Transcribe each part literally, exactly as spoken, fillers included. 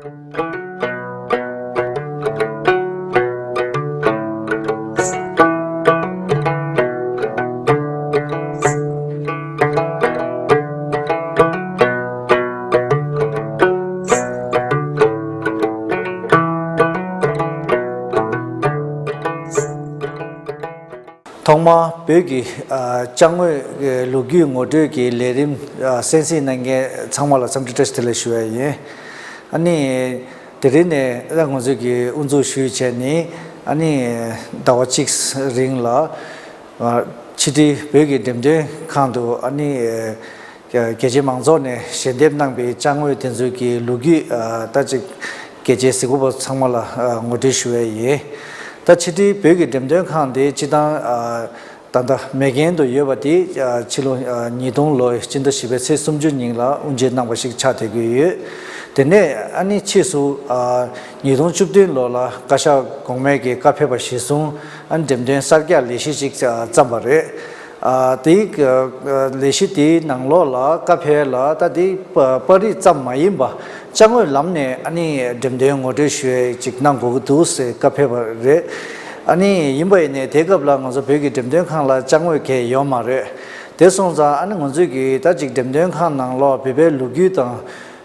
ཐོག་མར་བོད་ཀྱི་ཨ་ཅ་དངོས་ཀྱི་ལོ་རྒྱུས་ངོ་སྤྲོད་ཀྱི་ལས་རིམ་ཨ་གསན་གཟིགས་གནང་མཁན་ཚང་མ་ལ་འཚམས་འདྲི་བཀྲ་ཤིས་བདེ་ལེགས་ཞུ་བ་ཡིན། ཨ་ནི་དེ་རིང་ནས་ཨ་ང་ཚོས་ཀྱི་དབུ་འཛུགས་ཞུས་བྱས་ནས་ཨ་ནི་ཟླ་བ་གཅིག་རིང་ལ་ཨ་ཕྱི་དྲིལ་བོད་ཀྱི་འགྲེམས་སྟོན་ཁང་དུ་ཨ་ནི་རྒྱལ་སྤྱིའི་མང་ཚོགས་ནས་ཞལ་འདེབས་གནང་པའི་ཅ་དངོས་དེ་ཚོའི་གི་ལོ་རྒྱུས་ཨ་ད་ཅིག་རྒྱལ་སྤྱིའི་གཟིགས་མོ་བ་ཚང་མ་ལ་ཨ་ངོ་སྤྲོད་ཞུ་བ་ཡིན། ད་ཕྱི་དྲིལ་བོད་ཀྱི་འགྲེམས་སྟོན་ཁང་དེ་སྤྱི་བཏང་ཨ་ད་ལྟ་མེག་གྷན་དུ་ཡོད་པ་དེ་ཨ་ཕྱི་ལོ་ཨ་ཉིས་སྟོང་ལོའི་སྤྱི་ཟླ་བཞི་པའི་ཚེས་སུམ་ཅུ་ཉིན་ལ་དབུ་འབྱེད་གནང་བ་ཞིག་ཆགས་བསྡད་ཀྱི་ཡོད། དེ་ནས་ཨ་ནི་ཕྱིས་སུ་ཨ་ཉིས་སྟོང་བཅུ་བདུན་ལོ་ལ་བཀའ་ཤག་གོང་མའི་གི་བཀའ་ཕེབས་པ་གཞིར་བཟུང་ཨ་ནི་འགྲེམས་སྟོན་གསར་རྒྱག་ལས་གཞི་ཞིག་ཨ་བརྩམས་པ་རེད། ཨ་དེའི་ཨ་ལས་གཞི་དེའི་ནང་ལོགས་ལ་བཀའ་ཕེབས་ལ་ད་དེ་པར་རིས་ཙམ་མ་ཡིན་པ་ཅ་དངོས་ལམ་ནས་ཨ་ནི་འགྲེམས་སྟོན་ངོ་སྤྲོད་ཞུ་ཡས་ཅིག་གནང་དགོས་ཀྱི་འདུག་ཟེར་བཀའ་ཕེབས་པ་རེད། ཨ་ནི་ཡིན་པ་ཡིན་ནའི་དེ་སྐབས་ལ་ང་ཚོ་བོད་ཀྱི་འགྲེམས་སྟོན་ཁང་ལ་ཅ་དངོས་གང་ཡང་ཡོད་མ་རེད། དེ་སོང་ཙང་ཨ་ནི་ང་ཚོས་ཀྱི་ད་ཅིག་འགྲེམས་སྟོན་ཁང་ནང་ལོགས་བོད་པའི་ལོ་རྒྱུས་དང་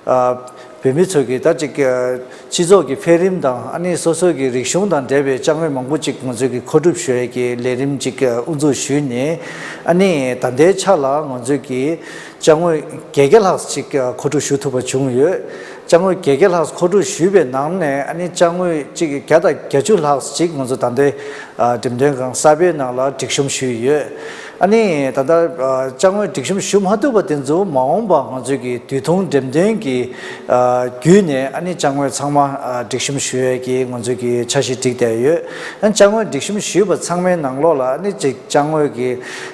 ཨ་བོད་མི་ཚོ་གི་ད་ཅིག་ཨ་སྤྱི་ཚོགས་ཀྱི་འཕེལ་རིམ་དང་ཨ་ནི་སོ་སོ་གི་རིག་གཞུང་དང་འབྲེལ་བའི་ཅ་དངོས་མང་པོ་ཅིག་ང་ཚོས་ཀྱི་མཁོ་སྒྲུབ་ཞུ་ཡས་ཀྱི་ལས་རིམ་ཅིག་ཨ་དབུ་འཛུགས་ཞུས་ནས་ཨ་ནི་ད་ལྟའི་ཆ་ལ་ང་ཚོས་ཀྱི་ཅ་དངོས་བརྒྱད་བརྒྱ་ལྷག་ཅིག་ཨ་མཁོ་སྒྲུབ་ཞུ་ཐུབ་པ་བྱུང་ཡོད། ཅ་དངོས་བརྒྱད་བརྒྱ་ལྷག་མཁོ་སྒྲུབ་ཞུས་པའི་ནང་ནས་ཨ་ནི་ཅ་དངོས་ཅིག་བརྒྱ་དང་བརྒྱད་ཅུ་ལྷག་ཅིག་ང་ཚོ་ད་ལྟའི་ཨ་འགྲེམས་སྟོན་ཁང་གསར་པའི་ནང་ལ་སྒྲིག་གཤོམ་ཞུས་ཡོད། ཨ་ནི་ད་ལྟ་ཨ་ཅ་དངོས་སྒྲིག་གཤོམ་ཞུ་མ་ཐུབ་པ་དེ་ཚོ་མ་འོངས་པ་ང་ཚོས་ཀྱི་དུས་ཐུང་འགྲེམས་སྟོན་གྱི་ཨ་བརྒྱུད་ནས་ཨ་ནི་ཅ་དངོས་ཚང་མ་ཨ་སྒྲིག་གཤོམ་ཞུ་ཡས་ཀྱི་ང་ཚོས་ཀྱི་འཆར་གཞི་བསྒྲིགས་བསྡད་ཡོད། ཨ་ནི་ཅ་དངོས་སྒྲིག་གཤོམ་ཞུས་པ་ཚང་མའི་ནང་ལོགས་ལ་ཨ་ནི་ཅིག་ཅ་དངོས་ཀྱི་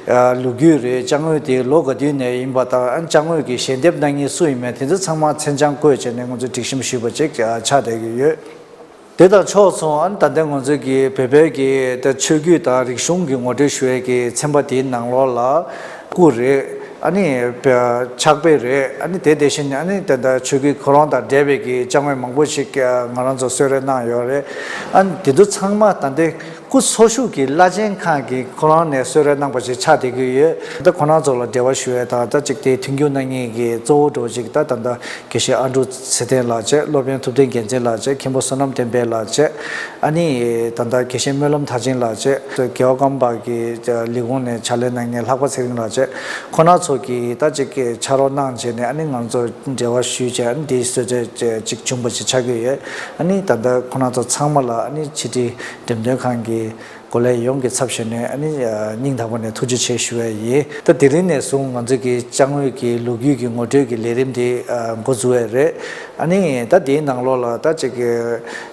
ཨ་ལོ་རྒྱུས་རེད། ཅ་དངོས་དེ་ལོ་ག་དུས་ནས་ཡིན་པ་དང་ཨ་ནི་ཅ་དངོས་ཀྱི་ཞལ་འདེབས་གནང་མཁན་སུ་ཡིན་མིན་དེ་ཚོ་ཚང་མ་མཚན་བྱང་བཀོད་བྱས་ནས་ང་ཚོས་སྒྲིག་གཤོམ་ཞུས་པ་ཅིག་ཨ་ཆགས་བསྡད་ཀྱི་ཡོད། དེ་དང་ཕྱོགས་མཚུངས་ཨ་ནི་ད་ལྟ་ང་ཚོས་ཀྱི་བོད་པའི་གི་ད་ཆོས་བརྒྱུད་དང་རིག་གཞུང་གི་ངོ་སྤྲོད་ཞུ་ཡས་ཀྱི་ཚན་པ་དེའི་ནང་ལོགས་ལ་སྐུ་རེད། ཨ་ནི་ཕྱག་དཔེ་རེད། ཨ་ནི་དེ་དེ་བཞིན་ཨ་ནི་ད་ལྟ་ཆོས་བརྒྱུད་ཁོ་རང་དང་འབྲེལ་བའི་གི་ཅ་དངོས་མང་པོ་ཞིག་ང་རང་ཚོ་གསོལ་རས་གནང་ཡོད་རེད། ཨ་ནི་དེ་ཚོ་ཚང་མ་ད་ལྟའི་སྐུ་འཚོ་བཞུགས་ཀྱི་བླ་ཆེན་ཁག་གིས་ཁོ་རང་ནས་གསོལ་རས་གནང་པ་ཞིག་ཆགས་བསྡད་ཀྱི་ཡོད། ད་ཁོ་རང་ཚོ་ལ་འབྲེལ་བ་ཞུ་ཡས་དང་ད་ཅིག་དེ་མཐུན་འགྱུར་གནང་མཁན་གྱི་གཙོ་བོ་འདྲ་བོ་ཅིག་ད་ད་ལྟ་དགེ་བཤེས་ཨ་འབྲུག་ཚེ་བརྟན་ལགས་བྱས། སློབ་དཔོན་ཐུབ་བསྟན་རྒྱལ་མཚན་ལགས་བྱས། མཁན་པོ་བསོད་ནམས་བསྟན་འཕེལ་ལགས་བྱས། ཨ་ནི་ད་ལྟ་དགེ་བཤེས་སྨོན་ལམ་མཐར་ཕྱིན་ལགས་བྱས། རྒྱལ་བ་ཀརྨ་པ་གི་ལས་ཁུངས་ནས་ཕྱག་ལས་གནང་མཁན་ལྷག་པ་ཚེ་རིང་ལགས་བྱས། ཁོ་རང་ཚོ་གིས་ད་ཅིག་ཕྱག་རོགས་གནང་བྱས་ནས་ཨ་ནི་ང་ཚོ་འབྲེལ་བ་ཞུས་བྱས། ཨ་ནི་དེའི་གསོལ་རས་ཅིག་བྱུང་པ་ཞིག་ཆགས་ཀྱི་ཡོད། ཨ་ནི་ད་ལྟ་ཁོ་རང་ཚོ་ཚང་མ་ལ་ཨ་ནི་ཕྱི་དྲིལ་འགྲེམས་སྟོན་ཁང་གི་འགོ་ལས་ཡོངས་ཀྱི་ཚབ་ཞུས་ནས་ཨ་ནི་སྙིང་ཐག་པ་ནས་ཐུགས་རྗེ་ཆེ་ཞུ་བ་ཡིན། ད་དེ་རིང་ནས་བཟུང་ང་ཚོ་གི་ཅ་དངོས་ཀྱི་ལོ་རྒྱུས་ཀྱི་ངོ་སྤྲོད་ཀྱི་ལས་རིམ་དེ་འགོ་འཛུགས་ཡས་རེད། ཨ་ནི་ད་དེའི་ནང་ལོགས་ལ་ད་ཅིག་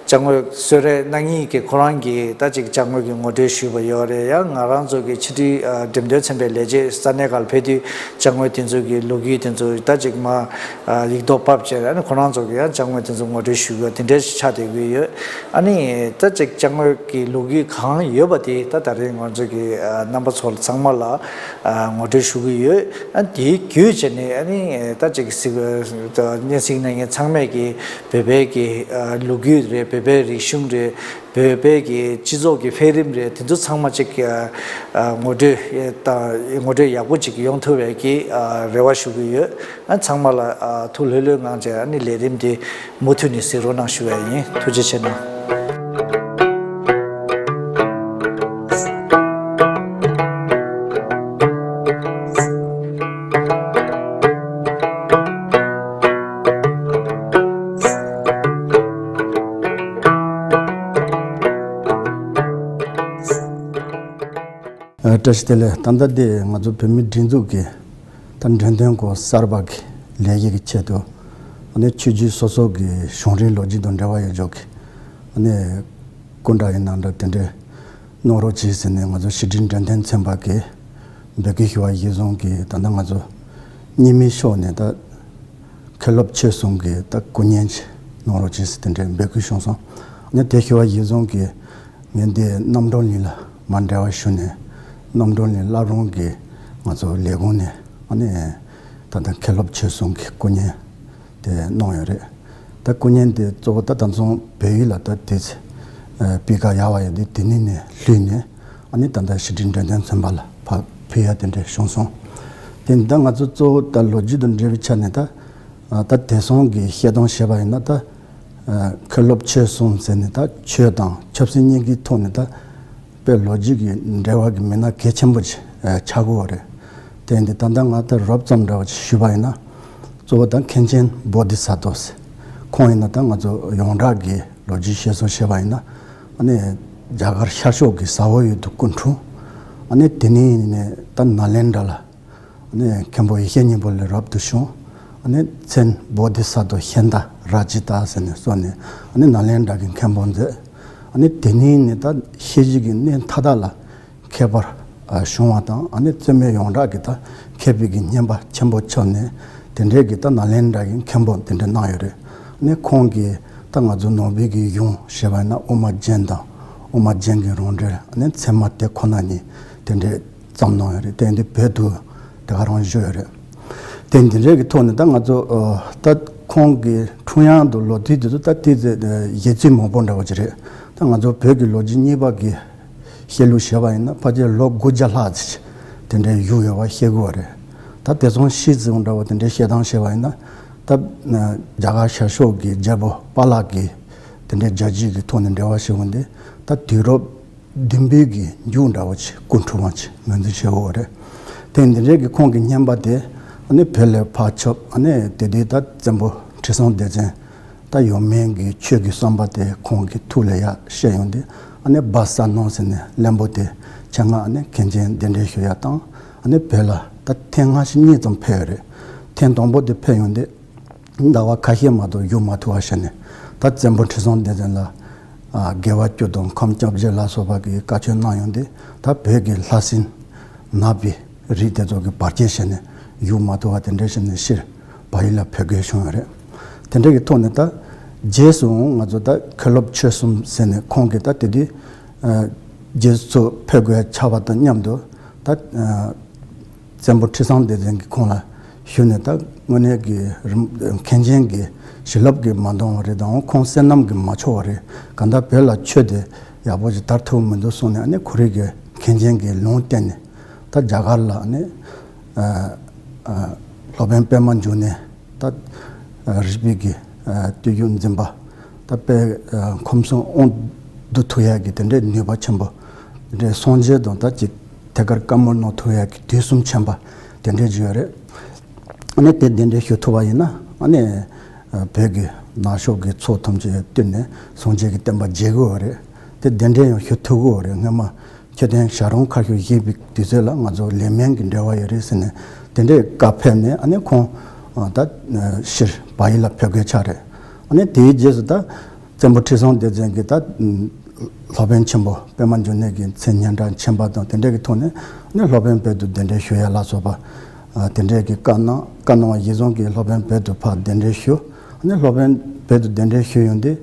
ཅ་དངོས་གསོལ་རས་གནང་མཁན་གྱི་ཁོ་རང་གིས་ད་ཅིག་ཅ་དངོས་ཀྱི་ངོ་སྤྲོད་ཞུས་པ་ཡོད་རེད། ཡང་ང་རང་ཚོ་གི་ཕྱི་དྲིལ་འགྲེམས་སྟོན་ཚན་པའི་ལས་བྱེད་ས་གནས་ཁག་ལ་ཕེབས་དུས་ཅ་དངོས་དེ་ཚོ་གི་ལོ་རྒྱུས་དེ་ཚོ་ད་ཅིག་མ་ཡིག་ཐོག་ཕབ་བྱས། ཨ་ནི་ཁོ་རང་ཚོ་གི་ཡང་ཅ་དངོས་དེ་ཚོ་ངོ་སྤྲོད་ཞུ་དགོས་དེ་འདྲ་ཞིག་ཆགས་བསྡད་ཀྱི་ཡོད། ཨ་ནི་ད་ཅིག་ཅ་དངོས་ཀྱི་ལོ་རྒྱུས་གང་ཡོད་པ་དེ་ད་ད་རེས་ང་ཚོ་གི་རྣམ་པ་ཚོ་ཚང་མ་ལ་ངོ་སྤྲོད་ཞུ་གི་ཡོད། ཨ་དེའི་བརྒྱུད་བྱས་ནས་ཨ་ནི་ད་ཅིག་གཟིགས་སྙན་གཟིགས་གནང་མཁན་ཚང་མས་ཀྱི་བོད་པའི་གི་ལོ་རྒྱུས་རེད། བོད་པའི་རིག་གཞུང་རེད། བོད་པའི་གི་སྤྱི་ཚོགས་ཀྱི་འཕེལ་རིམ་རེད། དེ་ཚོ་ཚང་མ་ཅིག་ངོ་སྤྲོད་དང་ངོ་སྤྲོད་ཡག་པོ་ཅིག་ཡོང་ཐུབ་པའི་གི་རེ་བ་ཞུ་གི་ཡོད། ཨ་ཚང་མ་ལ་ཨ་ཐུགས་ལྷོད་ལྷོད་ངང་བྱས་ཨ་ནི་ལས་རིམ་འདི་མུ་མཐུད་ནས་གཟིགས་རོགས་གནང་ཞུ་བ་ཡིན། ཐུགས་རྗེ་ཆེ་གནང་། ཨ་བཀྲ་ཤིས་བདེ་ལེགས། ད་ལྟ་འདི་ང་ཚོ་བོད་མིའི་སྒྲིག་འཛུགས་ཀྱི་ད་འགྲེམས་སྟོན་སྐོར་གསར་པ་གི་ལས་ཀ་གི་ཆེད་དུ་ཨ་ནི་ཆོས་བརྒྱུད་སོ་སོ་གི་གཞུང་རིང་ལོ་རྒྱུས་དང་འབྲེལ་བ་ཡོད་ཆོག་གི་ཨ་ནི་སྐུ་འདྲ་ཡིན་ན་འདྲ་དེ་འདྲའི་གནང་རོགས་གྱིས་ཟེར་ནས་ང་ཚོ་ཕྱི་དྲིལ་འགྲེམས་སྟོན་ཚན་པ་གི་འབོད་སྐུལ་ཞུ་བ་གཞིར་བཟུང་གི་ད་ལྟ་ང་ཚོ་གཉིས་མིན་ཕྱོགས་ནས་ད་མཁན་སློབ་ཆོས་གསུམ་གི་ད་སྐུ་བརྙན་ཅིག་གནང་རོགས་གྱིས་ཟེར་དེ་འདྲའི་འབོད་སྐུལ་བྱུང་སོང་། ཨ་ནི་དེ་ཞུ་བ་གཞིར་བཟུང་གི་ངས་འདི་རྣམ་གྲོལ་གླིང་ལ་མར་འབྲེལ་བ་ཞུས་ནས་རྣམ་གྲོལ་གླིང་བླ་བྲང་གི་ང་ཚོ་ལས་ཁུངས་ནས་ཨ་ནི་ད་ལྟ་མཁན་སློབ་ཆོས་གསུམ་གྱི་སྐུ་བརྙན་དེ་གནང་ཡོད་རེད། ད་ སྐུ་བརྙན་དེ་གཙོ་བོ་ད་ད་ཚོང་བལ་ཡུལ་ལ་ད་དེ་ཚེ་སྤུས་ཀ་ཡག་པ་ཡོད་དེ་དེ་ནས་ནས་ལུས་ནས་ཨ་ནི་ད་ལྟ་ཕྱི་དྲིལ་འགྲེམས་སྟོན་ཚན་པ་ལ་ཕ་ཕུལ་ཡ་དེ་འདྲ་བྱུང་སོང་། དེ་ནི་ད་ང་ཚོ་གཙོ་བོ་ད་ལོ་རྒྱུས་དང་འབྲེལ་བའི་ཆ་ནས་ད་ད་དེང་སང་གི་བཤད་སྟངས་བྱས་པ་ཡིན་ན་ད་མཁན་སློབ་ཆོས་གསུམ་ཟེར་ནས་ད་ཆོས་དང་ཆབ་སྲིད་གཉིས་ཀྱི་ཐོག་ནས་ད་དཔེ་ལོ་རྒྱུས་ཀྱི་འབྲེལ་བ་གི་མི་སྣ་གལ་ཆེན་པོ་ཅིག་ཆགས་ཀྱི་ཡོད་རེད། དེ་ཡིན་དུས་ད་ལྟ་ང་ད་རོབ་ཙམ་འདྲ་བ་ཅིག་ཞུས་པ་ཡིན་ན། གཙོ་བོ་ད་མཁན་ཆེན་བོ་དྷི་ས་ཏྭ་ཟེར། ཁོང་ཡིན་ན་ད་ང་ཚོ་ཡོངས་གྲགས་ཀྱི་ལོ་རྒྱུས་བཤད་སྲོལ་བྱས་པ་ཡིན་ན། ཨ་ནི་རྒྱ་གར་ཤར་ཕྱོགས་ཀྱི་ཟ་ཧོར་ཡུལ་དུ་སྐུ་འཁྲུངས། ཨ་ནི་དེ་ནས་ནས་ད་ནཱ་ལེནྡྲ་ལ་ཨ་ནི་མཁན་པོ་ཡེ་ཤེས་སྙིང་པོ་ལས་རབ་ཏུ་བྱུང་། ཨ་ནི་མཚན་བོ་དྷི་ས་ཏྭ་ཤཱནྟ་ར་ཙི་ཏ་ཟེར་ནས་གསོལ་ནས་ཨ་ནི་ནཱ་ལེནྡྲ་གི་མཁན་པོ་མཛད། ཨ་ནི་དེ་ནས་ནས་ད་ཤེས་བྱའི་གི་གནས་མཐའ་དག་ལ་མཁས་པར་བྱུང་བ་དང་ཨ་ནི་བཙུན་མའི་ཡོངས་གྲགས་ཀྱི་ད་མཁས་པའི་གི་སྙན་པ་ཆེན་པོ་ཁྱབ་ནས་དེ་འདྲའི་གི་ད་ནཱ་ལེནྡྲ་གི་མཁན་པོ་དེ་འདྲ་གནང་ཡོད་རེད། ཨ་ནི་ཁོང་གིས་ད་ང་ཚོ་ནང་པའི་གི་གཞུང་ཞེས་པ་ཡིན་ན་དབུ་མ་རྒྱན་དང་དབུ་མ་རྒྱན་གྱི་རང་འགྲེལ་ཨ་ནི་ཚད་མ་དེ་ཁོ་ན་ཉིད་དེ་འདྲའི་བརྩམས་གནང་ཡོད་རེད། དེ་འདི་བོད་དུ་དེ་ག་རང་བཞུགས་ཡོད་རེད། དེ་འདི་འདྲའི་གི་ཐོག་ནས་ད་ང་ཚོ་ད་ཁོང་གི་འཁྲུངས་ཡང་དུ་ལོ་དུས་དེ་ཚོ་ད་དེ་ཚེ་བཞེད་ཚིག་མང་པོ་འདྲ་བ་ཅིག་རེད། ད་ང་ཚོ་བོད་ཀྱི་ལོ་རྒྱུས་གཉིས་པ་གི་བཤད་ལུགས་བྱས་པ་ཡིན་ན་ཕལ་ཆེར་ལོ་དགུ་བརྒྱ་ལྷག་ཙམ་དེ་འདྲའི་བཞུགས་ཡོད་པ་ཤེས་དགོས་པ་རེད། ད་དེ་ཚོ་ཤིས་ཙི་འདྲ་བ་དེ་འདྲའི་བཤད་སྟངས་བྱས་པ་ཡིན་ན་ད་རྒྱ་གར་ཤར་ཕྱོགས་ཀྱི་རྒྱལ་པོ་པཱ་ལགས་ཀྱི་དེ་འདྲའི་རྒྱལ་སྤྱི་གི་ཐོག་ནས་འབྲེལ་བ་བྱེད་འོང་དེ་ད་དུས་རབས་བདུན་པའི་གི་མཇུག་འདྲ་བོ་ཅིག་སྐུ་འཁྲུངས་པ་ཅིག་ངོས་འཛིན་བྱེད་འོ་རེད། དེ་འདི་འདྲའི་གི་ཁོང་གི་སྙན་པ་དེ་ཨ་ནི་བོད་ལ་ཕར་ཁྱབ། ཨ་ནི་དེ་དུས་ད་བཙན་པོ་ཁྲི་སྲོང་ལྡེ་བཙན་ད་ཡོད་མེད་ཀྱི་ཆོས་ཀྱི་བསམ་པ་དེ་ཁོང་གི་ཐུགས་ལ་ཡར་བཤད་ཡོང་དུས་ཨ་ནི་སྦ་ས་ནོ་ཟེར་ནས་བློན་པོ་དེ་ཆེད་མངགས་ཨ་ནི་མཁན་ཆེན་གདན་འདྲེན་ཞུ་ཡ་དང་ཨ་ནི་བོད་ལ་ད་ཐེངས་སྔ་ཕྱི་གཉིས་ཙམ་ཕེབས་ཡོད་རེད། ཐེངས་དང་པོ་དེ་ཕེབས་ཡོང་དུས། ཟླ་བ་ཁ་ཤས་མ་གཏོགས་བཞུགས་མ་ཐུབ་པ་བྱས་ནས་ད་བཙན་པོ་ཁྲི་སྲོང་ལྡེ་བཙན་ལ་དགེ་བ་བཅུ་དང་ཁམས་སྐྱབས་རྗེ་ལ་སོགས་པ་གིས་བཀའ་ཆོས་གནང་ཡོང་དུས་ད་བོད་ཀྱི་ལྷ་སྲིན་ནག་པོའི་རིགས་དེ་ཚོ་གིས་བར་ཆད་བྱས་ནས་བཞུགས་མ་ཐུབ་པ་དེ་འདྲ་བྱས་ནས་ཕྱིར་བལ་ཡུལ་ལ་ཕེབས་དགོས་བྱུང་བ་རེད། དེ་འདྲ་གི་ཐོག་ནས་ད་རྗེས་སུ་ང་ཚོ་ད་མཁན་སློབ་ཆོས་གསུམ་ཟེར་ནས་ཁོང་གིས་ད་དེ་དུས་རྗེས་སུ་ཕེབས་དགོས་ཆགས་པ་དང་མཉམ་དུ་ད། བཙན་པོ་ཁྲི་སྲོང་ལྡེ་བཙན་གྱིས་ཁོང་ལ་ཞུས་ནས་ད་དངོས་གནས་ཀྱི་རིམ་མཁན་ཆེན་གྱི་བྱིན་རླབས་ཀྱིས་མ་འདང་བ་རེད་དང་ཁོང་བསོད་ནམས་ཀྱིས་མ་ཆོག་པ་རེད། གང་ལྟར་བོད་ལ་ཆོས་དེ་ཡག་པོ་ཞིག་དར་ཐུབ་མི་འདུག་གསུངས་ནས་ཨ་ནི་ཁོ་རང་གིས་མཁན་ཆེན་གྱི་ལུང་བསྟན་ནས་ད་རྒྱ་གར་ལ་ཨ་ནི་སློབ་དཔོན་པད་མ་འབྱུང་གནས་ད་རིག་པའི་གི་བརྟུལ་ཞུགས་འཛིན་པ། ད་དཔེ་ཁམས་གསུམ་དབང་བསྡུ་ཐུབ་ཡག་གི་དེ་འདྲའི་ནུས་པ་ཆེན་པོ། དེ་འདྲའི་སངས་རྒྱས་དང་ད་ཅིག་ཐད་ཀར་བཀའ་མོལ་གནང་ཐུབ་ཡག་གི་དུས་གསུམ་མཁྱེན་པ་དེ་འདྲའི་ཅིག་ཡོད་རེད། ཨ་ནི་དེ་དེ་འདྲའི་ཞུ་ཐུབ་པ་ཡིན་ན་ཨ་ནི་བོད་ཀྱི་ནག་ཕྱོགས་ཀྱི་ཕྱོགས་ཐམས་ཅད་བཏུལ་ནས་སངས་རྒྱས་ཀྱི་བསྟན་པ་རྒྱས་དགོས་པ་རེད། དེ་དེ་འདྲའི་ཡང་ཞུ་ཐུབ་དགོས་པ་རེད། སྔོན་མ་མཆོད་རྟེན་བྱ་རུང་ཁ་ཤོར་བཞེངས་པའི་དུས་ཚོད་ལ་ང་ཚོ་ལས་སྨོན་གྱི་འབྲེལ་བ་ཡོད་རེད་ཟེར་ནས་དེ་འདྲའི་བཀའ་ཕེབས་ནས་ཨ་ནི་ཁོང་ད་ཕྱིར་བལ་ཡུལ་ལ་ཕེབས་དགོས་ཆགས་རེད། ཨ་ནི་དེའི་རྗེས་སུ་ད་བཙན་པོ་ཁྲི་སྲོང་ལྡེ་བཙན་གྱིས་ད་སློབ་དཔོན་ཆེན་པོ་པད་མ་འབྱུང་གནས་ཀྱི་མཚན་སྙན་གྲགས་ཆེན་པ་དང་དེ་འདྲའི་གི་ཐོག་ནས་ཨ་ནི་སློབ་དཔོན་བོད་དུ་གདན་འདྲེན་ཞུ་ཡ་ལ་སོགས་པ་དེ་འདྲའི་གི་བཀའ་གནང་བཀའ་གནང་བ་གཞིར་བཟུང་གིས་སློབ་དཔོན་བོད་དུ་ཕར་གདན་འདྲེན་ཞུ། ཨ་ནི་སློབ་དཔོན་བོད་དུ་གདན་འདྲེན་ཞུ་ཡོང་དུས་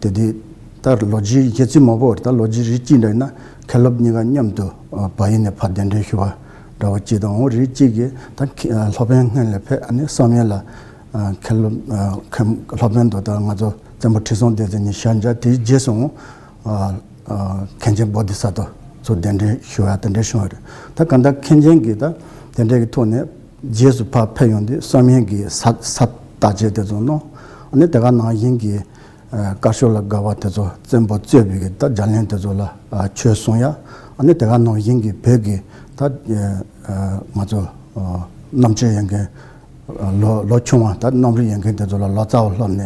ད་དེ་དུས་ད་ལོ་རྒྱུས་བཤད་ཚུལ་མང་པོ་ད་ལོ་རྒྱུས་རིགས་གཅིག་འདྲ་ཡིན་ན་མཁན་སློབ་གཉིས་ཀ་མཉམ་དུ་བལ་ཡུལ་ནས་ཕར་གདན་འདྲེན་ཞུ་བ་འདྲ་བ་གཅིག་དང་། འོ་རིགས་གཅིག་གིས་ད་སློབ་དཔོན་སྔོན་ལ་ཕེབས་ཨ་ནི་བསམ་ཡས་ལ་མཁན་སློབ་མཁན་སློབ་དཔོན་དུ་ད་ང་ཚོ་བཙན་པོ་ཁྲི་སྲོང་ལྡེ་བཙན་གྱི་ཞལ་མཇལ། དེའི་རྗེས་སུ་མཁན་ཆེན་བོ་དྷི་ས་ཏྭ་ཚོ་གདན་འདྲེན་ཞུ་བ་གདན་འདྲེན་ཞུ་བ་རེད། ད་གང་ལྟར་མཁན་ཆེན་གྱིས་ད་གདན་འདྲེན་གྱི་ཐོག་ནས་རྗེས་སུ་ཕར་ཕེབས་ཡོང་དུས་བསམ་ཡས་ཀྱི་ས་ས་བརྟག་དཔྱད་དེ་ཚོ་གནང་། ཨ་ནི་དེ་ག་ནང་བཞིན་གྱི་དཀར་ཕྱོགས་ལ་དགའ་བ་དེ་ཚོ་བཙན་པོ་གཙོས་པའི་གི་ད་རྒྱ་གླིང་དེ་ཚོ་ལ་ཆོས་གསུང་ཡ། ཨ་ནི་དེ་ག་ནང་བཞིན་གྱི་བོད་ཀྱི་ད་ང་ཚོ་རྣམ་དཔྱོད་ཡོད་མཁན་ལོ་ལོ་ཆུང་བ་ད་རྣམ་རིག་ཡོད་མཁན་དེ་ཚོ་ལ་ལོ་ཙཱ་བ་སློབ་ནས་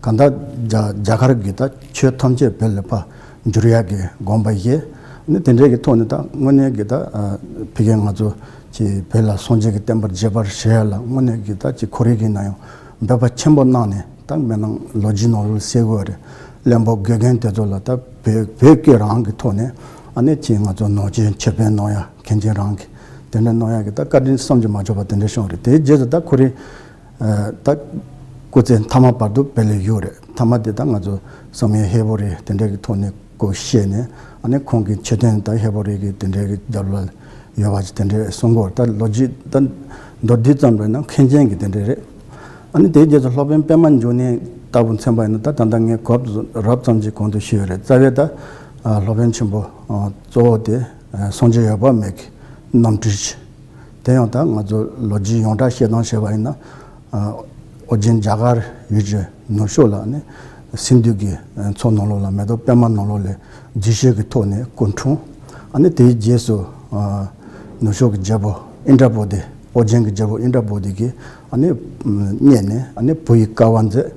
གང་ལྟར་རྒྱ་རྒྱ་གར་གྱི་ད་ཆོས་ཐམས་ཅད་བོད་ལ་ཕར་འགྱུར་ཡག་གི་དགོངས་པ་བཞེས། ནི་དེ་འདྲའི་གི་ཐོག་ནས་ད་དངོས་གནས་ཀྱི་ད་ཕ་གིའི་ང་ཚོ་ཀྱི་བོད་ལ་སངས་རྒྱས་ཀྱི་བསྟན་པ་རྒྱས་པར་བྱེད་ཡག་ལ་དངོས་གནས་ཀྱི་ད་ཀྱི་ཁོར་ཡུག་གི་ནང་ཡང་འབད་པ་ཆེན་པོ་གནང་ནས་ད་མེད་ན་ལོ་རྒྱུས་ནང་ལོགས་གསལ་གོ་རེད། བློན་པོ་དགེ་རྒན་དེ་ཚོ་ལ་ད་བོད་བོད་སྐད་རང་གི་ཐོག་ནས་ཨ་ནི་ཀྱི་ང་ཚོ་ནང་ཆོས་ཆོས་དཔོན་གནང་ཡག་མཁན་ཆེན་རང་གི་དེ་འདྲ་གནང་ཡག་གི་ད་བཀའ་དྲིན་བསམ་གྱིས་མ་ཆོག་པ་དེ་འདྲ་བྱུང་རེད། དེའི་རྗེས་སུ་ད་ཁོ་རེ། ད་སྐུ་ཚེ་མཐའ་མ་བར་དུ་བོད་ལ་བཞུགས་རེད། མཐའ་མ་དེ་ད་ང་ཚོ་བསམ་ཡས་ཧས་པོ་རི་དེ་འདྲ་གི་ཐོག་ནས་སྐུ་གཤེགས་ནས་ཨ་ནི་ཁོང་གི་མཆོད་རྟེན་ད་ཧས་པོ་རི་གི་དེ་འདྲ་གི་རྒྱབ་ལ་ཡོད་པ་ཅིག་དེ་འདྲ་གསུང་གི་ཡོད་རེད། ད་ལོ་རྒྱུས་ད་མདོར་བསྡུས་ཙམ་རེད་ན་མཁན་ཆེན་གྱི་དེ་འདྲ་རེད། ཨ་ནི་དེའི་རྗེས་སུ་སློབ་དཔོན་པདྨ་འབྱུང་གནས་ལྟ་བུ་མཚོན་པ་ཡིན་ན། ད་ད་ལྟ་ངས་གོ་སྐབས་རབ་ཙམ་ཅིག་གོང་དུ་ཞུས་ཡོད་རེད། རྩ་བའི་ད་ཨ་སློབ་དཔོན་ཆེན་པོ་ཨ་གཙོ་བོ་དེ་ཨ་སངས་རྒྱས་འོད་དཔག་མེད་ཀྱི་རྣམ་སྤྲུལ་ཅིག་དེ་ཡང་ད་ང་ཚོ་ལོ་རྒྱུས་ཡོངས་གྲགས་བཤད་སྟངས་བྱས་པ་ཡིན་ན། ཨ་ཨོ་རྒྱན་རྒྱ་གར་ཡུལ་གྱི་ནུབ་ཕྱོགས་ལ་ནི་སིན་དྷུ་གི་མཚོ་ནང་ལོགས་ལ་མེ་ཏོག་པདྨ་ནང་ལོགས་ལ་རྫུས་ཤིང་གི་ཐོག་ནས་སྐུ་འཁྲུངས། ཨ་ནི་དེའི་རྗེས་སུ་ཨ་ནུབ་ཕྱོགས་ཀྱི་རྒྱལ་པོ་ཨིནྡྲ་བོ་དྷི། ཨོ་རྒྱན་གྱི་རྒྱལ་པོ་ཨིནྡྲ་བོ་དྷི་གིས་ཨ་ནི་མཉེས་ནས་ཨ་ནི་བུ་ཡི་དཀའ་བ་མཛད།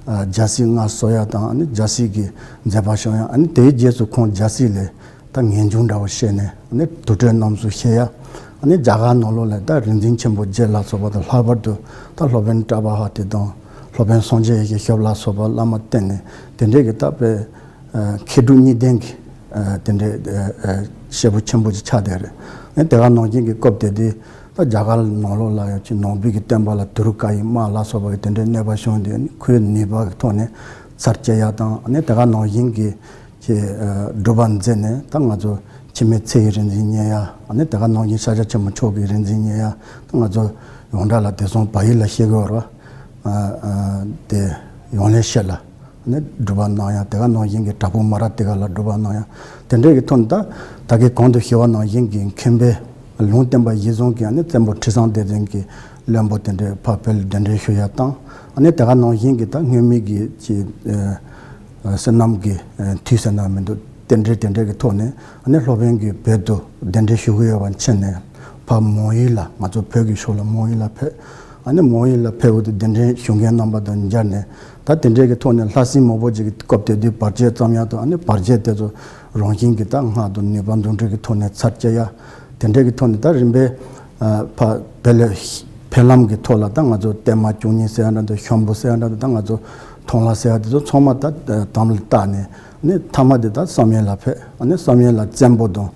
ཨ་རྒྱལ་སྲིད་མངའ་གསོལ་ཡ་དང་། ཨ་ནི་རྒྱལ་སྲིད་ཀྱི་མཛད་པ་བྱུང་ཡ། ཨ་ནི་དེའི་རྗེས་སུ་ཁོང་རྒྱལ་སྲིད་ལས་ད་ངེས་འབྱུང་འདྲ་བོ་བྱས་ནས། ཨ་ནི་དུར་ཁྲོད་རྣམས་སུ་གཤེགས་ཡ། ཨ་ནི་རྒྱ་གར་ནང་ལོགས་ལ་ད་རིག་འཛིན་ཆེན་པོ་བརྒྱད་ལ་སོགས་པ་དང་། ལྷག་པར་དུ་ད་སློབ་དཔོན་པྲ་བྷ་ཧ་དེ་དང་། སློབ་དཔོན་སངས་རྒྱས་ཡེ་ཤེས་ཞབས་ལ་སོགས་པ་བླ་མ་བསྟེན་ནས། དེ་འདྲའི་གི་ད་དཔེ་ཨ་མཁས་གྲུབ་གཉིས་ལྡན་གྱི་ཨ་དེ་འདྲའི་ཨ་ཨ་སྐྱེས་བུ་ཆེན་པོ་ཅིག་ཆགས་བསྡད་རེད། ཨ་ནི་དེ་ག་ནང་བཞིན་གྱི་སྐབས་དེ་དུས་ད་རྒྱ་གར་ནང་ལོགས་ལ་ཡང་ཅིག་ནང་པའི་གི་བསྟན་པ་ལ་དུ་རུ་ཀ་ཡི་དམག་ལ་སོགས་པ་གི་དེ་འདྲའི་གནོད་པ་བྱུང་སྟེ། ཨ་ནི་ཁོའི་ནུས་པ་གི་ཐོག་ནས་ཚར་བཅད་ཡ་དང་། ཨ་ནི་དེ་ག་ནང་བཞིན་གྱི་ཅིག་ཨ་སྒྲུབ་པ་མཛད་ནས་ད་ང་ཚོ་འཆི་མེད་ཚེ་ཡི་རིག་འཛིན་བརྙེས་ཡ། ཨ་ནི་དེ་ག་ནང་བཞིན་ཤཱཀྱ་ཆེན་པོ་མཆོག་གི་རིག་འཛིན་བརྙེས་ཡ། ད་ང་ཚོ་ཡོངས་གྲགས་ལ་དེ་སོང་བ་ཡིག་ལ་བཤད་གི་ཡོད་རེད་བ། ཨ་ཨ་དེ་ཡོན་ཏན་ཤེས་ལ་ནི་སྒྲུབ་པ་གནང་ཡ། དེ་ག་ནང་བཞིན་གྱི་བྲག་ཕུག་མ་ར་ཏི་ཀ་ལ་སྒྲུབ་པ་གནང་ཡ། དེ་འདྲའི་གི་ཐོག་ནས་ད་ད་གིན་གོང་དུ་ཞུས་པ་ནང་བཞིན་གྱི་མཁན་པོའི་ལུང་བསྟན་པ་གཞིར་བཟུང་གིས། ཨ་ནི་བཙན་པོ་ཁྲི་སྲོང་ལྡེ་བཙན་གྱི་བློན་པོ་དེ་འདྲའི་ཕར་བོད་ལ་གདན་འདྲེན་ཞུ་ཡ་དང་། ཨ་ནི་དེ་ག་ནང་བཞིན་གྱི་ད་སྔོན་མའི་གི་ཅིག་ཨ་ཨ་བསོད་ནམས་ཀྱི་ཨ་དུས་ཟེར་ན་མི་འདུག་དེ་འདྲའི་དེ་འདྲའི་གི་ཐོག་ནས། ཨ་ནི་སློབ་དཔོན་གྱིས་བོད་དུ་གདན་འདྲེན་ཞུ་གི་ཡོད་པ་མཁྱེན་ནས། ཕར་མོན་ཡུལ་ལ། ང་ཚོ་བོད་ཀྱི་ཕྱོགས་ལ་མོན་ཡུལ་ལ་ཕེབས། ཨ་ནི་མོན་ཡུལ་ལ་ཕེབས་འོང་དུས་གདན་འདྲེན་ཞུ་མཁན་རྣམ་པ་དང་མཇལ་ནས། ད་དེ་འདྲའི་གི་ཐོག་ནས་ལྷ་སྲིན་མང་པོ་ཅིག་གི་སྐབས་དེ་དུས་བར་ཆད་བརྩམས་ཡ་དང་། ཨ་ནི་བར་ཆད་དེ་ཚོ་རང་བཞིན་གྱིས་ད་སྔགས་དང་ནུས་པ་འདོན་སྤྲོད་ཀྱི་ཐོག་ནས་ཚར་བཅད་ཡ། དེ་འདྲའི་གི་ཐོག་ནས་ད་རིམ་པས་ཨ་ཕར་བོད་ལ་ཕེབས་ལམ་གྱི་ཐོག་ལ་ད་ང་ཚོ་བརྟན་མ་བཅུ་གཉིས་ཟེར་ཡ་འདྲ་འདུག་ཤམ་བུ་ཟེར་ཡ་འདྲ་འདུག་ད་ང་ཚོ་མཐོང་ལ་ཟེར་ཡ་དེ་ཚོ་ཚང་མ་ད་དམ་ལ་བཏགས་ནས། ཨ་ནི་མཐའ་མ་དེ་ད་བསམ་ཡས་ལ་ཕེབས། ཨ་ནི་བསམ་ཡས་ལ་བཙན་པོ་དང་།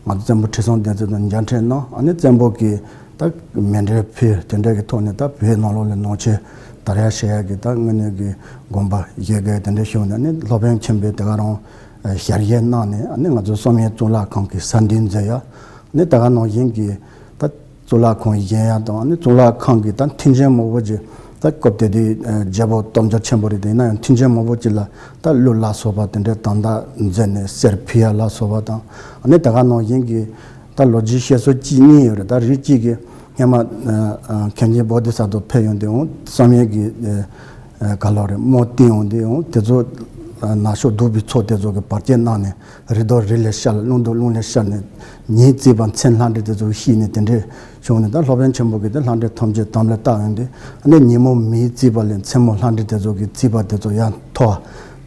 ང་ཚོ་བཙན་པོ་ཁྲི་སྲོང་ལྡེ་བཙན་དང་མཇལ་འཕྲད་གནང་། ཨ་ནི་བཙན་པོ་གིས་ད་མཎྜལ་ཕུལ། དེ་འདྲ་གི་ཐོག་ནས་ད་བོད་ནང་ལོགས་ལ་ནང་ཆོས་དར་ཡ་བྱེད་ཡ་གི་ད་དངོས་གནས་ཀྱི་དགོངས་པ་བཞེས་གི། དེ་འདྲ་བྱུང་ནས། ཨ་ནི་སློབ་དཔོན་ཆེན་པོས་དེ་ག་རང་ཞལ་བཞེས་གནང་ནས། ཨ་ནི་ང་ཚོ་བསམ་ཡས་གཙུག་ལག་ཁང་གི་ས་འདུལ་མཛད་ཡ། ཨ་ནི་དེ་ག་ནང་བཞིན་གྱི་ད་གཙུག་ལག་ཁང་བཞེངས་ཡ་དང་། ཨ་ནི་གཙུག་ལག་ཁང་གི་ད་མཐུན་རྐྱེན་མང་པོ་ཅིག་ད་སྐབས་དེ་དུས་ཨ་རྒྱལ་པོ་སྟོབས་འབྱོར་ཆེན་པོ་རེད། དེ་ཡིན་ན་ཡང་མཐུན་རྐྱེན་མང་པོ་ཅིག་ལ་ད་གླུ་ལ་སོགས་པ་དེ་འདྲའི་དམ་དྲག་མཛད་ནས་གསེར་ཕུལ་ཡ་ལ་སོགས་པ་དང་། ཨ་ནི་དེ་ག་ནང་བཞིན་གྱི་ད་ལོ་རྒྱུས་བཤད་སྲོལ་གཅིག་གཉིས་ཡོད་རེད། ད་རིགས་གཅིག་གིས་སྔོན་མ་ཨ་ཨ་མཁན་ཆེན་བོ་དྷི་ས་ཏྭ་ཕེབས་ཡོང་དུས་འོང་བསམ་ཡས་ཀྱི་ཨ་ཨ་ག་ལོ་རེད། མོ་བཏིང་ཡོང་དུས་འོང་དེ་ཚོ་ཨ་ནག་ཕྱོགས་གདུག་པའི་ཚོགས་དེ་ཚོ་གིས་བར་ཆད་གནང་ནས། རི་དྭགས་རི་ལས་ཤར། རླུང་རྡོ་རླུང་ལས་ཤར་ནས། མེས་བརྩིགས་པ་མཚན་ལྷ་འདྲེ་དེ་ཚོ་ཤི་ནས། དེ་འདྲས་བྱུང་ནས། ད་སློབ་དཔོན་ཆེན་པོ་གིས་དེ་ལྷ་འདྲེ་ཐམས་ཅད་དམ་ལ་བཏགས་ཡོང་དུས། ཨ་ནི་ཉིན་མོ་མེས་བརྩིགས་པ་ལས་མཚན་མོ་ལྷ་འདྲེ་དེ་ཚོ་གིས་བརྩིགས་པ་དེ་ཚོ་ཡར་མཐོ་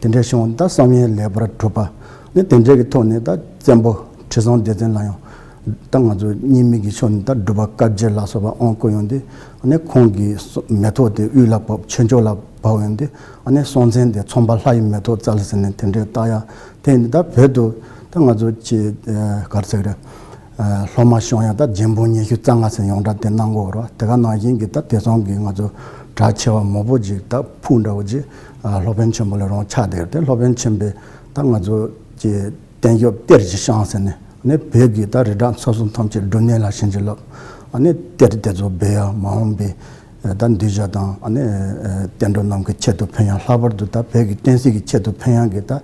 བ། དེ་འདྲས་བྱུང་ནས་ད་བསམ་ཡས་ལེགས་པར་གྲུབ་པ། ཨ་ནི་དེ་འདྲས་ཀྱི་ཐོག་ནས་ད་བཙན་པོ་ཁྲི་སྲོང་ལྡེ་བཙན་ལ་ཡང་ད་ང་ཚོ་རྙིང་མའི་གི་ཕྱོགས་ནས་ད་སྒྲུབ་པ་བཀའ་བརྒྱད་ལ་སོགས་པ་དབང་བསྐུར་ཡོང་དུས། ཨ་ནི་ཁོང་གི་མེ་ཏོག་དེ་དབུས་ལ་བབས། ཆོས་འབྱོར་ལ་བབས་ཡོང་དུས། ཨ་ནི་སྲོང་བཙན་དེ་ཚངས་པ་ལྷ་ཡི་མེ་ཏོག་བཙལ་ཟེར་ནས་དེ་འདྲས་བཏགས་ཡ། དེ་ནི་ད་བོད་དུ་ད་ང་ཚོ་ཅིག་ཨ་ག་རེ་ཟེར་རེད། ཨ་སློབ་མ་བྱུང་ཡ་ད་རྒྱལ་འབངས་ཉི་ཤུ་རྩ་ལྔ་ཟེར་ཡོངས་གྲགས་དེ་གནང་གི་ཡོད་རེད། དེ་ག་ནང་བཞིན་གྱི་ད་དེང་སང་གི་ང་ཚོ་གྲགས་ཆེ་བ་མང་པོ་ཅིག་ད་ཕུག་འདྲ་བོ་ཅིག་ཨ་སློབ་དཔོན་ཆེན་པོ་ལ་རང་ཆགས་བསྡད་ཡོད་རེད། དེ་སློབ་དཔོན་ཆེན་པོས་ད་ང་ཚོ་ཅིག་བསྟན་བཅོས་གཏེར་གྱི་ཤིང་ཟེར་ནས། ཨ་ནི་བོད་ཀྱི་ད་རི་བྲག་མཚོ་གསུམ་ཐམས་ཅད་སྒྲུབ་གནས་ལ་བྱིན་གྱིས་རློབས། ཨ་ནི་གཏེར་དེ་ཚོ་སྦས་ཡ། མ་འོངས་པའི་ད་གདུལ་བྱ་དང་། ཨ་ནི་བསྟན་འགྲོ་རྣམས་ཀྱི་ཆེད་དུ་ཕན་ཡ། ལྷག་པར་དུ་ད་བོད་ཀྱི་བསྟན་སྲིད་ཀྱི་ཆེད་དུ་ཕན་ཡ་གི་ད་དེ་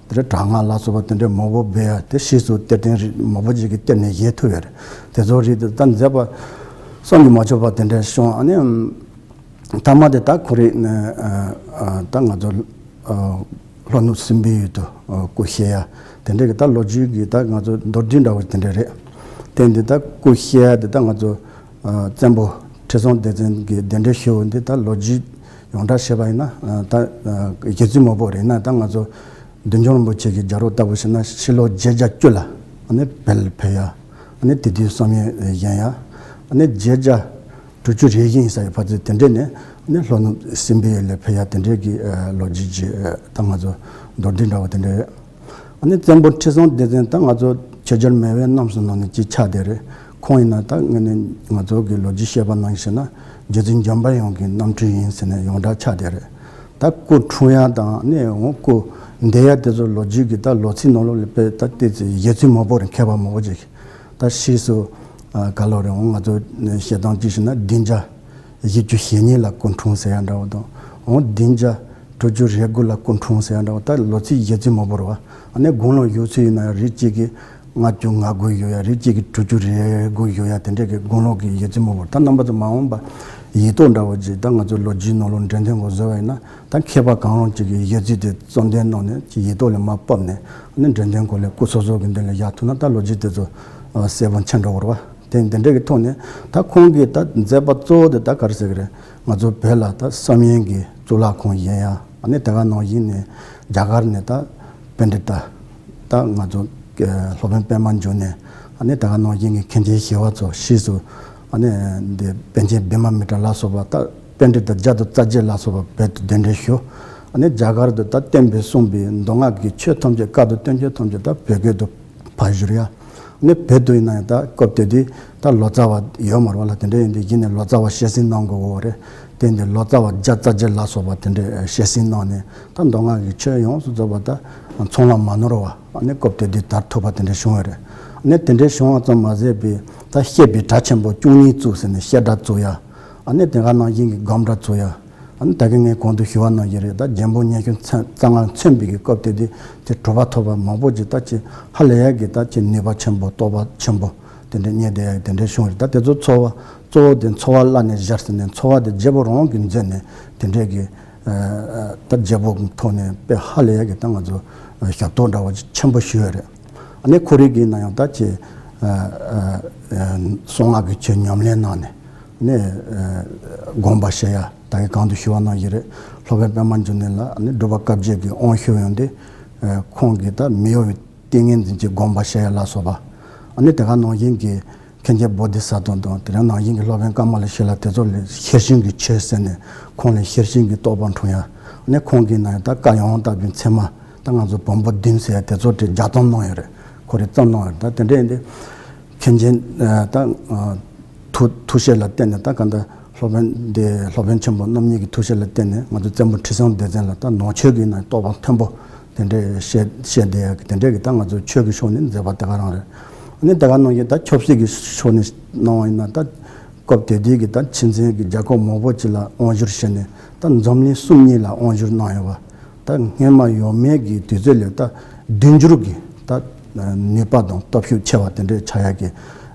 འདྲ་དྲག་སྔགས་ལ་སོགས་པ་དེ་འདྲ་མང་པོ་སྦས་ཡ། དེ་ཕྱིས་སུ་གཏེར་སྟོན་རིགས་མང་པོ་ཅིག་གིས་གཏེར་ནས་བཞེས་ཐུབ་ཡོད་རེད། དེ་ཚོ་རིགས་དེ་ད་མཛད་པ་བསམ་གྱིས་མ་ཆོད་པ་དེ་འདྲ་བྱུང་། ཨ་ནི་མཐའ་མ་དེ་ད་ཁོ་རེ་ནས་ཨ་ཨ་ད་ང་ཚོ་ཨ་ལྷོ་ནུབ་སྲིན་པོའི་ཡུལ་དུ་ཨ་སྐུ་གཤེགས་ཡ། དེ་འདྲ་གི་ད་ལོ་རྒྱུས་ཀྱི་ད་ང་ཚོ་མདོར་བསྡུས་འདྲ་བོ་དེ་འདྲ་རེད། དེ་འདི་ད་སྐུ་གཤེགས་ཡ་དེ་ད་ང་ཚོ་ཨ་བཙན་པོ་ཁྲི་སྲོང་ལྡེ་བཙན་གྱི་གདན་འདྲེན་ཞུ་བ་འདི་ད་ལོ་རྒྱུས་ཡོངས་གྲགས་བྱས་པ་ཡིན་ན། ཨ་ད་ཨ་རྗེ་བཙུན་མོ་པོ་རེད་ན། ད་ང་ཚོ་བདུད་འཇོམས་རིན་པོ་ཆེ་གི་རྒྱལ་རབས་ལྟ་བུ་བྱས་ན། ཕྱི་ལོ་བརྒྱད་བརྒྱ་བཅུ་ལ་ཨ་ནི་བོད་ལ་ཕེབས་ཡ། ཨ་ནི་དེ་དུས་བསམ་ཡས་བཞེངས་ཡ། ཨ་ནི་བརྒྱད་བརྒྱ་དྲུག་ཅུ་རེ་བཞི་ཡིན་ས་ཡི་བར་དུ་དེ་འདྲས་ནས། ཨ་ནི་ལྷོ་ནུབ་སྲིན་པོའི་ཡུལ་ལ་ཕེབས་ཡ་དེ་འདྲས་ཀྱི་ཨ་ལོ་རྒྱུས་ཀྱི་ཨ་ད་ང་ཚོ་མདོར་བསྡུས་འདྲ་བོ་དེ་འདྲས་རེད། ཨ་ནི་བཙན་པོ་ཁྲི་སྲོང་ལྡེ་བཙན་ད་ང་ཚོ་ཆོས་རྒྱལ་མེས་དབོན་རྣམ་གསུམ་ནང་ནས་གཅིག་ཆགས་བསྡད་རེད། ཁོང་ཡིན་ན་ད་ངས་ནི་ང་ཚོ་གི་ལོ་རྒྱུས་བཤད་པ་ནང་བཞིན་ན་རྗེ་བཙུན་འཇམ་དཔལ་དབྱངས་ཀྱི་རྣམ་སྤྲུལ་ཡིན་ཟེར་ནས་ཡོངས་གྲགས་ཆགས་བསྡད་རེད། ད་སྐུ་འཁྲུངས་ཡ་དང་ནི་འོང་སྐུ་འདས་ཡ་དེ་ཚོ་ལོ་རྒྱུས་ཀྱི་ད་ལོ་ཚིགས་ནང་ལོགས་ལ་དཔེ་ད་ལྟའི་ཚེ་རྗེ་བཙུན་མོ་པོ་རེད། མཁས་པ་མང་པོ་ཅིག་ད་ཕྱིས་སུ་ཨ་ག་ལོ་རེད། འོང་ང་ཚོ་བཤད་སྟངས་གཅིག་བྱས་ན་བདུན་བརྒྱ་ བཞི་བཅུ་ཞེ་གཉིས་ལ་སྐུ་འཁྲུངས་ཟེར་ཡ་འདྲ་བོ་དང་། འོ་བདུན་བརྒྱ་དྲུག་ཅུ་རེ་དགུ་ལ་སྐུ་འཁྲུངས་ཟེར་ཡ་འདྲ་བོ། ད་ལོ་ཚིགས་ཡོད་ཚད་མང་པོ་རེད་བ། ཨ་ནི་དགུང་ལོ་ཡོད་ཚད་ཡིན་ན་ཡང་རེ་གཅིག་གིས་ལྔ་བཅུ་ང་དགུ་ཡོད་ཡ། རེ་གཅིག་གིས་དྲུག་ཅུ་རེ་དགུ་ཡོད་ཡ། དེ་འདྲས་ཀྱི་དགུང་ལོ་གི་ཡོད་ཚད་མང་པོ་རེད། ད་རྣམ་པ་ཚོ་མ་འོངས་པ་ཡིག་ཐོག་འདྲ་བོ་ཅིག་ད་ང་ཚོ་ལོ་རྒྱུས་ནང་ལོགས་འགྲེལ་བཤད་འགོ་བཟོ་བ་ཡིན་ན། ད་མཁས་པ་གང་རུང་གཅིག་གིས་ཡོད་ཚད་དེ་རྩོམ་དོན་གནང་ནས་ཅིག་ཡིག་ཐོག་ལ་མར་ཕབ་ནས། ཨ་ནི་འགྲེལ་བཤད་འགོ་ལས་སྐུ་སོ་སོ་གི་མདུན་ལ་བཞག་ཐུབ་ན། ད་ལོ་རྒྱུས་དེ་ཚོ་གསལ་པོ་ཆགས་འགྲོ་གི་རེད་བ། དེ་འདི་འདྲ་གི་ཐོག་ནས་ད་ཁོང་གི་ད་མཛད་པ་གཙོ་བོ་དེ་ད་ག་རེ་ཟེར་གི་རེད། ང་ཚོ་བོད་ལ་ད་བསམ་ཡས་ཀྱི་གཙུག་ལག་ཁང་ཡིན་ཡ། ཨ་ནི་དེ་ག་ནང་བཞིན་ནས་རྒྱ་གར་ནས་ད་པཎྜི་ཏ། ད་ང་ཚོ་ཨ་སློབ་དཔོན་པདྨ་འབྱུང་གནས། ཨ་ནི་དེ་ག་ནང་བཞིན་གྱི་མཁན་ཆེན་ཞི་བ་འཚོ། ཕྱིས་སུ་ཨ་ནི་འདི་པཎ་ཆེན་བི་མ་མི་ཏྲ་ལ་སོགས་པ། ད་པཎྜི་ཏ་བརྒྱ་དང་རྩ་བརྒྱད་ལ་སོགས་པ་བོད་དུ་གདན་འདྲེན་ཞུ། ཨ་ནི་རྒྱ་གར་དུ་ད་བསྟན་པའི་གསུངས་པའི་མདོ་སྔགས་ཀྱི་ཆོས་ཐམས་ཅད། བཀའ་དང་བསྟན་བཅོས་ཐམས་ཅད་ད་བོད་སྐད་དུ་ཕབ་བསྒྱུར་ཡ། ནི་བོད་དུ་ཡིན་ན་ཡང་ད་སྐབས་དེ་དུས་ད་ལོ་ཙཱ་བ་ཡོད་མ་རེད་བ་ལ། དེ་འདྲ་ཡིན་དུས་གཞི་ནས་ལོ་ཙཱ་བ་བཤད་སྲིང་གནང་དགོས་ཀྱི་ཡོད་རེད། དེ་ཡིན་དུས་ལོ་ཙཱ་བ་བརྒྱ་རྩ་བརྒྱད་ལ་སོགས་པ་དེ་འདྲས་བཤད་སྲིང་གནང་ནས། ད་མདོ་སྔགས་ཀྱི་ཆོས་ཡོངས་སུ་རྫོགས་པ་ད་ཚོང་ལ་མ་ནོར་བ། ཨ་ནི་སྐབས་དེ་དུས་དར་ཐུབ་པ་དེ་འདྲ་བྱུང་ཡོད་རེད། ཨ་ནི་དེ་འདྲ་བྱུང་བ་ཙམ་མ་ཟད་པའི་ད་བཤད་པའི་གྲྭ་ཆེན་པོ་བཅུ་གཉིས་བཙུགས་ཟེར་ནས་བཤད་གྲྭ་བཙུགས་ཡ། ཨ་ནི་དེ་ག་ནང་བཞིན་གྱི་སྒོམ་གྲྭ་བཙུགས་ཡ། ཨ་ནི་ད་གིན་ངས་གོང་དུ་ཞུ་བ་ནང་བཞིན་རེད། ད་རྒྱལ་པོ་ཉི་ཤུ་རྩ་རྩ་ལྔ་མཚོན་པའི་གི་སྐབས་དེ་དུས་དེ་གྲུབ་པ་ཐོབ་པ་མང་པོ་ཅིག་ད་ཅིག་ཧ་ལས་ཡ་གི་ད་ཅིག་ནུས་པ་ཆེན་པོ། རྟོགས་པ་ཆེན་པོ་དེ་འདྲ་རྙེད་བསྡད་ཡ་གི་དེ་འདྲ་བྱུང་རེད། ད་དེ་ཚོ་འཚོ་བ་གཙོ་བོ་དེ་འཚོ་བ་བླ་ནས་ཟེར་ནས་འཚོ་བ་དེ་རྒྱལ་པོ་རང་གིས་མཛད་ནས་དེ་འདྲའི་གི་ཨ་ཨ་ད་རྒྱལ་པོ་གི་ཐོག་ནས་དཔེ་ཧ་ལས་ཡ་གི་ད་ང་ཚོ་ཞབས་ཏོག་འདྲ་བོ་ཅིག་ཆེན་པོ་ཞུས་ཡོད་རེད། ཨ་ནི་ཁོ་རང་གི་ན་ཡང་ད་ཅིག་ཨ་ཨ་ཨ་གསང་སྔགས་ཀྱི་ཆོས་ཉམས་ལེན་གནང་ནས། ནས་ཨ་དགོངས་པ་བཞེས་ཡ། ད་གིན་གོང་དུ་ཞུ་བ་ནང་བཞིན་རེད། སློབ་དཔོན་པདྨ་འབྱུང་གནས་ལ་ཨ་ནི་སྒྲུབ་པ་བཀའ་བརྒྱད་ཀྱི་དབང་ཞུ་ཡོང་དུས། ཨ་ཁོང་གིས་ད་མི་གཡོ་བའི་ཏིང་ངེ་འཛིན་གྱི་དགོངས་པ་བཞེས་ཡ་ལ་སོགས་པ། ཨ་ནི་དེ་ག་ནང་བཞིན་གྱི་མཁན་ཆེན་བོ་དྷི་ས་ཏྭ་དང་། དེ་རིང་ནང་བཞིན་གྱི་སློབ་དཔོན་ཀ་མ་ལ་ཤཱི་ལ། དེ་ཚོ་ལས་ཤེར་ཕྱིན་གྱི་ཆོས་ཟེར་ནས་ཁོང་ལས་ཤེར་ཕྱིན་གྱི་རྟོགས་པ་འཁྲུངས་ཡ། ཨ་ནི་ཁོང་གིས་ན་ཡང་ད་བཀའ་ཡང་དག་པའི་ཚད་མ་ད་ང་ཚོ་བོན་པོ་བདུན་ཟེར་ཡ་དེ་ཚོ་དེ་ལྗགས་རྩོམ་གནང་ཡོད་རེད། ཁོ་རང་རྩོམ་གནང་ཡོད་རེད། ད་དེ་འདྲ་ཡིན་དུས་མཁན་ཆེན་ཨ་ད་ཨ་ཐུགས་ཐུགས་བཞེད་ལ་བརྟེན་ནས། ད་ག་འདྲ་སློབ་དཔོན་དེ་སློབ་དཔོན་ཆེན་པོ་རྣམ་གཉིས་ཀྱི་ཐུགས་བཞེད་ལ་བརྟེན་ནས་ང་ཚོ་བཙན་པོ་ཁྲི་སྲོང་ལྡེ་བཙན་ལ་ད་ནང་ཆོས་ཀྱི་ནང་རྟོགས་པ་མཐོན་པོ་དེ་འདྲས་བཤད་བཤད་བསྡད་ཡ་གི། དེ་འདྲས་ཀྱི་ད་ང་ཚོ་ཆོས་ཀྱི་ཕྱོགས་ནས་མཛད་པ་དེ་ག་རང་རེད། ཨ་ནི་དེ་ག་ནང་བཞིན་ད་ཆབ་སྲིད་ཀྱི་ཕྱོགས་ནས་གནང་བ་ཡིན་ན། ད་སྐབས་དེ་དུས་ཀྱི་ད་ཕྱི་འཛིན་གྱི་རྒྱལ་ཁབ་མང་པོ་ཅིག་ལ་དབང་བསྒྱུར་བྱས་ནས། ད་འཛམ་གླིང་གསུམ་གཉིས་ལ་དབང་བསྒྱུར་གནང་ཡོད་པ། ད་སྔོན་མ་ཡོད་མེད་ཀྱི་དུས་ཚོད་ལས་ད་བདུན་འགྱུར་གྱི་ད་ནུས་པ་དང་སྟོབས་ཤུགས་ཆེ་བ་དེ་འདྲའི་ཆགས་ཡག་གི་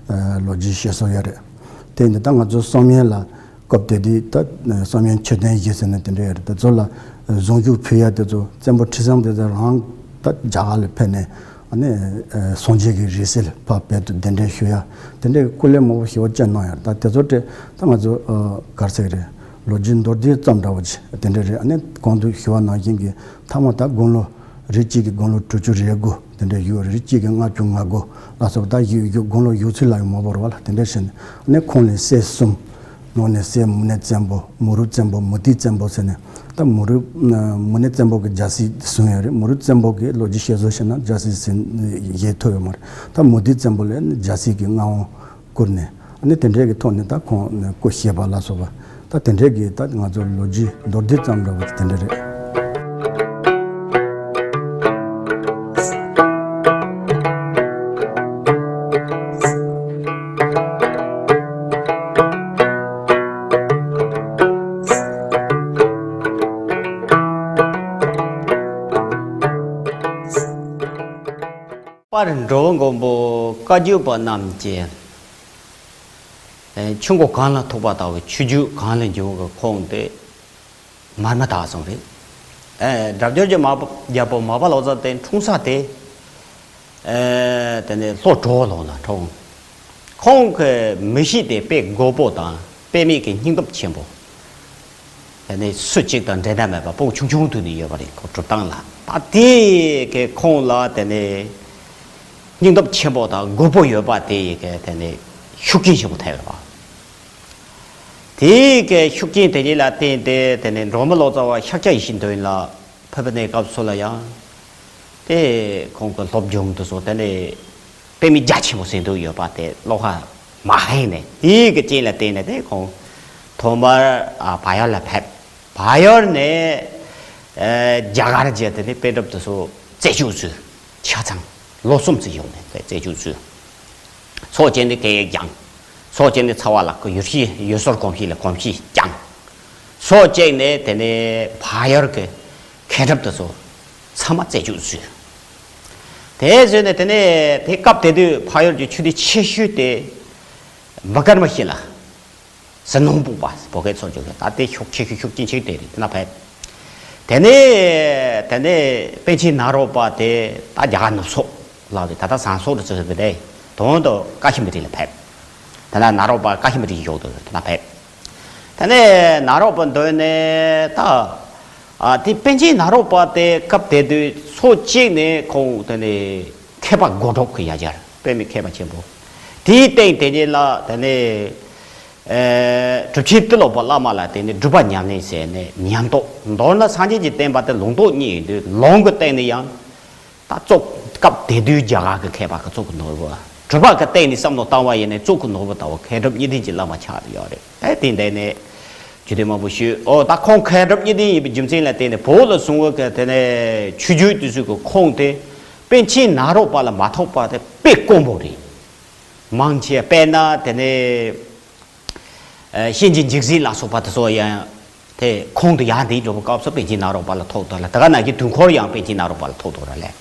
ལོ་རྒྱུས་བཤད་སྲོལ་ཡོད་རེད། དེ་ཡིན་དུས་ད་ང་ཚོ་བསམ་ཡས་ལ་སྐབས་དེ་དུས་ད་བསམ་ཡས་མཆོད་རྟེན་བཞི་ཟེར་ནས་དེ་འདྲ་ཡོད་རེད། དེ་ཚོ་ལ་གཟུངས་གཞུག་ཕུལ་ཡ་དེ་ཚོ་བཙན་པོ་ཁྲི་སྲོང་ལྡེ་བཙན་རང་ད་རྒྱ་གར་ལ་ཕེབས་ནས། ཨ་ནི་སངས་རྒྱས་ཀྱི་རིང་བསྲེལ་ཕར་བོད་དུ་གདན་འདྲེན་ཞུ་ཡ། དེ་འདྲའི་སྐུ་ལས་མང་པོ་ཞེ་པོ་ཅིག་གནང་ཡོད་རེད། ད་དེ་ཚོ་དེ་ད་ང་ཚོ་ག་རེ་ཟེར་གི་རེད། ལོ་རྒྱུས་མདོར་བསྡུས་ཙམ་འདྲ་བོ་ཅིག་དེ་འདྲ་རེད། ཨ་ནི་གོང་དུ་ཞུ་བ་ནང་བཞིན་གྱི་མཐའ་མ་ད་དགུང་ལོ་རེ་གཅིག་གི་དགུང་ལོ་དྲུག་ཅུ་རེ་དགུ་དེ་འདྲ་ཡོད་རེད། རེ་གཅིག་གི་ལྔ་བཅུ་ང་དགུ་ལ་སོགས་པ། ད་ཡོད་ཡོད་དགུང་ལོ་ཡོད་ཚད་ལ་ཡང་མང་པོ་རེད་བ་ལ། དེ་འདྲ་བྱས་ནས་ཨ་ནི་ཁོང་ལས་སྲས་གསུམ། ནང་ནས་སྲས་མུ་ནེ་བཙན་པོ། མུ་རུབ་བཙན་པོ། མུ་ཏིག་བཙན་པོ་ཟེར་ནས། ད་མུ་རུབ་མུ་ནེ་བཙན་པོ་གི་རྒྱལ་སྲིད་བཟུང་ཡོད་རེད། མུ་རུབ་བཙན་པོ་གི་ལོ་རྒྱུས་བཤད་སྲོལ་བྱས་ན་རྒྱལ་སྲིད་ཟིན་བཞེས་ཐུབ་ཡོད་མ་རེད། ད་མུ་ཏིག་བཙན་པོ་ལ་རྒྱལ་སྲིད་ཀྱི་མངའ་དབང་བསྐུར་ནས། ཨ་ནི་དེ་འདྲའི་གི་ཐོག་ནས་ད་ཁོང་སྐུ་གཤེགས་པ་ལ་སོགས་པ། ད་དེ་འདྲའི་གི་ད་ང་ཚོ་ལོ་རྒྱུས་མདོར་བསྡུས་ཙམ་འདྲ་བོ་དེ་འདྲ་རེད། པར་འགྲོ་བ་མགོན་པོ་བཀའ་བརྒྱུད་པ་རྣམས་ཀྱིས། ཆུ་མགོ་གངས་ལ་ཐུག་པ་ལྟ་བུའི་ཆུ་རྒྱུན་གངས་ལ་རྒྱུག་གི་ཁོངས་དེ་མར་མེ་ལྟ་བུ་རེད། སྒྲ་སྒྱུར་གྱི་མ་པ་རྒྱལ་པོ་མར་པ་ལོ་ཙཱ་དེ་འཁྲུངས་ས་དེ། དེ་ནས་ལྷོ་གྲོ་བོ་ལུང་ལ་འཁྲུངས། ཁོང་གི་མི་གཤིས་དེ་དཔེ་རྒོད་པོ་དང་དཔེ་མེད་ཀྱི་སྙིང་སྟོབས་ཆེན་པོ། དེ་ནས་སུ་གཅིག་དང་འབྲལ་ཐབས་མེད་པ། སྤུ་གུ་ཆུང་ཆུང་དུས་ནས་ཡོད་པ་རེད། ཁོ་སྒྲུབ་སྟངས་ལ། ད་དེ་གི་ཁོང་ལ་དེ་ནས་སྙིང་སྟོབས་ཆེན་པོ་དང་རྒོད་པོ་ཡོད་པ་དེ་ཡི་གི་དེ་ནས་ཤུགས་རྐྱེན་ཆེན་པོ་ཐེབས་ཡོད་པ། དེ་གི་ཤུགས་རྐྱེན་དེ་ཉིད་ལ་བརྟེན་ཏེ། དེ་ནས་འབྲོག་མི་ལོ་ཙཱ་བ་ཤཱཀྱ་ཡེ་ཤེས་མདུན་ལ་ཕེབས་པའི་གནས་སྐབས་སུ་ལ་ཡང་། དེ་ཁོང་གི་སློབ་སྦྱོང་དེ་ཚོ་དེ་ནས་དཔེ་མི་རྒྱ་ཆེན་པོ་ཟིན་འདུག་ཡོད་པ་དེ་བློ་ཁ་མ་ཧེང་ནས། དེ་གི་རྐྱེན་ལ་བརྟེན་ནས་དེ་ཁོང་ཐོག་མར་ཨ་བལ་ཡུལ་ལ་ཕེབས། བལ་ཡུལ་ནས་ཨ་རྒྱ་གར་བྱས། དེ་ནས་དཔེ་དེབ་དེ་ཚོ་རྩད་གཅོད་བྱས། ཆ་ཚང་ལོ་གསུམ་ཙམ་བཞུགས་ནས་དེ་རྩད་གཅོད་བྱས། ཚོགས་བཅས་ནས་སྐད་ཡིག་སྦྱངས། སོ་བྱས་ནས་ཚ་བ་ལ་ཡུལ་ཤེས་ཡུལ་སྲོལ་གོམས་གཤིས་ལ་གོམས་གཤིས་བསྐྱངས། སོ་བྱས་ནས་དེ་ནས་ཕ་ཡུལ་གྱི་མཁས་གྲུབ་དེ་ཚོ་ཚང་མ་རྩད་གཅོད་བཟོས། དེ་བཟོས་ནས་དེ་ནས་དེ་སྐབས་དེ་དུས་ཕ་ཡུལ་གྱི་ཆོས་སྡེ་ཆེ་ཤོས་དེ་འབུམ་དཀར་མ་ཞིག་ལ། ཟི་ནོར་བུ་པ་བོད་སྐད་ཚོགས་ཆུང་གི་ད་ལྟའི་ཤུགས་ཆེ་ཤོས་ཤུགས་རྐྱེན་ཆེ་དེ་རེད། དེ་ན་ཕེབས། དེ་ནས་དེ་ནས་པཎ་ཆེན་ནཱ་རོ་པ་དེ་ད་རྒྱ་གར་ནུབ་སོག་ལ་དེ་ད་ལྟ་ཟངས་སོག་རུ་ཚུད་པ་དེ་དོན་དུ་ཀ་ཤི་མི་རི་ལ་ཕེབས། དེ་ན་ནཱ་རོ་པ་ཀ་ཤི་མི་རི་ཡོག་དུ་དེ་ན་ཕེབས། དེ་ནས་ནཱ་རོ་པ་འདོན་ནས་ད་ཨ་དེ་པཎ་ཆེན་ནཱ་རོ་པ་དེ་སྐབས་དེ་དུས་སོ་གཅིག་ནས་ཁོང་དེ་ནས་མཁས་པ་དགོད་བྲོ་གི་ཡ་གྱལ་པདྨའི་མཁས་པ་ཆེན་པོ་དེའི་སྟེང་དེ་ཉིད་ལ་དེ་ནས། ཨེ། གྲུབ་ཆེན་ཏི་ལོ་པ་བླ་མ་ལ་བརྟེན་ནས་སྒྲུབ་པ་ཉམས་ལེན་ཟེར་ནས་ཉམས་རྟོགས། མདོར་ན་སངས་རྒྱས་ཀྱི་བསྟན་པ་དེ་ལུང་རྟོགས་གཉིས་ཡིན་དུས་ལུང་གི་སྟེང་ནས་ཡང་ད་གཙུག་སྐབས་དེ་དུས་རྒྱ་གར་གྱི་མཁས་པ་གི་གཙུག་གི་ནོར་བུ། གྲུབ་པ་གི་སྟེང་ནས་བསམ་བློ་བཏང་བ་ཡིན་ནའི་གཙུག་གི་ནོར་བུ་ལྟ་བུ་མཁས་གྲུབ་གཉིས་ལྡན་གྱི་བླ་མ་ཆགས་ཡོད་རེད། ཨེ་དེ་འདྲ་ནས་རྒྱུད་སྡེ་མང་པོ་ཞུས། ཨོ་ད་ཁོང་མཁས་གྲུབ་གཉིས་ལྡན་ཡིན་པའི་རྒྱུ་མཚན་ལ་བརྟེན་ནས་བོད་ལ་བཟུང་བའི་གི་དེ་ནས་ཆོས་བརྒྱུད་དེ་ཚོ་གི་ཁོངས་དེ་པཎ་ཆེན་ནཱ་རོ་པ་ལ་མ་ཐོབ་པ་དེ་དཔེ་དཀོན་པོ་རེད། མང་ཆེ་དཔེར་ན་དེ་ནས་ཨ་གཤིན་རྗེ་འཇིགས་བྱེད་ལ་སོགས་པ་དེ་ཚོ་ཡང་དེ་ཁོང་དུ་ཡང་དེའི་འགྲོ་བ་སྐབས་སུ་པཎ་ཆེན་ནཱ་རོ་པ་ལ་ཐོབ་འདུག་ལ། དེ་ག་ནང་བཞིན་དུས་འཁོར་ཡང་པཎ་ཆེན་ནཱ་རོ་པ་ལ་ཐོབ་འདུག་ར་ལས།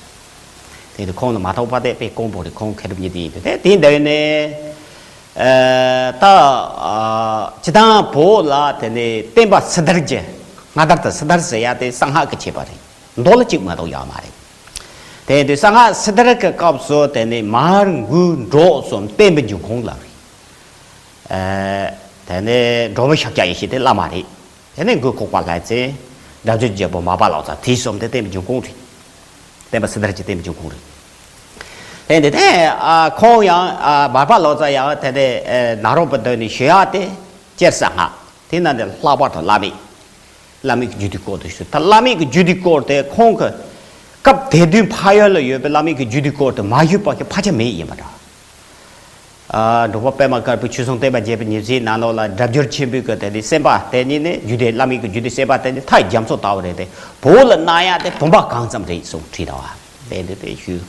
དེ་དུས་ཁོང་ལ་མ་ཐོབ་པ་དེ་དཔེ་དཀོན་པོ་རེད། ཁོང་མཁས་གྲུབ་གཉིས་ལྡན་ཡིན་དུས་དེ་དེ་འདྲ་ཡིན་ནས་ཨ་ད་ཨ་སྤྱིར་བཏང་བོད་ལ་དེ་ནས་བསྟན་པ་སྲིད་དར་གྱི་སྔ་དར་དང་སྲིད་དར་ཟེར་ཡ་དེ་གསང་སྔགས་ཀྱི་ཆེ་བ་རེད། མདོ་ལ་གཅིག་མ་གཏོགས་ཡོད་མ་རེད། དེ་ཡིན་དུས་གསང་སྔགས་སྲིད་དར་གྱི་སྐབས་སུ་དེ་ནས་མར་འགོས་འབྲོག་གསུམ་བསྟན་པའི་འབྱུང་ཁུངས་ལ་རེད། ཨ་དེ་ནས་འབྲོག་མི་ཤཱཀྱ་ཡེ་ཤེས་དེ་བླ་མ་རེད། དེ་ནས་འགོས་ཁོག་པ་ལྷ་བཙན། སྒྲ་བསྒྱུར་རྒྱལ་པོ་མར་པ་ལོ་ཙཱ། དེ་གསུམ་དེ་བསྟན་པའི་འབྱུང་ཁུངས་རེད། བསྟན་པ་སྲིད་དར་གྱི་བསྟན་པའི་འབྱུང་ཁུངས་རེད། དེ་ཡིན་དུས་དེ་ཨ་ཁོང་ཡང་ཨ་མར་པ་ལོ་ཙཱ་ཡང་དེ་ནས་ཨ་ནཱ་རོ་པ་འདོན་ནས་ཞུ་ཡག་དེ་སྤྱིར་གསང་སྔགས་དེ་ན་དེ་ལྷག་པར་དུ་བླ་མེད། བླ་མེད་ཀྱི་རྒྱུད་སྡེའི་སྐོར་དུ་ཞུ། ད་བླ་མེད་ཀྱི་རྒྱུད་སྡེའི་སྐོར་དེ་ཁོང་གི་སྐབས་དེ་དུས་ཕ་ཡུལ་ལ་ཡོད་པའི་བླ་མེད་ཀྱི་རྒྱུད་སྡེའི་སྐོར་དུ་མ་ཞུས་པ་ཞིག་ཕལ་ཆེར་མེད་ཡིན་པ་འདྲ། ཨ་འབྲུག་པ་པདྨ་དཀར་པོའི་ཆོས་སྲུང་བསྟན་པ་རྒྱས་པའི་ཉིན་མཚན་ནང་ལོགས་ལ་སྒྲ་བསྒྱུར་ཆེན་པོའི་སྐབས་དེ་ནས་སེམས་དཔའ་དེ་ཉིད་ནས་རྒྱུད་སྡེ་བླ་མེད་ཀྱི་རྒྱུད་སྡེ་སེམས་དཔའ་དེ་ནི་མཐའ་རྒྱ་མཚོ་ལྟ་བུ་རེད་དེ། བོད་ལ་གནང་ཡག་དེ་བུམ་པ་གང་ཙམ་རེད་གསུངས་བྲིས་དང་བ་དེ་འདི་དེ་ཞུས།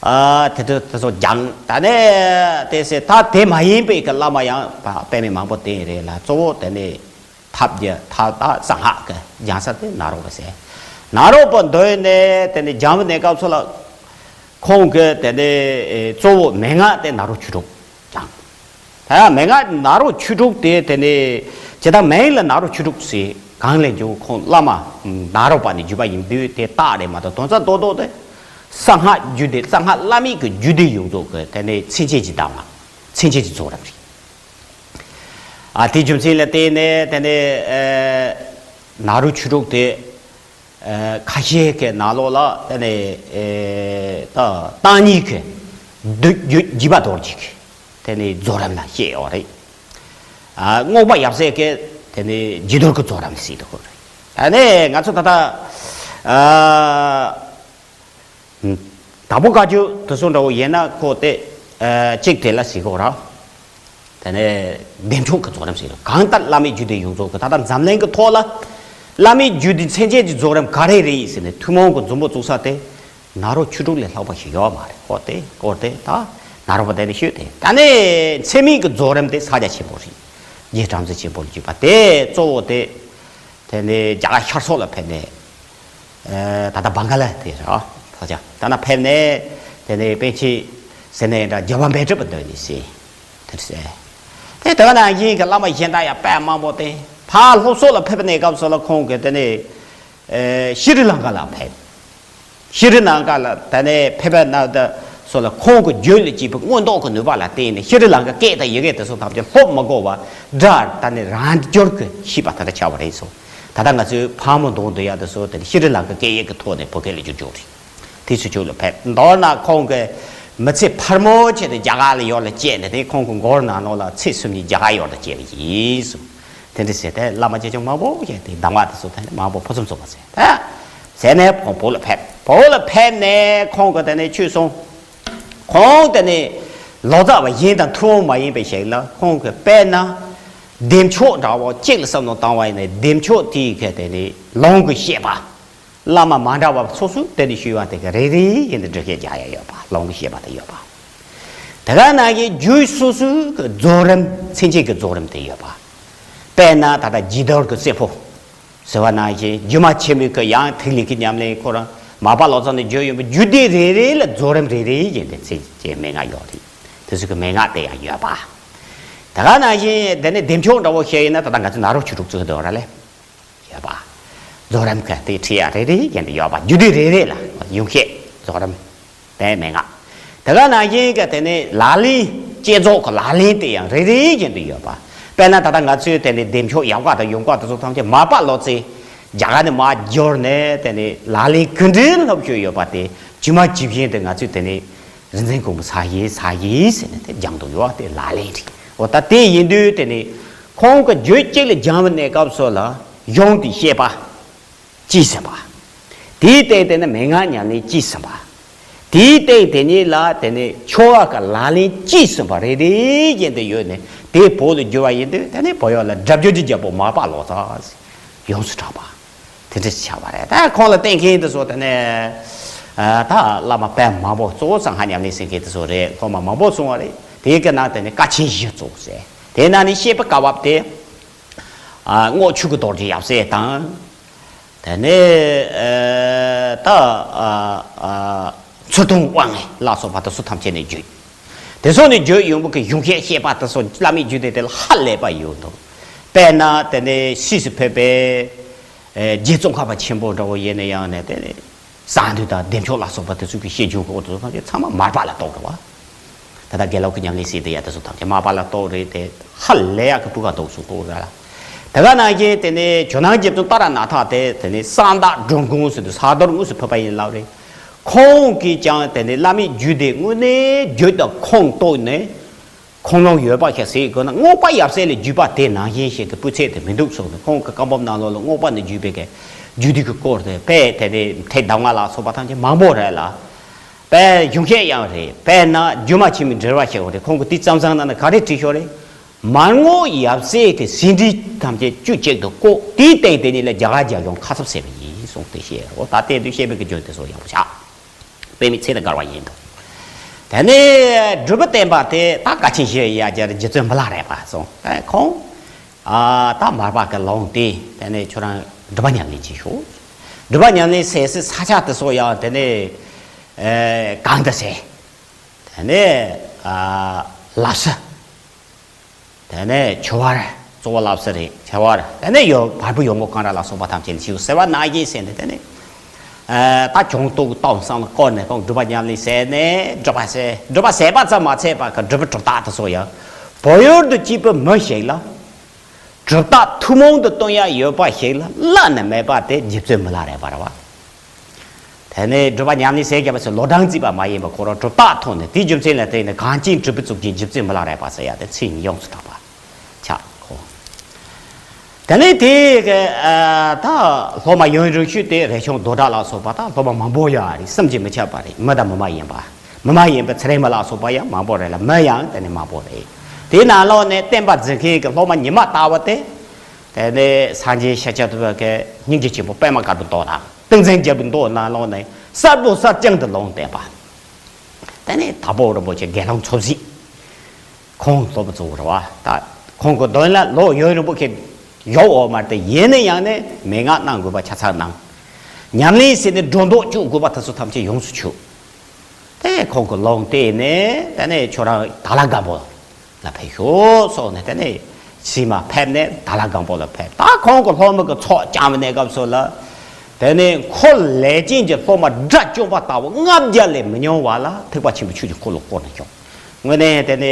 ཨ་དེ་དུས་དེ་ཚོ་སྦྱངས། ད་ནས་དེ་ཟེར་ད་དེ་མ་ཡིན་པའི་གི་བླ་མ་ཡང་པ་དཔེ་མེད་མང་པོ་བསྟེན་རེད་ལ། གཙོ་བོ་དེ་ནས་ཐབས་ཀྱི་ཐབས་དང་གསང་སྔགས་ཀྱི་སྦྱང་ས་དེ་ནཱ་རོ་པ་ཟེར། ནཱ་རོ་པ་འདོན་ནས་དེ་ནས་སྦྱངས་པའི་གནས་སྐབས་སུ་ལ་ཁོང་གི་དེ་ནས་གཙོ་བོ་མན་ངག་དེ་ནཱ་རོ་ཆོས་དྲུག་སྦྱངས། ད་ཡང་མན་ངག་ནཱ་རོ་ཆོས་དྲུག་དེ་དེ་ནས་ཇི་ལྟར་མིང་ལ་ནཱ་རོ་ཆོས་དྲུག་ཟེར་གང་ལས་བྱུང་ཁོང་བླ་མ་ནཱ་རོ་པ་ནས་བརྒྱུད་པ་ཡིན་དུས་དེ་རྟགས་རེད་མ་གཏོགས་དོན་རྩ་རྡོག་རྡོག་དེ་གསང་སྔགས་རྒྱུད་སྡེ་གསང་སྔགས་བླ་མེད་ཀྱི་རྒྱུད་སྡེ་ཡོངས་རྫོགས་ཀྱི་དེ་ནས་མཚན་བཅས་ཀྱི་གདམས་ངག་མཚན་བཅས་ཀྱི་རྫོགས་རིམ་རེད། ཨ་དེའི་རྒྱུ་མཚན་ལ་བརྟེན་ནས་དེ་ནས་ཨ་ནཱ་རོ་ཆོས་དྲུག་དེ་ཨ་ཁ་ཤས་ཀྱི་ནང་ལོགས་ལ་དེ་ནས་ཨེ་ད་བརྟན་གཉིས་ཀྱི་བསྡུས་བརྗོད་བགྱིས་པ་རྡོ་རྗེ་གི་དེ་ནས་རྫོགས་རིམ་ལ་བཤད་ཡོད་རེད། ཨ་རྔོག་པ་ཡབ་སྲས་ཀྱི་དེ་ནས་རྗེས་ཟློས་ཀྱི་རྫོགས་རིམ་ཟེར་དུས་ཁོ་རེད། ཨ་ནས་ང་ཚོ་ད་ལྟ་ཨ། དྭགས་པོ་བཀའ་བརྒྱུད་དེ་ཚོ་འདྲ་བོ་ཡིན་ན་ཁོ་དེ་ཨ་གཅིག་དེ་ལ་ཟེར་གོ་ར། དེ་ནས་བདེ་མཆོག་གི་རྫོགས་རིམ་ཟེར་གོ། གང་ལྟར་བླ་མེད་རྒྱུད་སྡེ་ཡོངས་རྫོགས་ཀྱི་ད་ལྟ་འཛམ་གླིང་གི་ཐོག་ལ་བླ་མེད་རྒྱུད་སྡེ་མཚན་བཅས་ཀྱི་རྫོགས་རིམ་ག་རེ་རེད་ཟེར་ནས་ཐུན་མོང་གི་འཛོམས་པོ་བཙུགས་ས་དེ་ནཱ་རོ་ཆོས་དྲུག་ལས་ལྷག་པ་ཞིག་ཡོད་མ་རེད། ཁོ་དེ་སྐོར་དེ་ད་ནཱ་རོ་པ་དེ་ནས་ཤོད་དེ། ད་ནས་ཚད་མིན་གྱི་རྫོགས་རིམ་དེ་ཕྱག་རྒྱ་ཆེན་པོ་རེད། རྗེ་བྲམ་ཟེ་ཆེན་པོ་ལ་བརྒྱུད་པ་དེ་གཙོ་བོ་དེ། དེ་ནས་རྒྱ་གར་ཤར་ཕྱོགས་ལ་ཕེབས་ནས། ཨ་ད་ལྟ་བང་ག་ལ་དེ་རེད་ཨ། ད་ཆ་ད་ན་ཕེབས་ནས་དེ་ནས་པཎ་ཆེན་ཟེར་ནས་འདྲ་རྒྱལ་བ་མེ་སྤྲུལ་པ་འདོན་ནས་ཟེར། དེར་ཟེར། དེ་དེ་ག་ནང་བཞིན་གྱི་བླ་མ་གཞན་དག་ཡང་དཔེ་མང་པོ་བསྟེན། ཕར་ལྷོ་ཕྱོགས་ལ་ཕེབས་པའི་གནས་སྐབས་སུ་ལ་ཁོང་གིས་དེ་ནས་ཨ་ཤྲི་ལང་ཀ་ལ་ཕེབས། ཤྲི་ལང་ཀ་ལ་ད་ནས་ཕེབས་པ་ན་ད་སོ་ལ་ཁོང་གི་རྒྱུད་ལ་སྐྱེས་པའི་མངོན་རྟོགས་ཀྱི་ནུས་པ་ལ་བརྟེན་ནས་ཤྲི་ལང་ཀའི་སྐད་དང་ཡི་གེ་དེ་ཚོ་ཐམས་ཅད་སློབ་མི་དགོས་པར་སྒྲ་ད་ནས་རང་འབྱོར་གྱི་ཤེས་པ་དེ་འདྲ་ཆགས་པ་རེད་སོ། ད་ལྟ་ང་ཚོའི་ཕག་མོ་གདོང་འདི་ཡག་དེ་ཚོ་དེ་ནས་ཤྲི་ལང་ཀའི་སྐད་ཡིག་གི་ཐོག་ནས་བོད་སྐད་ལ་བསྒྱུར་བཅོས་རེད། དེ་ཚོ་ཆོས་ལ་ཕེབས། མདོར་ན་ཁོང་གི་མི་ཚེ་ཕལ་མོ་ཆེ་དེ་རྒྱ་གར་ལ་ཡོད་ལ་སྐྱེས་ནས་དེ་ཁོང་གི་མགོ་ནང་ལོགས་ལ་ཚེ་གསུམ་གཉིས་རྒྱ་གར་ཡུལ་དུ་སྐྱེས་པ་ཡིན་སོ། དེ་འདྲ་ཟེར་ཏེ་བླ་མ་ཆེ་ཆུང་མང་པོ་ཞིག་དེ་གདམས་ངག་དེ་ཚོ་དེ་ནས་མང་པོ་ཕུན་སུམ་ཚོགས་པ་ཟེར་ད། ཟེར་ནས་ཁོང་བོད་ལ་ཕེབས། བོད་ལ་ཕེབས་ནས་ཁོང་གིས་དེ་ནས་ཆོས་གསུངས། ཁོང་དེ་ནས་ལོ་ཙཱ་བ་གཞན་དང་ཐུན་མོང་མ་ཡིན་པའི་ཞིག་ལ་ཁོང་གིས་དཔེར་ན་བདེ་མཆོག་འདྲ་བོ་གཅིག་ལ་བསམ་བློ་བཏང་བ་ཡིན་ན་བདེ་མཆོག་དེའི་ག་དེ་ནས་ལུང་གི་བཤད་པ། བླ་མ་མ་འདྲ་བ་སོ་སོས་དེ་ནས་ཞུས་པ་དེ་ག་རེ་རེ་ཡིན་ཏེ་འགྲེལ་བཤད་རྒྱག་ཡ་ཡོད་པ། ལུང་གི་བཤད་པ་དེ་ཡོད་པ། དེ་ག་ནང་བཞིན་རྒྱུད་སོ་སོའི་གི་རྫོགས་རིམ་མཚན་བཅས་ཀྱི་རྫོགས་རིམ་དེ་ཡོད་པ། དཔེར་ན་ད་ལྟ་རྒྱས་བསྡུས་ཀྱི་བརྩེ་ཕོ་ཟེར་བ་ནང་བཞིན་སྒྱུ་མ་ཆེན་མོའི་གི་ཡང་ཐིག་ལེ་གི་ཉམས་ལེན་ཁོ་རང་མར་པ་ལོ་ཙཱ་ནས་བརྗོད་ཡོད་པ་རྒྱུད་སྡེ་རེ་རེ་ལ་རྫོགས་རིམ་རེ་རེ་བཞིན་དུ་མཚན་བཅས་མན་ངག་ཡོད་རེད། དེ་ཚོ་གི་མན་ངག་དེ་ཡང་ཡོད་པ། དེ་ག་ནང་བཞིན་དེ་ནས་བདེ་མཆོག་འདྲ་བོ་བཤད་ཡིན་ན་ད་ལྟ་ང་ཚོ་ནཱ་རོ་ཆོས་དྲུག་བརྩི་གི་འདུག་ར་ལེ། ཡོད་པ། རྫོགས་རིམ་གྱི་དེ་ཁྲིད་ཡ་རེ་རེ་བཞིན་དུ་ཡོད་པ། རྒྱུད་སྡེ་རེ་རེ་ལ་ཡུམ་བཤད་རྫོགས་རིམ་དེ་མན་ངག་དེ་ག་ནང་བཞིན་གྱི་དེ་ནས་ལག་ལེན་བསྐྱེད་རྫོགས་ཀྱི་ལག་ལེན་དེ་ཡང་རེ་རེ་བཞིན་དུ་ཡོད་པ། དཔེར་ན་ད་ལྟ་ང་ཚོས་དེ་ནས་བདེ་མཆོག་ཡབ་བཀའ་དང་ཡུམ་བཀའ་དེ་ཚོ་ཐམས་ཅད་མར་པ་ལོ་ཙཱས་རྒྱ་གར་ནས་མར་བསྒྱུར་ནས་དེ་ནས་ལག་ལེན་ག་འདྲའི་སློབ་ཞུས་ཡོད་པ་དེ་ཇི་མ་ཇི་བཞིན་དུ་ང་ཚོས་དེ་ནས་རིག་འཛིན་གོང་མ་ས་ཡི་ས་ཡི་ཟེར་ནས་དེ་སྦྱང་དུ་ཡོད་པ་དེ་ལག་ལེན་རེད། འོ་ད་དེ་ཡིན་དུས་དེ་ནས་ཁོང་གི་རྒྱུད་གཅིག་ལ་སྦྱང་བའི་གནས་སྐབས་སུ་ལ་གཞུང་དེ་བཤད་པ། གཅེས་ཟིན་པ། དེའི་སྟེང་དེ་ནི་མན་ངག་ཉམས་ལེན་གཅེས་ཟིན་པ། དེའི་སྟེང་དེ་ཉིད་ལ་དེ་ནི་འཆོལ་བ་གི་ལག་ལེན་གཅེས་ཟིན་པ་རེ་རེ་བཞིན་དུ་ཡོད་ནས་དེ་བོད་ལ་བསྒྱུར་བ་ཡིན་དུས་དེ་ནི་བོད་ཡུལ་ལ་སྒྲ་བསྒྱུར་གྱི་རྒྱལ་པོ་མར་པ་ལོ་ཙཱ་ཡོངས་སུ་གྲགས་པ། དེ་འདྲ་ཆགས་པ་རེད། ད་ཁོང་ལ་བརྟེན་མཁན་དེ་ཚོ་དེ་ནི་ད་བླ་མ་དཔེ་མང་པོ་གཙོ་བོ་གསང་སྔགས་ཉམས་ལེན་ཟེར་མཁན་དེ་ཚོ་རེད། སློབ་མ་མང་པོ་གསུངས་པ་རེད། དེའི་སྐད་ནང་དེ་ནི་ཀ་ཆེན་བཞི་གཙོ་བོ་ཟེར། དེའི་ནང་ནས་བཤད་པའི་སྐབས་བབ་དེ། ཨ་རྔོག་ཆོས་ཀྱི་རྡོ་རྗེ་ཡབ་སྲས་དང་། དེ་ནས་ཨ་ད་ཨ་ཨ་ཚུར་མཐོང་དབང་ངེ་ལ་སོགས་པ་དེ་ཚོ་ཐམས་ཅད་ནས་བརྒྱུད། དེ་ཚོ་ནས་བརྒྱུད་ཡོང་བའི་གི་གཞུང་བཤད་བཤད་པ་དེ་ཚོ་བླ་མའི་རྒྱུད་སྡེ་དེ་ལ་ཧ་ལས་པ་ཡོད་འདུག་དཔེར་ན་དེ་ནས་སུད་སི་ཕེབས་པའི་ཨ་རྗེ་ཙོང་ཁ་པ་ཆེན་པོ་འདྲ་བོ་ཡིན་ན་ཡང་ནས་དེ་ནས། གསང་འདུས་དང་བདེ་མཆོག་ལ་སོགས་པ་དེ་ཚོ་གི་བཤད་རྒྱུན་གོ་དེ་ཚོ་ཐམས་ཅད་ཚང་མ་མར་པ་ལ་གཏོགས་རེད་བ། ད་ལྟ་དགེ་ལུགས་ཀྱི་ཉམས་ལེན་ཟེར་དེ་ཡ་དེ་ཚོ་ཐམས་ཅད་མར་པ་ལ་གཏོགས་རེད་དེ་ཧ་ལས་ཡག་གི་སྤུས་ཀ་དོག་སུ་གཏོགས་རེད་ལ། དེ་ག་ནང་བཞིན་དེ་ནས་ཇོ་ནང་རྗེ་བཙུན་ཏཱ་ར་ནཱ་ཐ་དེ་དེ་ནས་གསང་བདག་འགྲོ་མགོན་ཟེར་དུས་ས་རྡོར་དངོས་སུ་ཕེབས་པ་ཡིན་ལབ་རེད། ཁོང་གིས་ཀྱང་དེ་ནས་བླ་མའི་རྒྱུད་སྡེ་དངོས་གནས་རྒྱུད་དང་ཁོངས་གཏུགས་ནས། ཁུངས་ལུང་ཡོད་པ་ཞིག་ཟེར་དགོས་ན་རྔོག་པ་ཡབ་སྲས་ལས་བརྒྱུད་པ་དེ་ནང་བཞིན་ཞིག་གི་སྤུས་ཚད་དེ་མི་འདུག་གསུངས་ནས་ཁོང་གི་བཀའ་འབུམ་ནང་ལོགས་ལ་རྔོག་པ་ནས་བརྒྱུད་པའི་གི་རྒྱུད་སྡེ་གི་སྐོར་དེ་དཔེ་དེ་ནས་ཐེག་གདམས་ངག་ལ་སོགས་པ་ཐམས་ཅད་མང་པོ་རེད་ལ། དཔེ་གཞུང་བཤད་ཡང་རེད། དཔེར་ན་སྒྱུ་མ་ཆེན་མོའི་འགྲེལ་བ་ཞིག་རེད། ཁོང་གིས་དེ་ཙམ་ཙམ་ནང་ན་ག་རེ་བྲིས་ཤོག་རེད། མར་རྔོག་ཡབ་སྲས་ཀྱི་ཟིན་བྲིས་ཐམས་ཅད་དཀྱུས་གཅིག་ཏུ་བཀོད་དེའི་སྟེང་དེ་ཉིད་ལ་རྒྱ་གར་རྒྱ་གཞུང་ཁ་གསབ་ཟེར་བ་ཡིན་གསུངས་ཏེ་བཤད་རོ། ད་ལྟའི་དུས་བཤད་པའི་གི་རྒྱུན་དེ་ཚོ་ཡག་པོ་ཆགས། དཔེ་མི་ཚེ་དང་འགལ་བ་ཡིན་འདུག་དེ་ནས་སྒྲུབ་པ་བསྟན་པ་དེ་ད་ཀ་ཆེན་བཞི་ཡ་རྒྱལ་རྗེ་བཙུན་མི་ལ་རས་པ་སོང་། ཨ་ཁོང་ཨ་ད་མར་པ་གི་ལུང་སྟེ་དེ་ནས་ཁྱོད་རང་སྒྲུབ་པ་ཉམས་ལེན་བྱེད་ཤོག་སྒྲུབ་པ་ཉམས་ལེན་ཟེར་སའི་ས་ཆ་དེ་ཚོ་ཡང་དེ་ནས་ཨ་གང་དུ་ཟེར། དེ་ནས་ཨ་ལབ་ས། དེ་ནས་ཆུ་བར་གཙོ་བོ་ལབ་ས་རེད། ཆུ་བར་དེ་ནས་ཡོ་བལ་པོ་ཡོ་མོ་གངས་ར་ལ་སོགས་པ་ཐམས་ཅད་ལ་ཞིག་ཟེར་བ་ནང་བཞིན་ཟེར་ནས་དེ་ནས་ཨ་ད་གྱོང་གཏུག་གཏོང་བསམ་བློ་བསྐོར་ནས་ཁོང་སྒྲུབ་པ་ཉམས་ལེན་ཟེར་ནས་སྒྲུབ་པ་ཟེར་སྒྲུབ་པ་ཟེར་བ་ཙམ་མ་ཚད་པ་གི་སྒྲུབ་པ་གྲུབ་རྟགས་དེ་ཚོ་ཡང་བོད་ཡུལ་དུ་སྐྱེས་པའི་མི་ཞིག་ལ་གྲུབ་རྟགས་ཐུན་མོང་དུ་སྟོན་ཡ་ཡོད་པ་ཞིག་ལ་བླ་ན་མེད་པ་དེ་རྗེ་བཙུན་མི་ལ་རས་པ་རེད་བ། དེ་ནས་སྒྲུབ་པ་ཉམས་ལེན་ཟེར་བརྒྱབ་པ་ཚོ་ལོ་གྲངས་བརྩིས་པ་མ་ཡིན་པར་ཁོ་རང་གྲུབ་རྟགས་ཐོག་ནས་དེའི་རྒྱུ་མཚན་ལ་བརྟེན་ནས་གངས་ཅན་གྲུབ་པའི་གཙུག་རྒྱན་རྗེ་བཙུན་མི་ལ་རས་པ་ཟེར་ཡ་དེ་མཚན་ཉིད་ཡོངས་སུ་གྲགས་པ་ཆགས་ཁོ། དེ་ནས་དེ་གི་ཨ་ད་སློབ་མ་ཡུན་རིང་ཤོས་དེ་རས་ཆུང་རྡོ་གྲགས་ལ་སོགས་པ་དང་སློབ་མ་མང་པོ་ཡོད་རེད། བསམ་གྱིས་མི་ཁྱབ་པ་རེད། མི་དང་མི་མ་ཡིན་པ། མི་མ་ཡིན་པའི་ཚེ་རིང་མ་ལ་སོགས་པ་ཡང་མང་པོ་རེད་ལ་མི་ཡང་དེ་ནས་མང་པོ་རེད། དེའི་ནང་ལོགས་ནས་བསྟན་པ་འཛིན་མཁན་གྱི་སློབ་མ་ཉི་མ་ལྟ་བུ་དེ། དེ་ནས་སངས་རྒྱས་ཤཱཀྱ་ཐུབ་པའི་སྙིང་རྗེ་ཆེན་པོ་པདྨ་དཀར་པོའི་མདོ་དང་ཏིང་འཛིན་རྒྱལ་པོའི་མདོ་ནང་ལོགས་ནས་གསར་བུ་གསར་རྐྱང་དུ་ལུང་བསྟན་པ། དེ་ནས་དྭགས་པོ་རིན་པོ་ཆེ་དགེ་སློང་འཚོ་བྱེད། ཁོང་སློབ་གཙོ་བོ་རེད་བ། ད་ཁོང་གི་མདུན་ལ་ལོ་ཡུན་རིང་པོ་ཁེལ་ཡོད་འོ་མ་དེ་ཡིན་ན་ཡང་ནས་མན་ངག་གནང་དགོས་པ་ཆ་ཚང་གནང་། ཉམས་ལེན་ཟེར་ནས་སྒྲོ་འདོགས་གཅོད་དགོས་པ་དེ་ཚོ་ཐམས་ཅད་ཡོངས་སུ་ཆོད། དེ་ཁོང་གི་ལུང་བསྟན་ནས་དེ་ནས་ཁྱོད་རང་དྭགས་ལྷ་སྒམ་པོ་ལ་ཕེབས་ཤོག་གསུངས་ནས་དེ་ནས་ཕྱི་མ་ཕེབས་ནས་དྭགས་ལྷ་སྒམ་པོ་ལ་ཕེབས། ད་ཁོང་གི་སློབ་མ་གི་ཚོགས་བསྐྱངས་པའི་གནས་སྐབས་སུ་ལ། དེ་ནས་འཁོར་ལས་ཅན་གྱི་སློབ་མ་དགྲ་བཅོམ་པ་ལྟ་བུ་ལྔ་བརྒྱ་ལས་མི་ཉུང་བ་ལ་ཐེག་པ་ཆེན་པོའི་ཆོས་ཀྱི་འཁོར་ལོ་བསྐོར་ནས་བྱུང་། དངོས་གནས་དེ་ནས་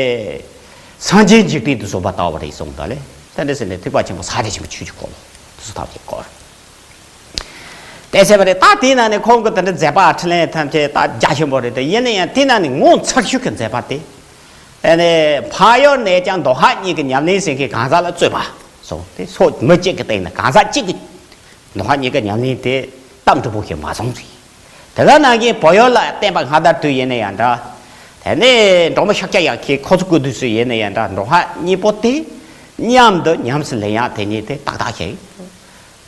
སངས་རྒྱས་འཇིག་རྟེན་དུ་བཟོད་པ་ལྟ་བུ་རེད་གསུངས་ད་ལེ། དེ་འདྲ་ཟེར་ནས་ཐེག་པ་ཆེན་པོ་ས་རྒྱ་ཆེན་པོའི་ཆོས་ཀྱི་འཁོར་ལོ་དེ་ཚོ་ཐམས་ཅད་བསྐོར། དེ་ཟེར་བ་རེད། ད་དེའི་ནང་ནས་ཁོང་གི་དེ་འདྲ་མཛད་པ་འཕྲིན་ལས་ཐམས་ཅད་ད་རྒྱ་ཆེན་པོ་རེད་དེ། ཡིན་ན་ཡང་དེའི་ནང་ནས་ངོ་མཚར་ཤོས་ཀྱི་མཛད་པ་དེ། དེ་ནས་འཕགས་ཡུལ་ནས་ཀྱང་མདོ་སྔགས་གཉིས་ཀྱི་ཉམས་ལེན་ཟེར་མཁན་གང་ཟག་ལ་གཙོས་པ་སོང་སྟེ། སོ་མི་གཅིག་གི་སྟེང་ནས་གང་ཟག་གཅིག་གི་མདོ་སྔགས་གཉིས་ཀྱི་ཉམས་ལེན་དེ་གཏམ་འདྲ་པོ་ཞིག་མ་སོང་ཟིག་དེ་ག་ནང་བཞིན་བོད་ཡུལ་ལ་བསྟན་པ་སྔ་དར་དུས་ཡིན་ན་ཡང་འདྲ། དེ་ནས་འབྲོག་མི་ཤཱཀྱ་ཡང་ཁྱེད་ཁོ་ཚོ་སྐུ་དུས་སུ་ཡིན་ན་ཡང་འདྲ། མདོ་སྔགས་གཉིས་པོ་དེ་མཉམ་དུ་ཉམས་སུ་ལེན་ཡག་དེ་ཉིད་དེ་ཏག་ཏག་ཞིག་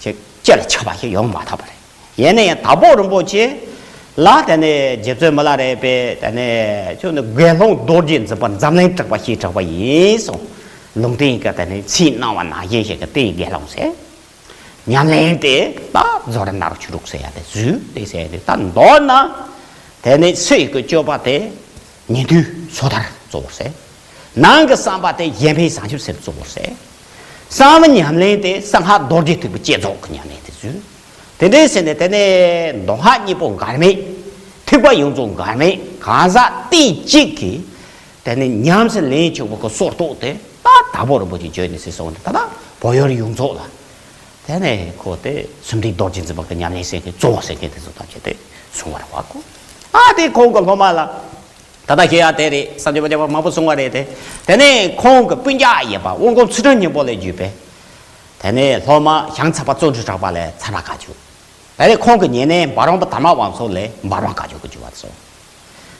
ཅིག་ལྕེ་ལ་ཆགས་པ་ཞིག་ཡོང་མ་ཐུབ་པ་རེད། ཡིན་ན་ཡང་དྭགས་པོ་རིན་པོ་ཆེ་ ལ་དེ་ནས་རྗེ་བཙུན་མི་ལ་རས་པས་དེ་ནས་ཁྱོད་ནི་དགེ་སློང་རྡོ་རྗེ་འཛིན་པ་འཛམ་གླིང་དྲེགས་པ་ཞེས་གྲགས་པ་ཡིན་གསུངས། ལུང་བསྟན་གྱི་དེ་ནས་ཚིག་གནང་བ་ནང་བཞིན་ཞིག་གི་བསྟན་དགེ་སློང་ཟེར། ཉམས་ལེན་དེ་ད་རྫོགས་རིམ་ནཱ་རོ་ཆོས་དྲུག་ཟེར་ཡ་དེ་བཟོས་ཏེ་ཟེར་ཏེ། ད་མདོར་ན་དེ་ནས་ཚེ་ཡི་གི་སྤྱོད་པ་དེ་ཉན་ཐོས་སོ་ཐར་གཙོ་བོར་ཟེར། ནང་གི་བསམ་པ་དེ་གཞན་ཕན་བྱང་ཆུབ་སེམས་གཙོ་བོར་ཟེར། གསང་བའི་ཉམས་ལེན་དེ་གསང་སྔགས་རྡོ་རྗེ་ཐེག་པའི་བསྐྱེད་རྫོགས་ཀྱི་ཉམས་ལེན་དེ་བཟོས། དེ་འདྲའི་ཟེར་ནས་དེ་ནས་མདོ་སྔགས་གཉིས་པོ་འགལ་མེད། ཐེག་པ་ཡོངས་རྫོགས་འགལ་མེད་གང་ཟག་རྟེན་གཅིག་གིས་དེ་ནས་ཉམས་སུ་ལེན་ཆོག་པ་གི་སྲོལ་གཏོད་དེ་ད་དྭགས་པོ་རིན་པོ་ཆེ་བརྗོད་ནས་ཟེར་སོང་། དེ་ད་ལྟ་བོད་ཡུལ་ཡོངས་རྫོགས་ལ། དེ་ནས་ཁོ་དེ་གསུམ་ལྡན་རྡོ་རྗེ་འཛིན་པ་གི་ཉམས་ལེན་ཟེར་མཁན་གཙོ་བོ་ཟེར་མཁན་དེ་ཚོ་ཐམས་ཅད་དེ་གསུང་བར་བ་གོ། ཨ་དེ་ཁོང་གི་སློབ་མ་ལ་ད་ལྟ་ཞུ་ཡ་དེ་རེད། སངས་རྒྱས་པ་མང་པོ་གསུང་བ་རེད་དེ། དེ་ནས་ཁོང་གི་སྤུན་ཀྱག་ཡིན་པ་དབུ་དགོན་ཚུལ་ཁྲིམས་སྙིང་པོ་ལས་བརྒྱུད་པའི་དེ་ནས་སློབ་མ་ཞང་ཚ་པ་བརྩོན་འགྲུས་གྲགས་པ་ལས་ཚར་བ་བཀའ་བརྒྱུད། དེ་ནས་ཁོང་གི་ཉེ་གནས་འབའ་རོམ་པ་དར་མ་དབང་ཕྱུག་ལས་འབའ་རོམ་བཀའ་བརྒྱུད་ཀྱི་བརྒྱུད་པ་སོང་།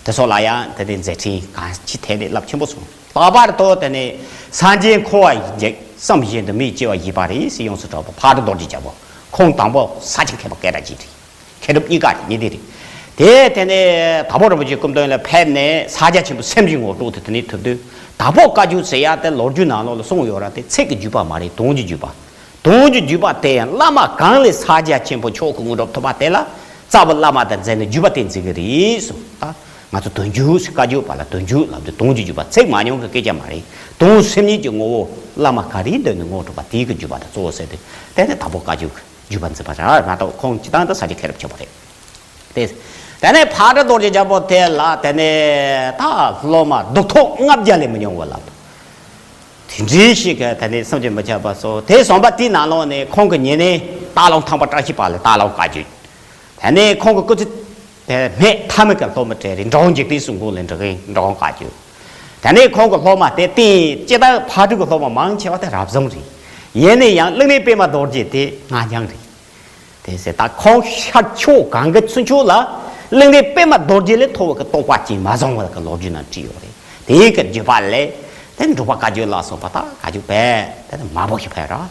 དེ་སོགས་ལ་ཡང་དེ་ནས་མཛད་འཕྲིན་གང་ཅི་ཐད་ནས་རླབས་ཆེན་པོ་སོང་། ལྷག་པར་དུ་དེ་ནས་སངས་རྒྱས་འཁོར་བ་འཇིག་བསམ་བཞིན་དུ་མིག་ཅེ་བ་བཞི་པ་རེད་ཟེར་ཡོངས་སུ་གྲགས་པ་ཕག་གྲུ་རྡོ་རྗེ་རྒྱལ་པོ། ཁོང་དང་པོ་ས་སྐྱ་མཁས་པ་སྐད་གྲགས་ཅན་རེད། མཁས་གྲུབ་གཉིས་ཀ་རེད། གཉིས་ལྡན་རེད། དེ་དེ་ནས་དྭགས་པོ་རིན་པོ་ཆེའི་སྐུ་མདུན་ལ་ཕེབས་ནས་ཕྱག་རྒྱ་ཆེན་པོ་སེམས་ཀྱི་ངོ་སྤྲོད་དེ་དེ་ནས་ཐུབ་དུས། དྭགས་པོ་བཀའ་བརྒྱུད་ཟེར་ཡ་དེ་ལོ་རྒྱུས་ནང་ལོགས་ལ་གསུངས་ཡོད་ར། དེ་ཚིག་གི་བརྒྱུད་པ་མ་རེད། དོན་གྱི་བརྒྱུད་པ། དོན་གྱི་བརྒྱུད་པ་དེ་ཡང་བླ་མ་གང་ལས་ཕྱག་རྒྱ་ཆེན་པོ་མཆོག་གི་དངོས་གྲུབ་ཐོབ་པ་དེ་ལ་རྩ་བའི་བླ་མ་དང་མཛད་ནས་བརྒྱུད་པ་དེ་འཛིན་གྱི་རེད་གསུངས། ད་ང་ཚོ་དོན་བརྒྱུད་ཟེར། བཀའ་བརྒྱུད་པ་ལ་དོན་བརྒྱུད་ལབ་དུས་དོན་གྱི་བརྒྱུད་པ། ཚིག་མ་ཉུང་གི་སྐད་ཆ་མ་རེད། དོན་སེམས་ཉིད་ཀྱི་ངོ་བོ་བླ་མ་ག་རེའི་མདུན་ནས་དངོས་གྲུབ་པ་དེའི་གི་བརྒྱུད་པ་དང་གཙོ་བོ་ཟེར་དུས། དེ་ནི་དྭགས་པོ་བཀའ་བརྒྱུད་ཀྱི་བརྒྱུད་པ་འཛིན་པ་རང་མ་གཏོགས་ཁོང་སྤྱི་བཏང་དུ་ས་སྐྱ་མཁས་གྲུབ་ཆེན་པོ་རེད། དེ། དེ་ནས་ཕག་གྲུ་རྡོ་རྗེ་རྒྱལ་པོ་དེ་ལ་དེ་ནས་ད་སློབ་མ་གདུགས་ཐོབ་ལྔ་བརྒྱ་ལས་མི་ཉུང་བ་ལབ་འདུག། དེ་འདྲའི་ཞིག་གི་དེ་ནས་སེམས་ཅན་མི་ཁྱབ་པ་སོགས། དེ་གསུངས་པ་དེའི་ནང་ལོགས་ནས་ཁོང་གི་ཉེ་གནས་སྟག་ལུང་ཐང་པ་བཀྲ་ཤིས་པ་ལ་སྟག་ལུང་བཀའ་བརྒྱུད། དེ་ནས་ཁོང་གི་སྐུ་ཚེ་དེ་སྨད་མཐའ་མི་གི་སློབ་མ་གྲས་རེད། འབྲི་གུང་འཇིག་རྟེན་གསུམ་མགོན་ལས་འབྲི་གུང་འབྲི་གུང་བཀའ་བརྒྱུད། དེ་ནས་ཁོང་གི་སློབ་མ་དེ་སྟེང་སྤྱི་བཏང་ཕག་གྲུ་གི་སློབ་མ་མང་ཆེ་བ་དེ་རབ་བྱུང་རེད། ཡིན་ན་ཡང་གླིང་རས་པདྨ་རྡོ་རྗེ་དེ་སྔ་རྐྱང་རེད། དེ་ཟེར་ད་ཁོང་ཤར་ཕྱོགས་གངས་ཀྱི་ཚུན་ཆོད་ལ་གླིང་རས་པདྨ་རྡོ་རྗེ་ལས་མཐོ་བ་གི་རྟོགས་པ་ཅིག་མ་བྱུང་བ་གི་ལོ་རྒྱུས་ནང་བྲིས་ཡོད་རེད། དེའི་གི་བརྒྱུད་པ་ལས་དེ་འབྲུག་པ་བཀའ་བརྒྱུད་ལ་སོགས་པ་ད་བཀའ་བརྒྱུད་པས་དེ་ནི་མང་པོ་ཞིག་ཕེབས་ར།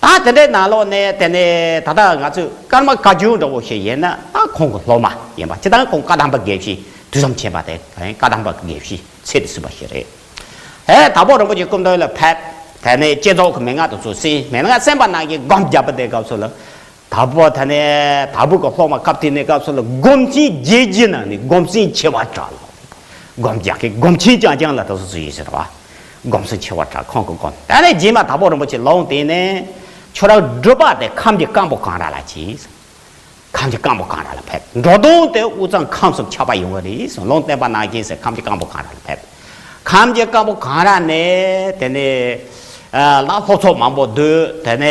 ད་དེ་འདྲའི་ནང་ལོགས་ནས་དེ་ནས་ད་ལྟ་ང་ཚོས་ཀརྨ་བཀའ་བརྒྱུད་འདྲ་བོ་ཞིག་ཡིན་ན། ད་ཁོང་གི་སློབ་མ་ཡིན་པ་སྤྱི་བཏང་ཁོང་བཀའ་གདམས་པ་དགེ་བཤེས། དུས་གསུམ་མཁྱེན་པ་དེ་བཀའ་གདམས་པ་དགེ་བཤེས་ཚད་དུ་ཟིན་པ་ཞིག་རེད། ཨེ་དྭགས་པོ་རིན་པོ་ཆེ་སྐུ་མདུན་ལ་ཕེབས། དེ་ནས་བསྐྱེད་རྫོགས་ཀྱི་མན་ངག་དེ་ཚོ་གསན། མན་ངག་གསན་པ་ནང་གི་སྒོམ་བརྒྱབ་པ་དེ་སྐབས་སུ་ལ། དྭགས་པོ་དེ་ནས་དྭགས་པོ་གི་སློབ་མ་སྐབས་དེ་ནས་སྐབས་སུ་ལ་སྒོམ་ཆེན་བརྒྱད་ཀྱི་ནང་ནས་སྒོམ་ཆེན་ཆེ་བ་གྲགས་ལ། སྒོམ་རྒྱག་གི་སྒོམ་ཆེན་རྐྱང་རྐྱང་ལ་དེ་ཚོ་ཚོ་ཡིན་ཟེར་བ། སྒོམ་ཆེན་ཆེ་བ་གྲགས། ཁོང་གི་སྒོམ། དེ་ནས་རྗེས་མ་དྭགས་པོ་རིན་པོ་ཆེ་ལུང་བསྟན་ནས་ཁྱོད་རང་སྒྲུབ་པ་དེ་ཁམས་ཀྱི་སྐམ་པོ་གངས་ར་ལ་གྱིས། ཁམས་ཀྱི་སྐམ་པོ་གངས་ར་ལ་ཕེབས། འགྲོ་དོན་དེ་དབུས་གཙང་ཁམས་གསུམ་ཁྱབ་པ་ཡོང་གི་རེད་གསུངས། ལུང་བསྟན་པ་ནང་བཞིན་ཟེར་ཁམས་ཀྱི་སྐམ་པོ་གངས་ར་ལ་ཕེབས། ཁམས་ཀྱི་སྐམ་པོ་གངས་ར་ནས་དེ་ནས་ལ་སློབ་ཚོགས་མང་པོ་བསྡུས། དེ་ནས་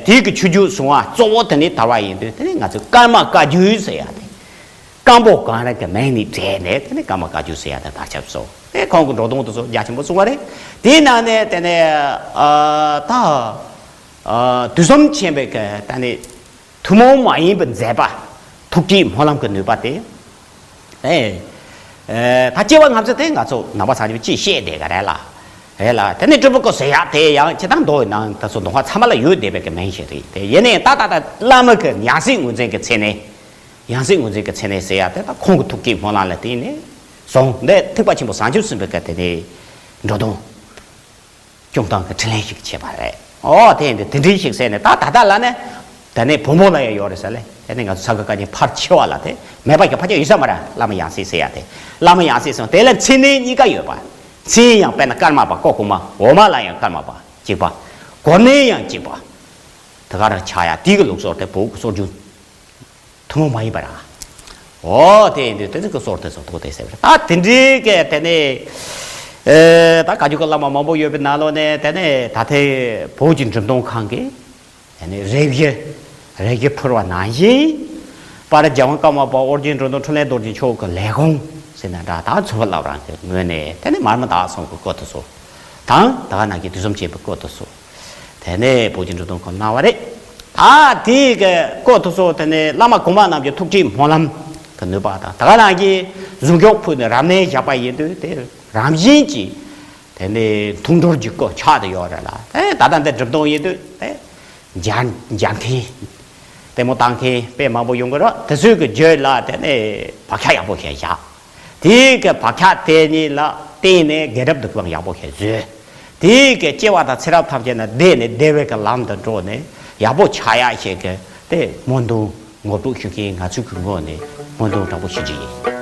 དེའི་གི་ཆོས་བརྒྱུད་བཟུང་བ་གཙོ་བོ་དེ་ནས་དར་བ་ཡིན་དུས། དེ་ནས་ང་ཚོས་ཀརྨ་བཀའ་བརྒྱུད་ཟེར་ཡ་དེ། སྐམ་པོ་གངས་ར་གི་མིང་ནས་བྲལ་ནས་དེ་ནས་ཀརྨ་བཀའ་བརྒྱུད་ཟེར་ཡ་དེ་དར་ཁྱབ་སོང་། དེ་ཁོང་གི་འགྲོ་དོན་དེ་ཚོ་རྒྱ་ཆེན་པོ་གསུང་བ་རེད། དེའི་ནང་ནས་དེ་ནས་ད་དུས་གསུམ་མཁྱེན་པའི་གི་ད་ནི། ཐུན་མོང་མ་ཡིན་པའི་མཛད་པ། ཐུགས་བསྐྱེད་སྨོན་ལམ་གྱི་ནུས་པ་དེ། ཨེ། ཨེ། ད་སྐྱེ་བ་སྔ་ཕྱི་དེ་ང་ཚོ་ནང་པ་ཚང་མས་ཅིག་བཤད་བསྡད་ག་རེད་ལ། རེད་ལ། དེ་ནས་སྤྲུལ་པའི་སྐུ་ཟེར་ཡག་དེ་ཡང་སྤྱིར་བཏང་མདོ་ནང་དེ་ཚོ་མདོ་སྔགས་ཚང་མ་ལ་ཡོད་བསྡད་པའི་གི་མིང་ཞིག་རེད། དེ་ཡིན་ནའི་ད་ད་ད་བླ་མ་གི་ཡང་སྲིད་ངོས་འཛིན་གྱི་མཚན་ནས། ཡང་སྲིད་ངོས་འཛིན་གྱི་མཚན་ནས་ཟེར་ཡག་དེ་ད་ཁོང་གི་ཐུགས་བསྐྱེད་སྨོན་ལམ་ལ་བརྟེན་ནས་བཟུང་། འདི་ཐེག་པ་ཆེན་པོ་བྱང་ཆུབ་སེམས་དཔའི་གི་དེ་ནས་འགྲོ་དོན། སྐྱོང་སྟངས་ཀྱི་དྲིན་ལན་ཞིག་བྱས་པ་རེད། ཨོ་དེ་ཡིན་དུས་དེ་འདྲའི་ཞིག་ཟེར་ནས་ད་ད་ལྟ་ལ་ནི། དེ་ནས་བོན་པོ་ལ་ཡང་ཡོད་རེད་ཟེར་ལེ། དེ་ནས་ང་ཚོ་ས་ག་བཀའ་རྙིང་ཕལ་ཆེ་བ་ལ་དེ་མེད་པ་ཞིག་ཕལ་ཆེར་ཡོད་ས་མ་རེད། བླ་མ་ཡང་སྲིད་ཟེར་ཡ་དེ། བླ་མ་ཡང་སྲིད་སོང་། དེ་ལ་མཚན་གནས་གཉིས་ཀ་ཡོད་པ། མཚན་ཡང་དཔེར་ན་ཀརྨ་པ་ཀོ་ཀུ་མ། འོག་མ་ལ་ཡང་ཀརྨ་པ་གཅིག་པ། གོ་གནས་ཡང་གཅིག་པ། དེ་ག་རང་ཆགས་ཡ་དེ་གི་ལུགས་སྲོལ་དེ་བོད་ཀྱི་སྲོལ་རྒྱུན། ཐུན་མོང་མ་ཡིན་པ་ར། འོ་དེ་ཡིན་དུས་དེ་ཚོ་གི་སྲོལ་དེ་ཚོ་ཐོག་དེ་ཟེར་བ་རེད། ད་དེ་འདྲའི་གི་དེ་ནས་ཨེ་ད་བཀའ་བརྒྱུད་ཀྱི་བླ་མ་མང་པོ་ཡོད་པའི་ནང་ལོགས་ནས། དེ་ནས་ད་ཐེངས་བོད་ཀྱི་འབྲི་སྟོན་ཁང་གིས་དེ་ནས་རེ་བཞི་རེ་བཞི་ཕུལ་བ་ནང་བཞིན། དཔལ་རྒྱལ་དབང་ཀརྨ་པ་ཨོ་རྒྱན་འབྲི་སྟོན་འཕྲིན་ལས་རྡོ་རྗེ་མཆོག་གི་ལས་ཁུངས་ཟེར་ན་འདྲ། ད་ཚོ་བ་བླ་བྲང་གི་ངོས་ནས་དེ་ནས་མར་མི་དྭགས་གསུམ་གྱི་སྐུ་དེ་ཚོ་དང་། ད་ག་ནང་བཞིན་དུས་གསུམ་མཁྱེན་པའི་སྐུ་དེ་ཚོ། དེ་ནས་བོད་ཀྱི་འབྲི་སྟོན་ཁང་གནང་བ་རེད། ད་དེའི་གི་སྐུ་དེ་ཚོ་དེ་ནས་བླ་མ་གོང་མ་རྣམས་ཀྱི་ཐུགས་བསྐྱེད་སྨོན་ལམ་གྱི་ནུས་པ་དང་། ད་ག་ནང་བཞིན་གཟུངས་སྐྱོབ་ཕུལ་ནས་རབ་གནས་བཞག་པ་ཡིན་དུས་དེ་རང་བཞིན་གྱིས་དེ་ནས་མཐོང་གྲོལ་གྱི་སྐུ་ཆགས་བསྡད་ཡོད་རེད་ལ། དེ་ད་ལྟ་འདི་འབྲི་སྟོན་ཡིན་དུས་དེ་མཇལ་མཇལ་མཁན། ལྟད་མོ་ལྟ་མཁན་དཔེ་མང་པོ་ཡོང་གི་རེད། དེ་ཚོའི་གི་རྗེས་ལ་དེ་ནས་བག་ཆགས་ཡག་པོ་ཞིག་བཞག་དེའི་གི་བག་ཆགས་དེ་གཉིས་ལ་བརྟེན་ནས་རྒན་རབས་འདུག་པའང་ཡག་པོ་ཞིག་བཟོས། དེའི་གི་སྐྱེ་བ་དང་ཚེ་རབས་ཐམས་ཅད་ན་བདེ་ནས་བདེ་བའི་གི་ལམ་དུ་འགྲོ་ནས་ཡག་པོ་ཆགས་ཡག་ཞིག་གི་དེ་སྨོན་འདུན་ངོ་སྤྲོད་ཞུ་མཁན་ང་ཚོའི་གི་ངོས་ནས་སྨོན་འདུན་དྲང་པོ་ཞུ་རྒྱུ་ཡིན།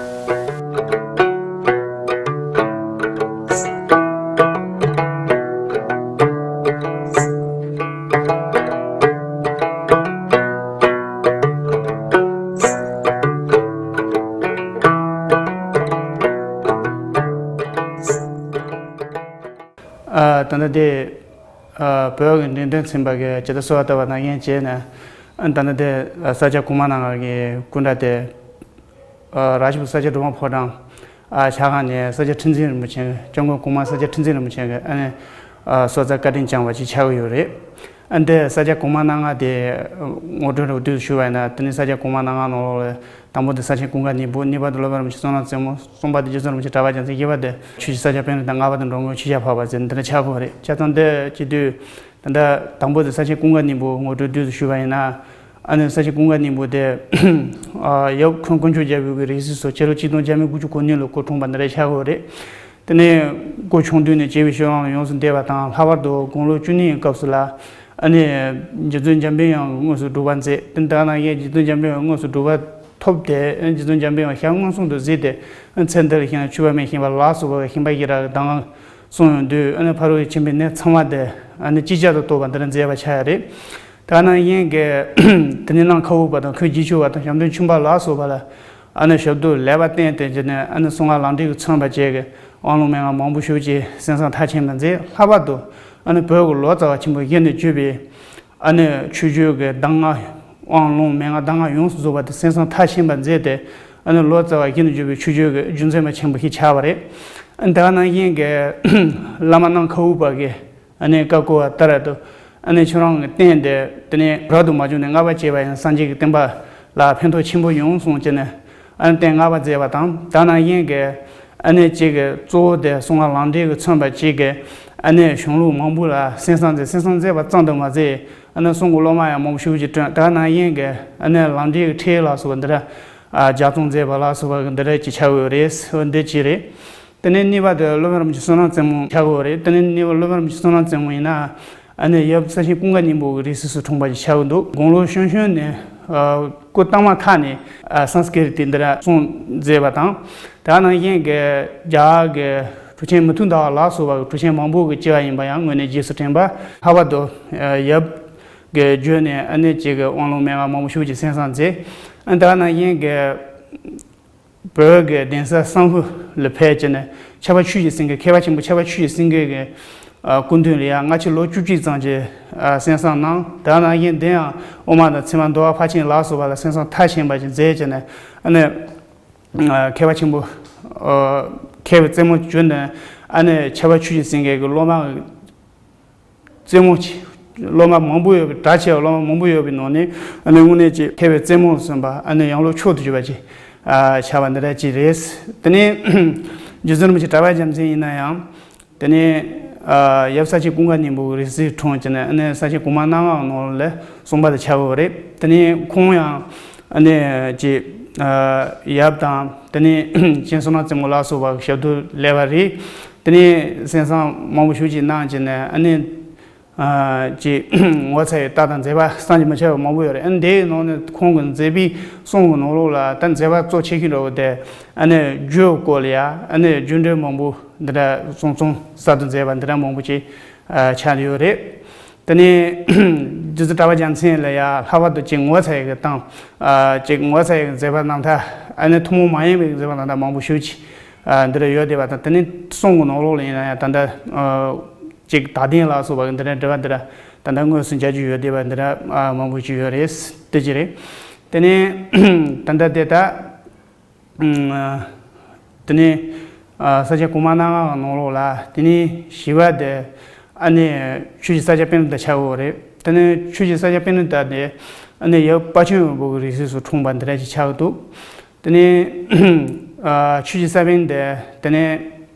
ཨ། ད་ལྟ་དེ། ཨ། བོད་ཀྱི་འབྲེལ་ཟླ་ཚན་པ་གི་ཇི་ལྟར་གསོལ་བ་བཏབ་པ་ནང་བཞིན་བྱས་ནས། ཨ། ད་ལྟ་དེ་ས་སྐྱ་གོང་མ་རྣམ་ལྔ་གི་སྐུ་འདྲ་དེ། ཨ། ར་ཞབས་ས་སྐྱ་སྒྲོལ་མ་ཕོ་བྲང་། ཨ། ཆ་ཁང་ནས་ས་སྐྱ་ཁྲི་འཛིན་རིན་པོ་ཆེ་གི། སྐྱབས་མགོན་གོང་མ་ས་སྐྱ་ཁྲི་འཛིན་རིན་པོ་ཆེ་གི། ཨ་ནི། ཨ། གསོལ་ཚིགས་བཀའ་དྲིན་བསྐྱངས་པ་ཅིག་ཆགས་ཀྱི་ཡོད་རེད། ཨ། འདི་ས་སྐྱ་གོང་མ་རྣམ་ལྔ་དེ་ངོ་སྤྲོད་རོགས་བསྡུས་ཞུ་བ་ཡིན་ན། དེ་ནི་ས་སྐྱ་གོང་མ་རྣམ་ལྔ་ནང་ལོགས་ལ། དང་པོ་དེ་ས་ཆེན་ཀུན་དགའ་སྙིང་པོ། གཉིས་པ་དེ་སློབ་དཔོན་རིན་པོ་ཆེ་བསོད་ནམས་རྩེ་མོ། གསུམ་པ་དེ་རྗེ་བཙུན་རིན་པོ་ཆེ་གྲགས་པ་རྒྱལ་མཚན། བཞི་པ་དེ་ཆོས་རྗེ་ས་སྐྱ་པཎྜི་ཏ། ལྔ་པ་དེ་འགྲོ་མགོན་ཆོས་རྒྱལ་འཕགས་པ་ཟེར་འདི་འདྲ་ཆགས་ཀྱི་ཡོད་རེད། བྱས་ཙང་འདི་བྱེད་དུས། ད་ལྟ་དང་པོ་དེ་ས་ཆེན་ཀུན་དགའ་སྙིང་པོ་ངོ་སྤྲོད་བསྡུས་སུ་ཞུས་པ་ཡིན་ན། ཨ་ནི་ས་ཆེན་ཀུན་དགའ་སྙིང་པོ་དེ། ཨ། ཡབ་མཁན་དཀོན་མཆོག་རྒྱལ་པོའི་གི་རིགས་སུ་ཆད་སོ། སྤྱི་ལོ་ཆིག་སྟོང་བརྒྱ་མེད་དགུ་བཅུ་གོ་གཉིས་ལོ་སྐུ་འཁྲུངས་པ་འདི་འདྲ་ཆགས་ཀྱི་ཡོད་རེད། དེ་ནས་སྐུ་ཆུང་དུས་ནས་བྱིས་པའི་བཤོས་གླང་ལ་ཡོངས་སུ་འདེད་པ་དང་། ལྷག་པར་དུ་དགུང་ལོ་བཅུ་གཉིས་ཀྱི་སྐབས་སུ་ལ། ཨ་ནི་རྗེ་བཙུན་འཇམ་པའི་དབྱངས་ཀྱི་དངོས་སུ་སྒྲུབ་པ་མཛད། དེ་ལྟར་ན་ཡང་རྗེ་བཙུན་འཇམ་པའི་དབྱངས་དངོས་སུ་སྒྲུབ་པ་ཐོབ་སྟེ། རྗེ་བཙུན་འཇམ་པའི་དབྱངས་ཞལ་མངོན་སུམ་དུ་གཟིགས་ཏེ། ཚེ་འདི་ལ་ཞེན་ན་ཆོས་པ་མེད། ཞེན་པ་ལ་སོགས་པ་ཞེན་པ་བཞི་རག་གི་གདམས་ངག་གསུངས་ཡོང་དུས། ཨ་ནི་ཕ་རོལ་ཏུ་ཕྱིན་པའི་གནད་ཚང་མ་དེ་ཨ་ནི་ཅིག་ཅར་དུ་རྟོགས་པ་འདི་འདྲ་མཛད་པ་ཆགས་ཡོད་རེད། དེ་ནང་བཞིན་གྱི་དེ་ནས་ནམ་མཁའ་དབུས་པ་དང་། ཁོའི་རྗེས་ཕྱོགས་པ་དང་། ཞབས་དྲུང་ཁྱུང་པ་ལ་སོགས་པ་ལ། ཨ་ནི་ཞབས་ཏོག་ལེགས་པར་བསྟན་ཏེ། བྱས་ནས་ཨ་ནི་གསུང་ངག་ལམ་འབྲས་ཀྱིས་མཚོན་པ་བཅས་ཀྱི་དབང་ལུང་མན་ངག་མང་པོ་ཞེ་པོ་ཅིག་གསན་བསམ་མཐར་ཕྱིན་པ་མཛད། ལྷག་པར་དུ་ཨ་ནི་བོད་ཀྱི་ལོ་ཙཱ་བ་ཆེན་པོ་བཞི་ནས་བརྒྱུད་པའི་ཨ་ནི་ཆོས་བརྒྱུད་ཀྱི་གདམས་ངག་དབང་ལུང་མན་ངག་གདམས་ངག་ཡོངས་སུ་རྫོགས་པ་དེ་གསན་བསམ་མཐར་ཕྱིན་པ་མཛད་དེ། ཨ་ནི་ལོ་ཙཱ་བ་བཞི་ནས་བརྒྱུད་པའི་ཆོས་བརྒྱུད་ཀྱི་རྒྱུ་མཚན་པ་ཆེན་པོ་ཞིག་ཆགས་པ་རེད། ཨ་ནི་དེ་ནང་བཞིན་གྱི་བླ་མ་ནམ་མཁའ་དབུས་པ་གི་ཨ་ནི་བཀའ་བསྐུལ་བ་ལྟར་དུ། ཨ་ནི་ཁྱེད་རང་གི་རྟེན་དེ་དེ་ནས་རབ་ཏུ་མ་བྱུང་ནས་བསྔགས་པར་བྱས་པ་ཡིན། སངས་རྒྱས་ཀྱི་བསྟན་པ་ལ་ཕན་ཐོགས་ཆེན་པོ་ཡོང་གསུངས་བྱས་ནས། ཨ་ནི་རྟེན་བསྔགས་པར་མཛད་པ་དང་། དེ་ནང་བཞིན་གྱི་ཨ་ནི་གཅིག་གི་གཙོ་བོ་དེ་གསུང་ངག་ལམ་འབྲས་ཀྱིས་མཚོན་པ་གཅིག་གི་ཨ་ནི་གཞུང་ལུགས་མང་པོ་ལ་གསན་བསམ་མཛད། གསན་བསམ་མཛད་པ་ཙམ་དུ་མ་ཟད། ཨ་ནི་གསུང་གི་སློབ་མ་ཡང་མང་པོ་ཞེ་པོ་ཅིག་བསྐྲུན། དེ་ནང་བཞིན་གྱི་ཨ་ནི་ལམ་འབྲས་ཀྱི་ཁྲིད་ལ་སོགས་པ་འདི་འདྲ། ཨ། ལྗགས་རྩོམ་མཛད་པ་ལ་སོགས་པ་འདི་འདྲ་ཅིག་ཆགས་ཡོད་རེད། འོ་འདི་གཅིག་རེད། དེ་ནས་གཉིས་པ་དེ་སློབ་དཔོན་རིན་པོ་ཆེ་བསོད་ནམས་རྩེ་མོ་ཆགས་ཡོད་རེད། དེ་ནས་གཉིས་པ་སློབ་དཔོན་རིན་པོ་ཆེ་བསོད་ནམས་རྩེ་མོ་ཡིན་ན། ཨ་ནི་ཡབ་ས་ཆེན་ཀུན་དགའ་སྙིང་པོ་གི་རིགས་སུ་འཁྲུངས་པ་ཅིག་ཆགས་ཀྱི་འདུག་དགུང་ལོ་ཆུང་ཆུང་ནས། ཨ། སྐུ་བལྟམས་མ་ཐག་ནས། ཨ། སཾ་སྐྲྀ་ཏ་འདི་འདྲ་གསུང་མཛད་པ་དང་། དེ་ནང་བཞིན་གྱི་རྒྱ་གར་གྱི་གྲུབ་ཆེན་མི་མཐུན་ཟླ་བ་ལ་སོགས་པ་གི་གྲུབ་ཆེན་མང་པོ་གི་སྐྱེ་བ་ཡིན་པ་ཡང་ངོས་ནས་རྗེས་སུ་དྲན་པ། ལྷག་པར་དུ་ཡབ་གི་བརྒྱུད་ནས་ཨ་ནི་གཅིག་གི་དབང་ལུང་མན་ངག་མང་པོ་ཞེ་པོ་ཅིག་གསན་བསམ་མཛད། ཨ། དེ་ནང་བཞིན་གྱི་བོད་ཀྱི་གདན་ས་སཾ་ལྷོ་ལ་ཕེབས་བྱས་ནས་ཕྱྭ་པ་ཆོས་ཀྱི་སེང་གེ། མཁས་པ་ཆེན་པོ་ཕྱྭ་པ་ཆོས་ཀྱི་སེང་གེ་གི། ཨ། སྐུ་མདུན་ལ་ཡང་སྔ་ཕྱི་ལོ་བཅུ་གཅིག་ཙམ་གྱི། ཨ། གསན་བསམ་གནང་། དེ་ནང་བཞིན་དེ་ཡང་དབུ་མ་དང་ཚད་མ་མདོ་སྔགས་ཕར་ཕྱིན་ལ་སོགས་པ་ལ་གསན་བསམ་མཐར་ཕྱིན་པ་ཅིག་མཛད་བྱས་ནས། ཨ་ནི། ཨ། མཁས་པ་ཆེན་པོ། ཨ། མཁས་པའི་རྩེ་མོ་གྱུར་ནས། ཨ་ནི་ཕྱྭ་པ་ཆོས་ཀྱི་སེང་གེ་གི་སློབ་མ་རྩེ་མོ་ཆེ། སློབ་མ་མང་པོ་ཡོད་པའི། གྲགས་ཆེ་བའི་སློབ་མ་མང་པོ་ཡོད་པའི་ནང་ནས། ཨ་ནི་དངོས་གནས་ཀྱི་མཁས་པའི་རྩེ་མོ་ཟེར་བ། ཨ་ནི་ཡང་ལོ་མཆོག་ཏུ་གྱུར་པ་ཅིག་ཨ། ཆགས་པ་འདི་འདྲ་ཅིག་རེད། དེ་ནས་རྗེ་བཙུན་རིན་པོ་ཆེ་གྲགས་པ་རྒྱལ་མཚན་ཡིན་ན་ཡང་། དེ་ནས། ཨ། ཡབ་ས་ཆེན་ཀུན་དགའ་སྙིང་པོ་གི་རིགས་སུ་འཁྲུངས་བྱས་ནས། ཨ་ནི་ས་ཆེན་གོང་མ་རྣམ་ལྔ་ནང་ལ་གསུངས་པ་དང་ཆགས་ཡོད་རེད། དེ་ནས་ཁོང་ཡང་། ཨ་ནི་ཅིག་ཨ། ཡབ་དང་། དེ་ནས་གཅེན་བསོད་ནམས་རྩེ་མོ་ལ་སོགས་པ་ཞབས་ཏོག་ལེགས་པ་རེད། དེ་ནས་གསན་བསམ་མང་པོ་ཞེ་པོ་ཅིག་གནང་བྱས་ནས། ཨ་ནི། ཨ། ཅིག་ངོ་མཚར་བའི་རྟགས་དང་མཛད་པ་བསམ་གྱིས་མི་ཁྱབ་པ་མང་པོ་ཡོད་རེད། ཨ་ནི་དེའི་ནང་ནས་ཁོང་གི་མཛད་པའི་གསུང་གི་ནང་ལོགས་ལ་ད་མཛད་པ་གཙོ་ཆེ་ཤོས་འདྲ་བོ་དེ། ཨ་ནི་རྒྱུའི་སྐོར་ལ་ཡ། ཨ་ནི་རྒྱུ་འབྲས་མང་པོ་འདི་འདྲ་གསུང་རྩོམ་གསར་དུ་མཛད་པ་འདི་འདྲ་མང་པོ་ཅིག་ཨ། ཆགས་ཡོད་རེད། དེ་ནས་རྗེ་བཙུན་གྲགས་པ་རྒྱལ་མཚན་ལ་ཡ་ལྷག་པར་དུ་ཅིག་ངོ་མཚར་བའི་གི་སྟངས། ཨ། ཅིག་ངོ་མཚར་བའི་གི་མཛད་པ་རྣམ་ཐར། ཨ་ནི་ཐུན་མོང་མ་ཡིན་པའི་གི་མཛད་པ་རྣམ་ཐར་མང་པོ་ཞེ་པོ་ཅིག་ཨ། འདི་འདྲ་ཡོད་བསྡད་པ་དང་། དེ་ནས་གསུང་གི་ནང་ལོགས་ལ་ཡིན་ན་ཡང་ད་ལྟ། ཨ། ཅིག་དག་ལྡན་ལ་སོགས་པ་གི་འདི་འདྲ་འགྲེལ་པ་འདི་འདྲ་ད་ལྟ་དངོས་སུ་མཇལ་རྒྱུ་ཡོད་བསྡད་པ་འདི་འདྲ། ཨ། མང་པོ་ཅིག་ཡོད་རེད། དེ་ཅི་རེད། དེ་ནས་ད་ལྟ་དེ་ད། ཨ། དེ་ནས། ཨ། ས་སྐྱ་གོང་མ་རྣམ་ལྔ་གི་ནང་ལོགས་ལ། དེ་ནས་བཞི་པ་དེ། ཨ་ནི་ཆོས་རྗེ་ས་སྐྱ་པཎྜི་ཏ་ཆགས་ཡོད་རེད། དེ་ནས་ཆོས་རྗེ་ས་སྐྱ་པཎྜི་ཏ་དེ། ཨ་ནི་ཡབ་དཔལ་ཆེན་དབོན་པོ་གི་རིགས་སུ་འཁྲུངས་པ་འདི་འདྲ་ཅིག་ཆགས་འདུག་དེ་ནས། ཨ། ཆོས་རྗེ་ས་པཎ་དེ། དེ་ནས་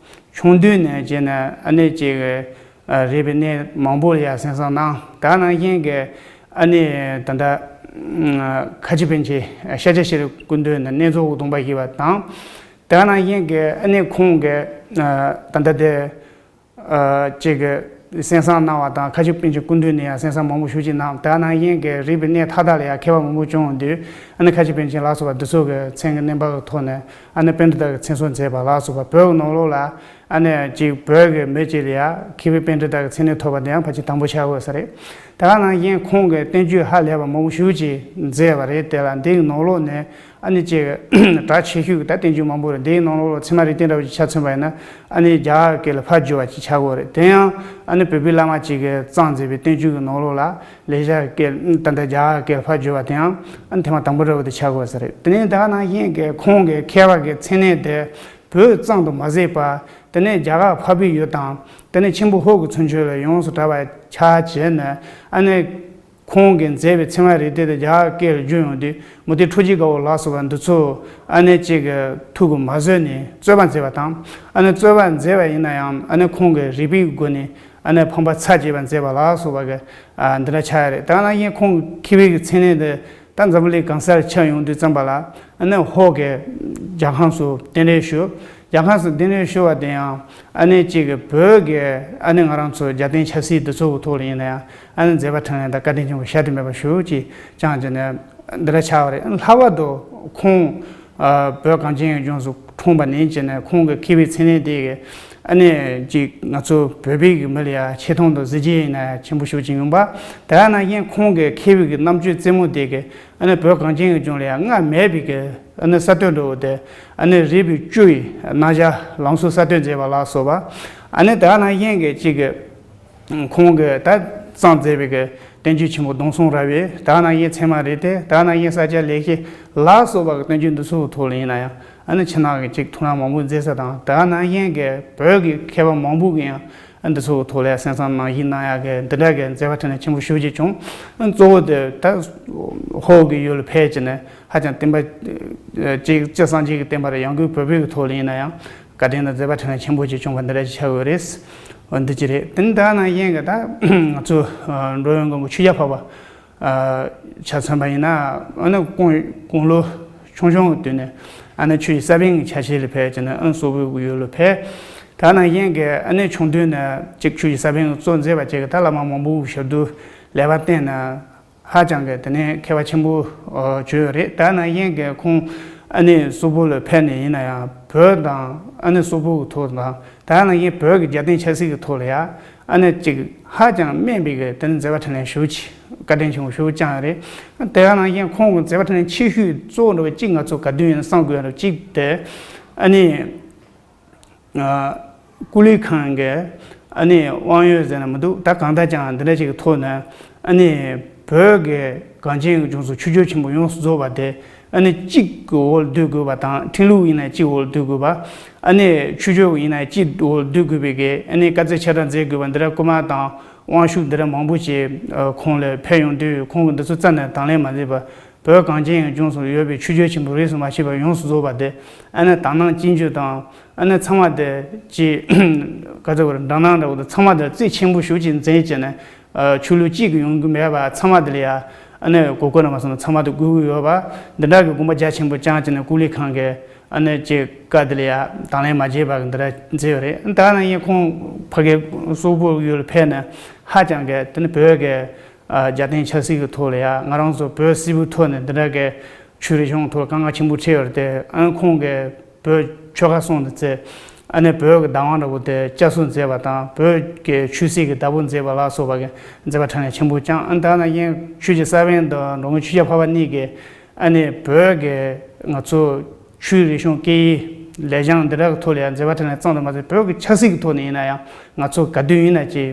ཆུང་དུས་ནས་བྱས་ནས། ཨ་ནི་ཅིག་ཨ། རིག་པའི་གནས་མང་པོ་ལ་ཡ་གསན་བསམ་གནང་། དེ་ནང་བཞིན་གྱི། ཨ་ནི་ད་ལྟ་ ཁ་ཆེ་པཎ་ཆེན་ཤཱཀྱ་ཤྲཱི་སྐུ་མདུན་ནས་གནས་མཆོག་གདོང་པ་བཞི་པ་དང་། དེ་ག་ནང་བཞིན་གྱི་ཨ་ནི་ཁོང་གི་ད་ལྟ་དེ། ཅིག་གི་གསན་བསམ་གནང་བ་དང་། ཁ་ཆེ་པཎ་ཆེན་སྐུ་མདུན་ནས་ཡང་གསན་བསམ་མང་པོ་ཞེ་ཅིག་གནང་། དེ་ག་ནང་བཞིན་གྱི་རིག་པའི་གནས་མཐའ་དག་ལ་ཡང་མཁས་པ་མང་པོ་བྱུང་ཡོང་དུས། ཨ་ནི་ཁ་ཆེ་པཎ་ཆེན་ལ་སོགས་པ་འདི་ཚོ་གི་མཚན་གྱི་བསྣན་པ་གི་ཐོག་ནས། ཨ་ནི་པཎྜི་ཏ་གི་མཚན་གསོལ་མཛད་པ་ལ་སོགས་པ། བོད་ཀྱི་ནང་ལོགས་ལ་ཨ་ནི་ཅིག་བོད་ཀྱི་མི་ཅིག་ལ་ཡང་མཁས་པའི་པཎྜི་ཏ་གི་མཚན་གནས་ཐོབ་པ་དེ་ཡང་ཕལ་ཆེར་དང་པོ་ཆགས་ཡོད་ས་རེད། དེ་ག་ནང་བཞིན་ཁོང་གིས་བསྟན་བཅོས་ཧ་ལས་པ་མང་པོ་ཞེ་ཅིག་མཛད་པ་རེད། དེ་ལ་འདིའི་ནང་ལོགས་ནས་ཨ་ནི་ཅིག་གྲགས་ཆེ་ཤོས་ཀྱི་ད་བསྟན་བཅོས་མང་པོ་རེད། འདིའི་ནང་ལོགས་ལ་ཚད་མ་རིགས་གཏེར་འདྲ་བོ་ཅིག་ཆ་མཚོན་པ་ཡིན་ན། ཨ་ནི་རྒྱ་གར་སྐད་ལ་ཕར་བསྒྱུར་བ་ཅིག་ཆགས་ཀྱི་ཡོད་རེད། དེ་ཡང་ཨ་ནི་བོད་པའི་བླ་མ་ཅིག་གིས་བརྩམས་མཛད་པའི་བསྟན་བཅོས་ཀྱི་ནང་ལོགས་ལ་ལེགས་སྦྱར་སྐད། ད་ལྟ་རྒྱ་གར་སྐད་ལ་ཕར་བསྒྱུར་བ་དེ་ཡང་ཨ་ནི་ཐེངས་མ་དང་པོ་འདྲ་བོ་དེ་ཆགས་ཀྱི་ཡོད་ས་རེད། དེ་ནས་དེ་ག་ནང་བཞིན་གྱི་ཁོང་གི་མཁས་པ་གི་མཚན་གནས་དེ་བོད་ཙམ་དུ་མ་ཟད་པར། དེ་ནས་རྒྱ་གར་འཕགས་པའི་ཡུལ་དང་། དེ་ནས་ཆེན་པོ་ཧོར་གྱི་ཚུན་ཆོད་ལ་ཡོངས་སུ་གྲགས་པ་ཆགས་བྱས་ནས། ཨ་ནི་ཁོང་གིས་མཛད་པའི་ཚད་མ་རིགས་གཏེར་དེ་རྒྱ་གར་སྐད་ལ་བསྒྱུར་ཡོང་དུས། མུ་སྟེགས་ཁྲོ་རྒྱལ་དཀར་པོ་ལ་སོགས་པ་འདི་ཚོ་ཨ་ནི་ཅིག་གི་ཐུགས་ཀྱིས་མ་བཟོད་ནས་རྩོད་པ་མཛད་པ་དང་། ཨ་ནི་རྩོད་པ་མཛད་པ་ཡིན་ན་ཡང་། ཨ་ནི་ཁོང་གིས་རིགས་པའི་སྒོ་ནས་ཨ་ནི་ཕམ་པ་ཚར་བཅད་པ་མཛད་པ་ལ་སོགས་པ་གི་ཨ་འདི་འདྲ་ཆགས་ཡོད་རེད། དེ་ག་ནང་བཞིན་ཁོང་མཁས་པའི་གི་མཚན་གནས་འདི་ད་འཛམ་བུ་གླིང་གང་སར་ཁྱབ་ཡོང་དུས་ཙམ་པ་ལ། ཨ་ནི་ཧོར་གྱི་རྒྱལ་ཁམས་སུ་གདན་འདྲེན་ཞུ། རྒྱལ་ཁམས་སུ་གདན་འདྲེན་ཞུ་བ་དེ་ཡང་ཨ་ནི་གཅིག་གི་བོད་ཀྱི་ཨ་ནི་ང་རང་ཚོ་རྒྱལ་བསྟན་ཆབ་སྲིད་འདི་ཚོ་གི་ཐོག་ལ་ཡིན་ན་ཡང་། ཨ་ནི་མཛད་པ་འཕྲིན་ལས་དང་བཀའ་དྲིན་ཆེན་པོ་བཤད་དུ་མེད་པ་ཞེ་ཅིག་བསྐྱངས་བྱས་ནས་འདི་འདྲ་ཆགས་པ་རེད། ལྷག་པར་དུ་ཁོང་བོད་གངས་ཅན་གྱི་ལྗོངས་སུ་འཁྲུངས་པ་ནས་བྱས་ནས། ཁོང་གི་མཁས་པའི་མཚན་གནས་དེ་གིས་ཨ་ནི་གཅིག་ང་ཚོ་བོད་པའི་གི་མི་ལ་ཡང་ཆེ་མཐོང་དང་གཟི་བརྗིད་ཡིན་ན་ཡང་ཆེན་པོ་ཞེ་ཅིག་ཡོང་པ། དེ་ག་ནང་བཞིན་ཁོང་གི་མཁས་པའི་གི་རྣམ་དཔྱོད་རྩེ་མོ་དེ་གིས་ཨ་ནི་བོད་གངས་ཅན་གྱི་ལྗོངས་ལ་ཡང་སྔར་མེད་པའི་གི་ཨ་ནི་གསར་གཏོད་འདྲ་བོ་དེ། ཨ་ནི་རིག་པའི་བཅུ་ཡི་རྣམ་གཞག་ལམ་སྲོལ་གསར་གཏོད་མཛད་པ་ལ་སོགས་པ། ཨ་ནི་དེ་ག་ནང་བཞིན་གྱི་གཅིག་གི་ཁོང་གིས་ད་བརྩམས་མཛད་པའི་གི་བསྟན་བཅོས་ཆེན་པོ་སྡོམ་གསུམ་རབ་དབྱེ། དེ་ག་ནང་བཞིན་ཚད་མ་རིགས་གཏེར། དེ་ག་ནང་བཞིན་ས་སྐྱ་ལེགས་བཤད་ལ་སོགས་པ་གི་བསྟན་བཅོས་འདི་ཚོའི་ཐོག་ལ་ཡིན་ན་ཡང་། ཨ་ནི་ཕྱི་ནང་གི་གཅིག་ཐུགས་སྣང་མང་པོ་མཛད་ས་དང་། དེ་ག་ནང་བཞིན་གྱི་བོད་ཀྱི་མཁས་པ་མང་པོ་གིས་ཡང་ཨ་འདི་ཚོའི་ཐོག་ལ་གསན་བསམ་ནང་བཞིན་གནང་ཡག་གི་འདི་འདྲ་གི་མཛད་པ་འཕྲིན་ལས་ཆེན་པོ་ཞེ་ཅིག་བྱུང་། ཨ་གཙོ་བོ་དེ་ད་ཧོར་གྱི་ཡུལ་ལ་ཕེབས་བྱས་ནས་ཧ་ཅང་བསྟན་པ་ཅིག་སྤྱི་སངས་རྒྱས་ཀྱི་བསྟན་པ་རེད། ཡང་སྒོས་བོད་པའི་གི་ཐོག་ལ་ཡིན་ན་ཡང་བཀའ་དྲིན་དང་མཛད་པ་འཕྲིན་ལས་ཆེན་པོ་ཅིག་བྱུང་བ་འདི་འདྲ་ཅིག་ཆགས་ཡོད་རེད། འོ་འདི་ཅི་རེད། དེ་ནི་དེ་ག་ནང་བཞིན་གྱི་ད་ང་ཚོ་འགྲོ་བའི་མགོན་པོ་ཆོས་རྒྱལ་འཕགས་པ་ཆ་མཚོན་པ་ཡིན་ན། ཨ་ནི་དགུང་དགུང་ལོ་ཆུང་ཆུང་གི་དུས་ནས་ཨ་ནི་ཆོས་ཀྱི་ས་པཎ་གྱི་ཆ་ཤས་ལ་ཕེབས་བྱས་ནས། ཨ་ནི་སོག་པོའི་གི་ཡུལ་ལ་ཕེབས། དེ་ག་ནང་བཞིན་གྱི་ཨ་ནི་ཆུང་དུས་ནས་གཅིག་ཆོས་ཀྱི་ས་པཎ་གྱི་གཙོ་མཛད་པ་བཅས་ཀྱི་ད་བླ་མ་མང་པོའི་ཞབས་ཏོག་ལེགས་པར་བསྟེན་ནས། ཧ་ཅང་གི་དེ་ནས་མཁས་པ་ཆེན་པོ་ཨ་བྱུང་ཡོད་རེད། དེ་ག་ནང་བཞིན་གྱི་ཁོང་ཨ་ནི་སོག་པོ་ལ་ཕེབས་ནས་ཡིན་ན་ཡང་བོད་དང་ཨ་ནི་སོག་པོ་གི་ཐོག་དང་། དེ་ག་ནང་བཞིན་བོད་ཀྱི་རྒྱལ་བསྟན་ཆབ་སྲིད་ཀྱི་ཐོག་ལ་ཡང་ཨ་ནི་གཅིག་ཧ་ཅང་སྨན་པའི་གི་དེ་ནི་མཛད་པ་འཕྲིན་ལས་ཞེ་ཅིག་བཀའ་དྲིན་ཆེན་པོ་ཞེ་བསྐྱངས་ཡོད་རེད། དེ་ག་ནང་བཞིན་ཁོང་གི་མཛད་པ་འཕྲིན་ལས་ཆེ་ཤོས་གཙོ་བོ་འདྲ་བོ་གཅིག་ང་ཚོ་ག་དུས་ཡིན་ན་བསམ་དགོས་ཡ་འདྲ་བོ་གཅིག་དེ། ཨ་ནི། ཨ་ཀུ་ལི་ཁང་གི་ཨ་ནི་དབང་ཡོད་ཟེར་ན་མི་འདུག་ད་གང་ལྟར་ཀྱང་འདི་འདྲ་ཞིག་གི་ཐོག་ནས། ཨ་ནི་བོད་ཀྱི་གངས་ཅན་གྱི་ལྗོངས་སུ་ཆོས་བརྒྱུད་ཆེན་པོ་ཡོངས་སུ་རྫོགས་པ་དེ་ཨ་ནི་གཅིག་གི་འོག་ལ་བསྡུ་དགོས་པ་དང་། ཁྲིམས་ལུགས་ཡིན་ན་གཅིག་འོག་ལ་བསྡུ་དགོས་པ། ཨ་ནི་ཆོས་ཕྱོགས་ཡིན་ན་གཅིག་འོག་ལ་བསྡུ་དགོས་པའི་གི་ཨ་ནི་བཀའ་སྩལ་ཆ་འདྲ་མཛད་དགོས་པ། འདི་འདྲ་སྐུལ་མ་དང་དབང་ཤུགས་འདི་འདྲ་མང་པོ་ཞིག་ཨ་ཁོང་ལ་ཕེབས་ཡོང་དུས། ཁོང་གིས་འདི་ཚོ་རྩ་ནས་དང་ལེན་མ་མཛད་པར། བོད་གངས་ཅན་གྱི་ལྗོངས་སུ་ཡོད་པའི་ཆོས་བརྒྱུད་ཆེན་པོ་རིས་སུ་མ་ཆད་པ་ཡོངས་སུ་རྫོགས་པ་དེ་ཨ་ནི་དག་སྣང་ཅན་བརྒྱུད་དང་། ཨ་ནི་ཚང་མ་དེ་ཅིག་ག་ཚོད་བར་འདྲ་སྣང་འདྲ་བོ་དང་། ཚང་མ་དེ་རྩིས་ཆེན་པོ་ཞེ་ཅིག་འཛིན་བྱས་ནས། ཨ་ཆོས་ལུགས་གཅིག་གི་ཡོང་གི་མེད་པ། ཚང་མ་དེ་ལ་ཡ་ཨ་ནི་གོ་སྐབས་རྣམ་པ་སོང་ན་ཚང་མ་དེ་དགོས་ཀྱི་ཡོད་པ། འདི་འདྲ་གི་དགོངས་པ་རྒྱ་ཆེན་པོ་བཅངས་བྱས་ནས་ཀུ་ལི་ཁང་གིས་ཨ་ནི་ཅིག་བཀའ་དེ་ལ་ཡ་དང་ལེན་མ་བྱས་པ་གི་འདི་འདྲ་མཛད་ཡོད་རེད། ད་ནང་བཞིན་ཁོང་ཕ་གི་སོག་པོ་ཡུལ་ལ་ཕེབས་ནས་ཧ་ཅང་གི་དེ་ནི་བོད་ཀྱི་ཨ་རྒྱལ་བསྟན་ཆབ་སྲིད་ཀྱི་ཐོག་ལ་ཡ། ང་རང་ཚོ་བོད་སིལ་བུའི་ཐོག་ནས་འདི་འདྲ་གི་ཆོས་རིག་གཞུང་ཐོག་དཀའ་ངལ་ཆེན་པོ་འཕྲད་ཡོད་རེད་དེ། ཨ་ཁོང་གིས་བོད་ཆོལ་ཁ་གསུམ་དུ་བརྩི། ཨ་ནི་བོད་ཀྱི་བདག་དབང་འདྲ་བོ་དེ་བསྐྱར་གསོ་མཛད་པ་དང་། བོད་ཀྱི་ཆོས་སྲིད་ཀྱི་བདག་པོ་མཛད་པ་ལ་སོགས་པ་གི་མཛད་པ་འཕྲིན་ལས་ཆེན་པོ་བསྐྱངས། ཨ་ད་ནང་བཞིན་ཆོས་ཀྱི་ས་པཎ་དང་འགྲོ་མགོན་ཆོས་རྒྱལ་འཕགས་པ་གཉིས་ཀྱིས་ཨ་ནི་བོད་ཀྱི་ང་ཚོ་ཆོས་རིག་གཞུང་སྐད་ཡིག་ལེགས་བྱང་འདི་འདྲ་གི་ཐོག་ལ་ཡང་མཛད་པ་འཕྲིན་ལས་ཙམ་དུ་མ་ཟད། བོད་ཀྱི་ཆབ་སྲིད་ཀྱི་ཐོག་ནས་ཡིན་ན་ཡང་ང་ཚོ་ག་དུས་ཡིན་ན་ཅིག་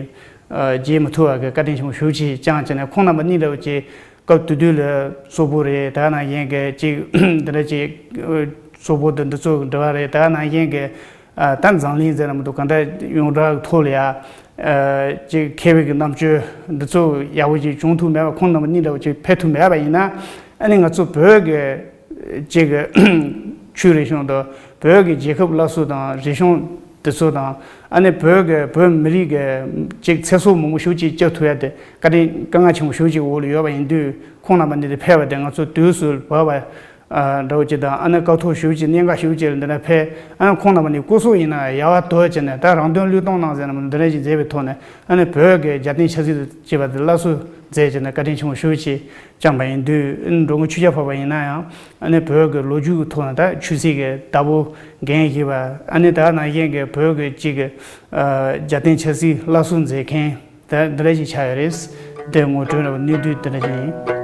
བརྗེད་མི་ཐུབ་པ་གི་བཀའ་དྲིན་ཆེན་པོ་ཞེ་ཅིག་བསྐྱངས་བྱས་ནས། ཁོང་རྣམ་པ་གཉིས་འདྲ་བོ་ཅིག་སྐབས་དེ་དུས་ལ་སོག་པོ་རེད། ད་ནང་བཞིན་གྱི་ཅིག་འདི་འདྲ་ཅིག་སོག་པོ་དང་འདི་ཚོ་གི་འབྲེལ་བ་རེད། ད་ནང་བཞིན་གྱི་ཨ་ད་འཛམ་གླིང་ཟེར་ན་མི་འདུག་གང་ལྟར་ཡོངས་གྲགས་ཐོག་ལ་ཡ་ཨ་ཅིག་མཁས་པའི་གི་རྣམ་དཔྱོད་འདི་ཚོ་ཡག་པོ་ཅིག་བྱུང་ཐུབ་མེད་པ། ཁོང་རྣམ་པ་གཉིས་འདྲ་བོ་ཅིག་ཕེབས་ཐུབ་མེད་པ་ཡིན་ན། ཨ་ནི་ང་ཚོ་བོད་ཀྱི་ཅིག་གི་ཆོས་རིག་གཞུང་དང་བོད་ཀྱི་རྒྱལ་ཁབ་སླར་གསོ་དང་རིག་གཞུང་ དེ་ཚོ་དང་། ཨ་ནི་བོད་ཀྱི་བོད་མི་རིགས་ཀྱི་ཅིག་ཚེ་སྲོག་མང་པོ་ཞེ་པོ་ཅིག་བསྐྱབ་ཐུབ་ཡ་དེ་བཀའ་དྲིན་དཀའ་ངལ་ཆེན་པོ་ཞེ་པོ་ཅིག་འོག་ལ་ཡོད་པ་ཡིན་དུས། ཁོང་རྣམ་པ་འདི་ལ་ཕེབས་པ་དེ་ང་ཚོ་དུས་སུ་བབ་པ་འདྲ་བོ་ཅིག་དང་། ཨ་ནི་སྐབས་ཐོག་ཞེ་པོ་ཅིག་གནད་འགག་ཞེ་པོ་ཅིག་ལ་འདི་ལ་ཕེབས། ཨ་ནི་ཁོང་རྣམ་པ་ནི་སྐུ་སྲོག་ཡིན་ན་ཡལ་བ་དོར་བྱས་ནས། ད་རང་དོན་བློས་གཏོང་གནང་ཟེར་ནས་འདི་འདྲ་ཞིག་མཛད་པའི་ཐོག་ནས། ཨ་ནི་བོད་ཀྱི་རྒྱལ་བསྟན་ཆབ་སྲིད་ཅེས་པ་དེ་སླར་གསོ་མཛད་བྱས་ནས་བཀའ་དྲིན་ཆེན་པོ་ཞེ་པོ་ཅིག་བསྐྱངས་པ་ཡིན་དུས། ཨ་ནི་འགྲོ་མགོན་ཆོས་རྒྱལ་འཕགས་པ་ཡིན་ན་ཡང་། ཨ་ནི་བོད་ཀྱི་ལོ་རྒྱུས་ཀྱི་ཐོག་ནས་ད་ཆོས་སྲིད་ཀྱི་བདག་པོ་འགན་བཞེས་པ། ཨ་ནི་ད་ནང་བཞིན་གྱི་བོད་ཀྱི་གཅིག་གི་ཨ་རྒྱལ་བསྟན་ཆབ་སྲིད་སླར་གསོ་མཛད་མཁན་དེ་འདི་འདྲ་ཞིག་ཆགས་ཡོད་རེད། དེ་ངོ་སྤྲོད་རེད་པ། གནས་ཚུལ་དེ་འདྲ་ཞིག་ཡིན།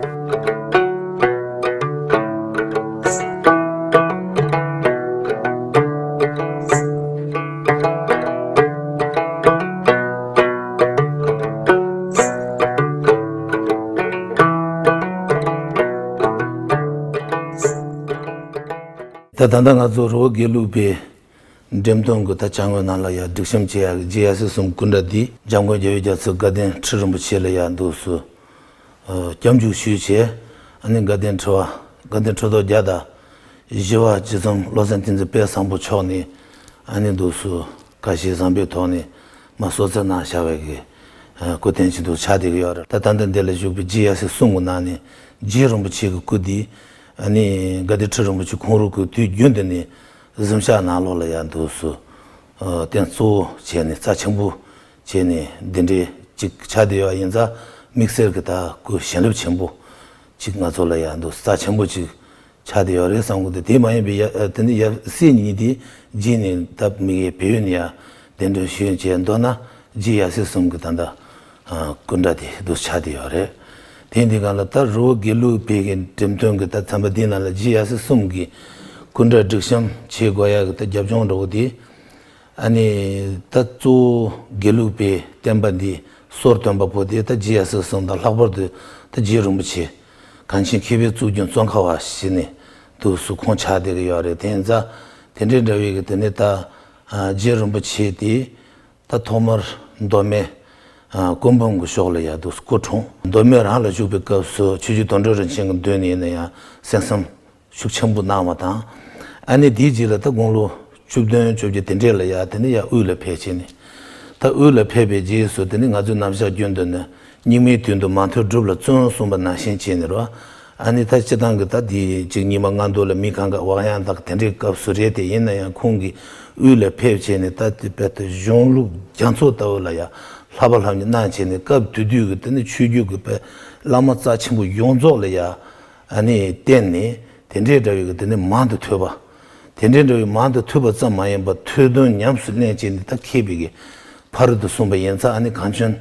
ད་ད་ལྟ་ང་ཚོ་རི་བོ་དགེ་ལུགས་པའི་འགྲེམས་སྟོན་གྱི་ད་བྱ་དངོས་ནང་ལ་ཡ་སྒྲིག་གཤོམ་བྱེད་ཡ་གི་རྗེ་ཡབ་སྲས་གསུམ་སྐུ་འདྲ་འདི་འཇམ་མགོན་རྒྱལ་བའི་རྒྱ་མཚོ་དགའ་ལྡན་ཁྲི་རིན་པོ་ཆེ་ལ་ཡ་འདུག་སུ། ཨ་སྐྱབས་འཇུག་ཞུས་བྱས། ཨ་ནི་དགའ་ལྡན་ཁྲི་པ། དགའ་ལྡན་ཁྲི་ཐོག་བརྒྱ་དང་བཞི་པ་རྗེ་ཙོང་བློ་བཟང་བསྟན་འཛིན་དཔལ་བཟང་པོ་མཆོག་ནས། ཨ་ནི་འདུག་སུ་ཁ་ཞེ་བཟང་པོའི་ཐོག་ནས་མ་གསོལ་ཚིགས་གནང་བཞག་པའི་གི་ཨ་སྐུ་རྟེན་ཅིག་འདུག་ཆགས་བསྡད་ཀྱི་ཡོད་རེད། ད་ད་ལྟ་འདི་ལ་བཞུགས་པའི་རྗེ་ཡབ་སྲས་གསུམ་གྱི་ནང་ནས་རྗེ་རིན་པོ་ཆེ་གི་སྐུ་འདི། ཨ་ནི་དགའ་ལྡན་ཁྲི་རིན་པོ་ཆེ་ཁོང་རང་གི་དུས་རྒྱུན་དུ་ནས་གཟིམ་ཤག་ནང་ལོགས་ལ་ཡ་འདུག་སུ། ཨ་རྟེན་གཙོ་བོ་བྱས་ནས་རྩ་ཆེན་པོ་བྱས་ནས་འདི་འདྲའི་ཅིག་ཆགས་བསྡད་ཡོད་ཡིན་ཙང་། དམིགས་བསལ་གྱི་ད་སྐུ་བྱིན་རླབས་ཆེན་པོ་ཅིག་ང་ཚོ་ལ་ཡ་འདུག་རྩ་ཆེན་པོ་ཅིག་ཆགས་བསྡད་ཡོད་རེད་བསམ་གྱི་འདུག་དེ་མ་ཡིན་པའི་ཡ་ཨ་དེ་ནི་ཡབ་སྲས་གཉིས་དེ་རྗེས་ནས་ད་མི་ཡི་བལ་ཡུལ་ནས་ཡ་གདན་འདྲེན་ཞུས་བྱས། མདོར་ན་རྗེ་ཡབ་སྲས་གསུམ་གྱི་ད་ལྟ་ཨ་སྐུ་འདྲ་དེ་འདུག་ཆགས་བསྡད་ཡོད་རེད། དེ་འདི་གང་ལ་ད་རི་བོ་དགེ་ལུགས་པའི་གི་འགྲེམས་སྟོན་གྱི་ད་ཚན་པ་འདི་ནང་ལ་རྗེ་ཡབ་སྲས་གསུམ་གྱི་སྐུ་འདྲ་སྒྲིག་གཤོམ་བྱེད་དགོས་ཡ་གི་ད་རྒྱབ་ལྗོངས་འདྲ་བོ་དེ། ཨ་ནི་ད་གཙོ་བོ་དགེ་ལུགས་པའི་བསྟན་པ་འདི་སྲོལ་གཏོད་པ་པོ་དེ་ད་རྗེ་ཡབ་སྲས་གསུམ་དང་། ལྷག་པར་དུ་ད་རྗེ་རིན་པོ་ཆེ་གངས་ཅན་མཁས་པའི་གཙུག་རྒྱན་ཙོང་ཁ་པ་ཞེས་ནས་འདུག་སུ་ཁོང་ཆགས་བསྡད་ཀྱི་ཡོད་རེད། དེ་ཡིན་ཙང་དེ་འདྲའི་འདྲ་བའི་གི་དེ་ནི་ད་ཨ་རྗེ་རིན་པོ་ཆེ་དེ་ད་ཐོག་མར་མདོ་སྨད་ཨ་སྐུ་འབུམ་གྱི་ཕྱོགས་ལ་ཡ་འདུག་སྐུ་འཁྲུངས། མདོ་སྨད་རང་ལ་བཞུགས་པའི་སྐབས་སུ་ཆོས་རྗེ་དོན་གྲུབ་རིན་ཆེན་གྱི་མདུན་ནས་ཡིན་ན་ཡང་གསན་བསམ་ཤུགས་ཆེན་པོ་གནང་བ་དང་། ཨ་ནི་དེའི་རྗེས་ལ་ད་དགུང་ལོ་བཅུ་བདུན་བཅོ་བརྒྱད་དེ་འདྲས་ལ་ཡ་དེ་ནི་ཡ་དབུས་ལ་ཕེབས་བྱས་ནས། ད་དབུས་ལ་ཕེབས་པའི་རྗེས་སུ་དེ་ནི་ང་ཚོའི་རྣམ་གཞག་རྒྱུན་དུ་ནི་སྙིགས་མའི་དུས་འདིར་མ་མཐོལ་སྒྲུབ་ལ་བརྩོན་གསུངས་པ་ནང་བཞིན་བྱས་ནས་རོ། ཨ་ནི་ད་སྤྱིར་བཏང་གི་ད་དེ་ཅིག་སྙིགས་མ་ལྔ་བདོ་ལ་མི་གང་ག་དབང་ཡང་དག་དེ་འདྲའི་སྐབས་སུ་རེད། དེ་ཡིན་ན་ཡང་ཁོང་གིས་དབུས་ལ་ཕེབས་བྱས་ནས་ད་དེ་དཔེ་ད་གཞུང་ལུགས་རྒྱ་མཚོ་ལྟ་བུ་ལ་ཡ་བསླབ་པ་བསླབ་གཉེར་གནང་བྱས་ནས། སྐབས་དེ་དུས་ཀྱི་དེ་ནི་ཆོས་བརྒྱུད་ཀྱི་དཔེ་བླ་མ་རྩ་ཆེན་པོ་ཡོངས་རྫོགས་ལ་ཡ་ཨ་ནི་བསྟེན་ནས། དེ་འདྲའི་འདྲ་བའི་གི་དེ་ནི་མང་དུ་ཐོས་པ། དེ་འདྲའི་འདྲ་བའི་མང་དུ་ཐོས་པ་ཙམ་མ་ཡིན་པར་ཐོས་དོན་ཉམས་སུ་ལེན་བྱས་ནས་ད་མཁས་པའི་གི་ཕ་རོལ་ཏུ་སོན་པ་ཡིན་ཙང་། ཨ་ནི་གངས་ཅན་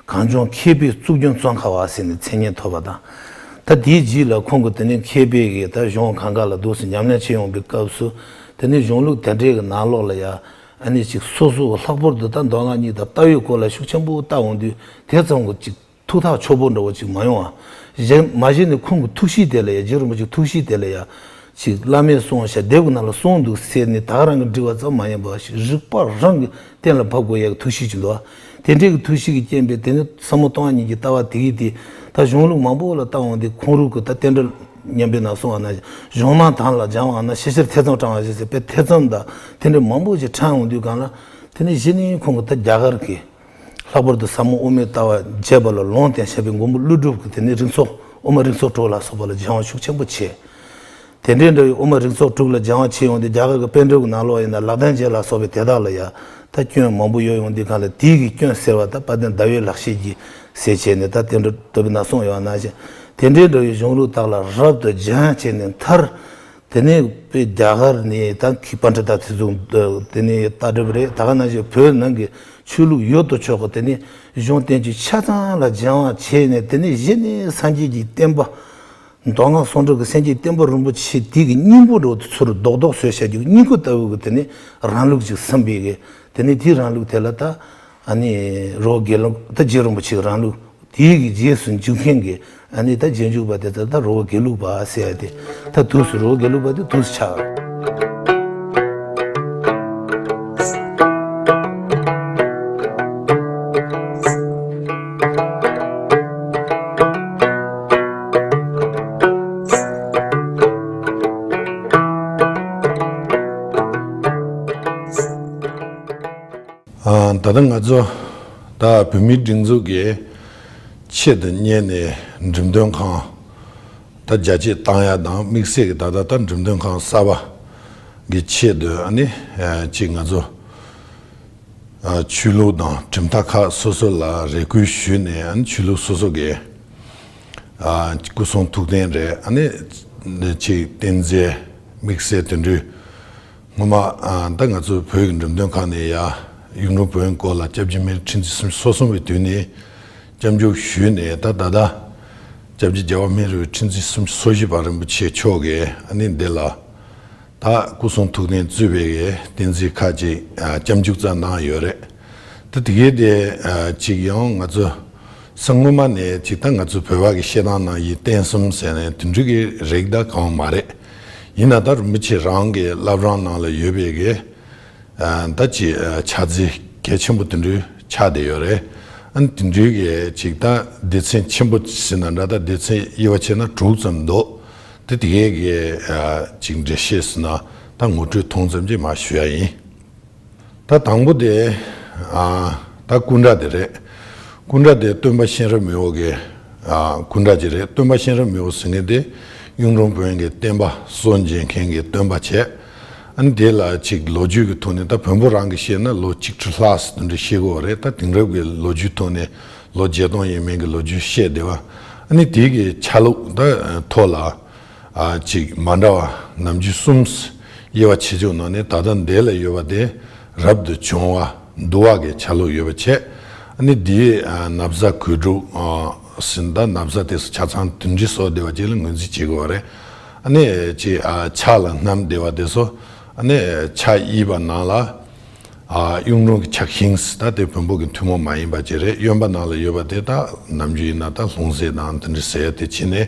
གངས་ལྗོངས་མཁས་པའི་གཙུག་རྒྱན་ཙོང་ཁ་པ་ཟེར་ནས་མཚན་སྙན་ཐོབ་པ་དང་། ད་དེའི་རྗེས་ལ་ཁོང་གི་དེ་ནི་མཁས་པའི་གི་ད་གཞུང་གང་ག་ལ་འདུག་སེ་ཉམས་ལེན་བྱེད་ཡོང་པའི་སྐབས་སུ། དེ་ནི་གཞུང་ལུགས་དེ་འདྲའི་གི་ནང་ལོགས་ལ་ཡ་ཨ་ནི་ཅིག་སོ་སོ་ལྷག་པར་དུ་ད་མདོ་སྔགས་གཉིས་དང་ལྟ་བའི་སྐོར་ལ་ཤུགས་ཆེན་པོ་བལྟ་འོང་དུས། དེ་ཙམ་གྱི་ཅིག་ཐུགས་ཐག་ཆོད་པོ་འདྲ་བོ་ཅིག་མ་ཡོང་བ། གཞན་མ་གཞི་ནས་ཁོང་གི་ཐུགས་གཤིས་དེ་ལ་ཡ། རྗེ་རིན་པོ་ཆེའི་ཐུགས་གཤིས་དེ་ལ་ཡ། ཅིག་བླ་མས་གསུངས་ཤག་དེབ་ཀྱི་ནང་ལ་གསུངས་འདུག་ཟེར་ནས་ད་ག་རང་གིས་འབྲི་བ་ཙམ་མ་ཡིན་པར། རིག་པ་རང་གིས་གཏན་ལ་ཕབ་དགོས་ཡ་གི་ཐུགས་གཤིས་ཅིག་འདུག་བ། དེ་འདྲའི་གི་ཐུགས་གཤིས་ཀྱི་རྐྱེན་པས། དེ་ནི་ཟབ་མོ་སྟོང་པ་ཉིད་ཀྱི་ལྟ་བ་དེ་གི་དེ། ད་གཞུང་ལུགས་མང་པོ་ལ་བལྟ་འོང་དུས། ཁོང་རང་གི་ད་རྟེན་འབྲེལ་སྙན་པའི་ནང་གསུངས་པ་ནང་བཞིན། གཞུང་མང་དག་ལ་སྦྱང་བ་ན། ཤེས་བྱར་ཐེ་ཚོམ་དྲང་བ་ཞེས་ཟེར་བའི་ཐེ་ཚོམ་དང་དེ་འདྲའི་མང་པོ་ཞིག་དྲངས་འོང་དུས་སྒང་ལ། དེ་ནི་གཞི་ནས་ཁོང་གི་ད་རྒྱ་གར་གྱི་ལྷག་པར་དུ་ཟབ་མོ་དབུ་མའི་ལྟ་བ་རྒྱས་པ་ལ་ལུང་བསྟན་བྱས་པའི་མགོན་པོ་ཀླུ་སྒྲུབ་ཀྱི་དེ་ནི་རིགས་ཚོགས། དབུ་མ་རིགས་ཚོགས་དྲུག་ལ་སོགས་པ་ལ་སྦྱང་བ་ཤུགས་ཆེན་པོ་བྱས། དེ་འདྲའི་འདྲ་བའི་དབུ་མ་རིགས་ཚོགས་དྲུག་ལ་སྦྱང་བ་བྱེད་ཡོང་དུས། རྒྱ་གར་གྱི་པཎ་གྲུབ་ཀྱི་ནང་ལོགས་ཡིན་ན་ལག་ལྡན་རྗེ་ལ་སོགས་པའི་དེ་དག་ལ་ཡ་ད་སྐྱོན་མང་པོ་ཡོད་ཡོང་དུས་སྒང་ལ། དེའི་གི་སྐྱོན་སེལ་བ་ད་དཔལ་ལྡན་ཟླ་བའི་ལག་ཤེས་ཀྱིས་ཟེར་བྱས་ནས། ད་རྟེན་འབྲེལ་བསྟོད་པའི་ནང་གསུངས་ཡོད་པ་ནང་བཞིན། དེ་འདྲའི་འདྲ་བའི་གཞུང་ལུགས་དག་ལ་རབ་ཏུ་སྦྱངས་བྱས་ནས། མཐར་དེ་ནས་དཔེ་རྒྱ་གར་ནས་ད་གི་པཎྜི་ཏ་དེ་ཚོ་དེ་ནས་ལྟ་གྲུབ་རེད། ད་ག་ནང་བཞིན་བོད་ནང་གི་ཆོས་ལུགས་ཡོད་དོ་ཅོག་གི་དེ་ནས་གཞུང་བསྟན་བཅོས་ཆ་ཚང་ལ་སྦྱང་བ་བྱས་ནས། དེ་ནས་གཞི་ནས་སངས་རྒྱས་ཀྱི་བསྟན་པ། མདོ་སྔགས་ཟུང་འབྲེལ་གྱི་སེམས་བསྐྱེད་བསྟན་པ་རིན་པོ་ཆེ་དེ་གི་སྙིང་པོ་འདྲ་བོ་དེ་ཚུར་རྡོག་རྡོག་བཟོས་བཞག་རྒྱུ་སྙིང་པོ་ལྟ་བུ་གི་དེ་ནི་རང་ལུགས་ཅིག་ཟིན་པའི་གི། དེ་ནི་དེའི་རང་ལུགས་དེ་ལ་ད་ཨ་ནི་རི་བོ་དགེ་ལུགས། ད་རྗེ་རིན་པོ་ཆེའི་རང་ལུགས་དེའི་གི་རྗེས་སུ་འཇུག་མཁན་གྱི་ཨ་ནི་ད་རྗེས་འཇུག་པ་དེ་ཚོ་ད་རི་བོ་དགེ་ལུགས་པ་ཟེར་ཡ་དེ། ད་དུས་སུ་རི་བོ་དགེ་ལུགས་པ་དེ་དུས་སུ་ཆགས། ད་ལྟ་ང་ཚོ་ད་བོད་མིའི་སྒྲིག་འཛུགས་ཀྱི་ཆེད་དུ་གཉེར་ནས་འགྲེམས་སྟོན་ཁང་ད་རྒྱ་སྐྱེད་བཏང་ཡ་དང་། དམིགས་བསལ་གྱི་ད་ལྟ་ད་འགྲེམས་སྟོན་ཁང་གསར་པ་གི་ཆེད་དུ་ཨ་ནི་ཅིག་ང་ཚོ་ཆོས་ལུགས་དང་གྲུབ་མཐའ་ཁག་སོ་སོ་ལ་རེ་སྐུལ་ཞུས་ནས། ཨ་ནི་ཆོས་ལུགས་སོ་སོ་གི་སྐུ་གསུང་ཐུགས་རྟེན་རེད། ཨ་ནི་ཅིག་རྟེན་རྫས་དམིགས་བསལ་དེ་འདྲའི་སྔོན་མ་ད་ང་ཚོ་བོད་ཀྱི་འགྲེམས་སྟོན་ཁང་ནས་ཡ་གཡུང་དྲུང་བོན་སྐོར་ལ་སྐྱབས་རྗེ་སྨན་རི་ཁྲི་འཛིན་སུམ་ཅུ་སོ་གསུམ་པའི་དུས་ནས་སྐྱབས་འཇུག་ཞུས་ནས། ད་ད་ལྟ་སྐྱབས་རྗེ་རྒྱལ་བ་སྨན་རི་བའི་ཁྲི་འཛིན་སུམ་ཅུ་སོ་བཞི་པ་རིན་པོ་ཆེ་མཆོག་གིས་ཨ་ནི་འདི་ལ་ད་སྐུ་གསུང་ཐུགས་རྟེན་གཙོས་པའི་རྟེན་རྫས་ཁག་ཅིག་སྐྱབས་འཇུག་ཙམ་གནང་ཡོད་རེད། ད་དེ་གའི་དེ་ཅིག་ཡང་ང་ཚོ་སྔོན་མ་ནས་ཅིག་ད་ང་ཚོ་བོད་པ་གི་བཤད་སྟངས་ནང་བཞིན་རྟེན་གསུམ་ཟེར་ནས་དེ་འདྲ་གི་རིགས་ད་གང་མ་རེད། ཡིན་ན་ད་རིན་པོ་ཆེ་རང་གི་བླ་བྲང་ནང་ལ་ཡོད་པའི་གི་ད་ཅིག་ཕྱག་རྫས་གལ་ཆེན་པོ་དེ་འདྲའི་ཆགས་བསྡད་ཡོད་རེད། ཨ་ནི་དེ་འདྲའི་གི་ཅིག་ད་སྡེ་ཚན་ཆེན་པོ་ཟེར་ན་འདྲ། ད་སྡེ་ཚན་དབྱེ་བ་ཕྱེ་ན་དྲུག་ཙམ་འདུག། དེ་དེ་གའི་གི་ཅིག་འགྲེལ་བཤད་ཟེར་ན་ད་ངོ་སྤྲོད་ཐུང་ཙམ་ཅིག་མར་ཞུ་ཡ་ཡིན། ད་དང་པོ་དེ་ཨ་ད་སྐུ་འདྲ་དེ་རེད། སྐུ་འདྲ་དེ་སྟོན་པ་གཤེན་རབ་མི་བོ་གི་ཨ་སྐུ་འདྲ་ཅིག་རེད། སྟོན་པ་གཤེན་རབ་མི་བོ་ཟེར་མཁན་དེ་གཡུང་དྲུང་བོན་གྱི་བསྟན་པ་སྲོལ་འབྱེད་མཁན་གྱི་སྟོན་པ་བྱས། ཨ་ནི་དེ་ལ་ཅིག་ལོ་རྒྱུས་ཀྱི་ཐོག་ནས་ད་བོན་པོ་རང་གིས་བཤད་ན་ལོ་གཅིག་ཁྲི་ལྷག་ཙམ་དེ་འདྲ་བཤད་ཀྱི་ཡོད་རེད། ད་དེང་རབས་ཀྱི་ལོ་རྒྱུས་ཐོག་ནས་ལོ་བརྒྱད་སྟོང་ཡས་མས་ཀྱི་ལོ་རྒྱུས་བཤད་བསྡད་པ། ཨ་ནི་དེ་གི་ཆ་ལུགས་ད་ཐོག་ལ་ཨ་ཅིག་མ་འདྲ་བ་ནམ་རྒྱུན་གསུམ་དབྱེ་བ་ཕྱེ་ཕྱོགས་ནང་ནས། ད་ལྟ་འདི་ལ་ཡོད་པ་དེ་རབ་ཏུ་བྱུང་བ་འདུལ་བ་གི་ཆ་ལུགས་ཡོད་པ་བྱས། ཨ་ནི་འདིའི་ཨ་ན་བཟའ་གོས་དྲུག་ཨ་ཟེར་ན། ད་ན་བཟའ་དེ་ཚོ་ཆ་ཚང་དོན་འདི་སོགས་བསྡེབས་པ་ཅིག་ལ་ངོས་འཛིན་བྱེད་དགོས་པ་རེད། ཨ་ནི་ཅིག་ཨ་ཕྱག་ལ་བསྣམས་བསྡད་པ་དེ་ཚོ། ཨ་ནི་ཕྱག་གཡས་པ་ནང་ལ་ཨ་གཡུང་དྲུང་གི་ཕྱག་ཤིང་ཟེར། ད་དེ་བོན་པོ་གི་ཐུན་མོང་མ་ཡིན་པ་ཅིག་རེད། གཡོན་པ་ནང་ལ་ཡོད་པ་དེ་ད་ནམ་རྒྱུན་ཡིན་ན་ད་ལྷུང་བཟེད་དང་དེ་འདྲ་ཟེར་ཡ་དེ་བྱས་ནས།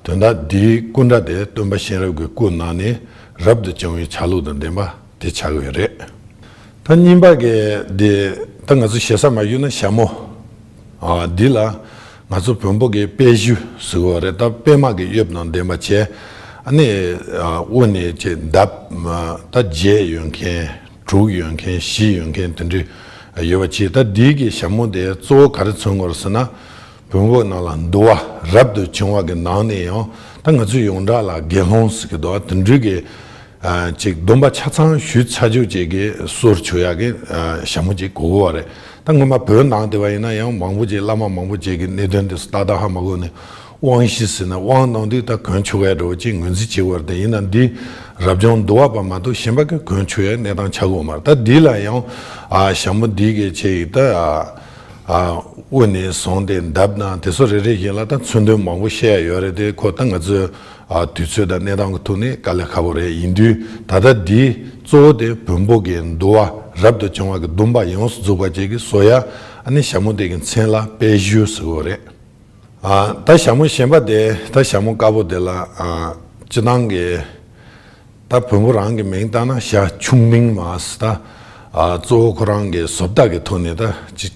དོན་དག་འདིའི་སྐུ་འདྲ་དེ་སྟོན་པ་གཤེན་རབ་ཀྱི་སྐུ་ནང་ནས་རབ་ཏུ་བྱུང་བའི་ཆ་ལུགས་དང་ལྡན་པ་དེ་ཆགས་ཀྱི་ཡོད་རེད། ད་གཉིས་པ་གི་དེ་ད་ང་ཚོ་ཞེ་ས་མ་ཞུས་ན་ཞྭ་མོ། ཨ་འདི་ལ་ང་ཚོ་བོན་པོ་གི་དཔལ་གཞུ་ཟེར་གྱི་ཡོད་རེད། ད་པད་མ་གི་དབྱིབས་དང་ལྡན་པ་བྱས། ཨ་ནི་ཨ་དབུ་ནས་ཅིག་འདབ་ད་བརྒྱད་ཡོད་མཁན། དྲུག་ཡོད་མཁན། བཞི་ཡོད་མཁན་དེ་འདྲ་ཡོད་པ་བྱས། ད་འདི་གི་ཞྭ་མོ་དེ་གཙོ་བོ་ག་རེ་མཚོན་གྱི་ཡོད་རེད་ཟེར་ན། བོན་པོ་ནང་ལ་འདུལ་བ་རབ་ཏུ་བྱུང་བ་གི་ནང་ནས་ཡང་ད་ང་ཚོས་ཡོངས་གྲགས་ལ་དགེ་སློང་ཟེར་གྱི་འདུག། དེ་འདྲའི་གི་ཨ་ཅིག་སྡོམ་པ་ཆ་ཚང་ཞུས་ཚར་ཆོག་ཅིག་གི་གསོལ་བྱེད་ཡག་གི་ཨ་ཞྭ་མོ་ཅིག་དགོས་ཀྱི་ཡོད་རེད། ད་སྔོན་མ་བོད་ནང་དེ་བ་ཡིན་ན་ཡང་མང་པོ་ཅིག་བླ་མ་མང་པོ་ཅིག་གི་གནད་དོན་དེ་ཏག་ཏག་ཧ་མ་གོ་ནས། དབང་བཞི་ཟེར་ན་དབང་གནང་དུས་ད་གོན་ཆོག་ཡ་འདྲ་བོ་ཅིག་ངོས་འཛིན་བྱེད་དགོས་རེད། དེ་ཡིན་ན་འདི་རབ་བྱུང་འདུལ་བ་པ་མ་གཏོགས་གཞན་པ་གི་གོན་ཆོག་ཡ་གནས་སྟངས་ཆགས་ཀྱི་ཡོད་མ་རེད། ད་འདི་ལ་ཡང་ཨ་ཞྭ་མོ་འདི་གི་ཆེ་ཡིག་ད་ཨ་ཨ་དབུ་ནས་བཟུང་སྟེ་འདབ་དང་དེ་ཚོ་རེ་རེ་བཞིན་ལ་ད་མཚོན་དོན་མང་པོ་བཤད་ཡ་ཡོད་རེད། དེ་ཁོ་ད་ང་ཚོའི་ཨ་དུས་ཚོད་དང་གནས་སྟངས་ཀྱི་ཐོག་ནས་དཀའ་ལས་ཁག་པོ་རེད། ཡིན་དུས་ད་ལྟ་འདི་གཙོ་བོ་དེ་བོན་པོ་གི་འདུལ་བ་རབ་ཏུ་བྱུང་བ་གི་སྡོམ་པ་ཡོངས་སུ་རྫོགས་པ་ཅིག་གི་བཟོ་ཡ། ཨ་ནི་ཞྭ་མོ་དེ་གི་མཚན་ལ་དཔལ་གཞུ་ཟེར་གྱི་ཡོད་རེད། ཨ་ད་ཞྭ་མོ་གཞན་པ་དེ། ད་ཞྭ་མོ་དཀར་པོ་དེ་ལ་ཨ་སྤྱིར་བཏང་གི་ད་བོན་པོ་རང་གི་མིང་བཏགས་ན་ཞྭ་ཁྱུང་ལྡིང་མ་ཟེར། ད་ཨ་གཙོ་བོ་ཁོ་རང་གི་བཟོ་ལྟ་གི་ཐོག་ནས་ད་ཅི་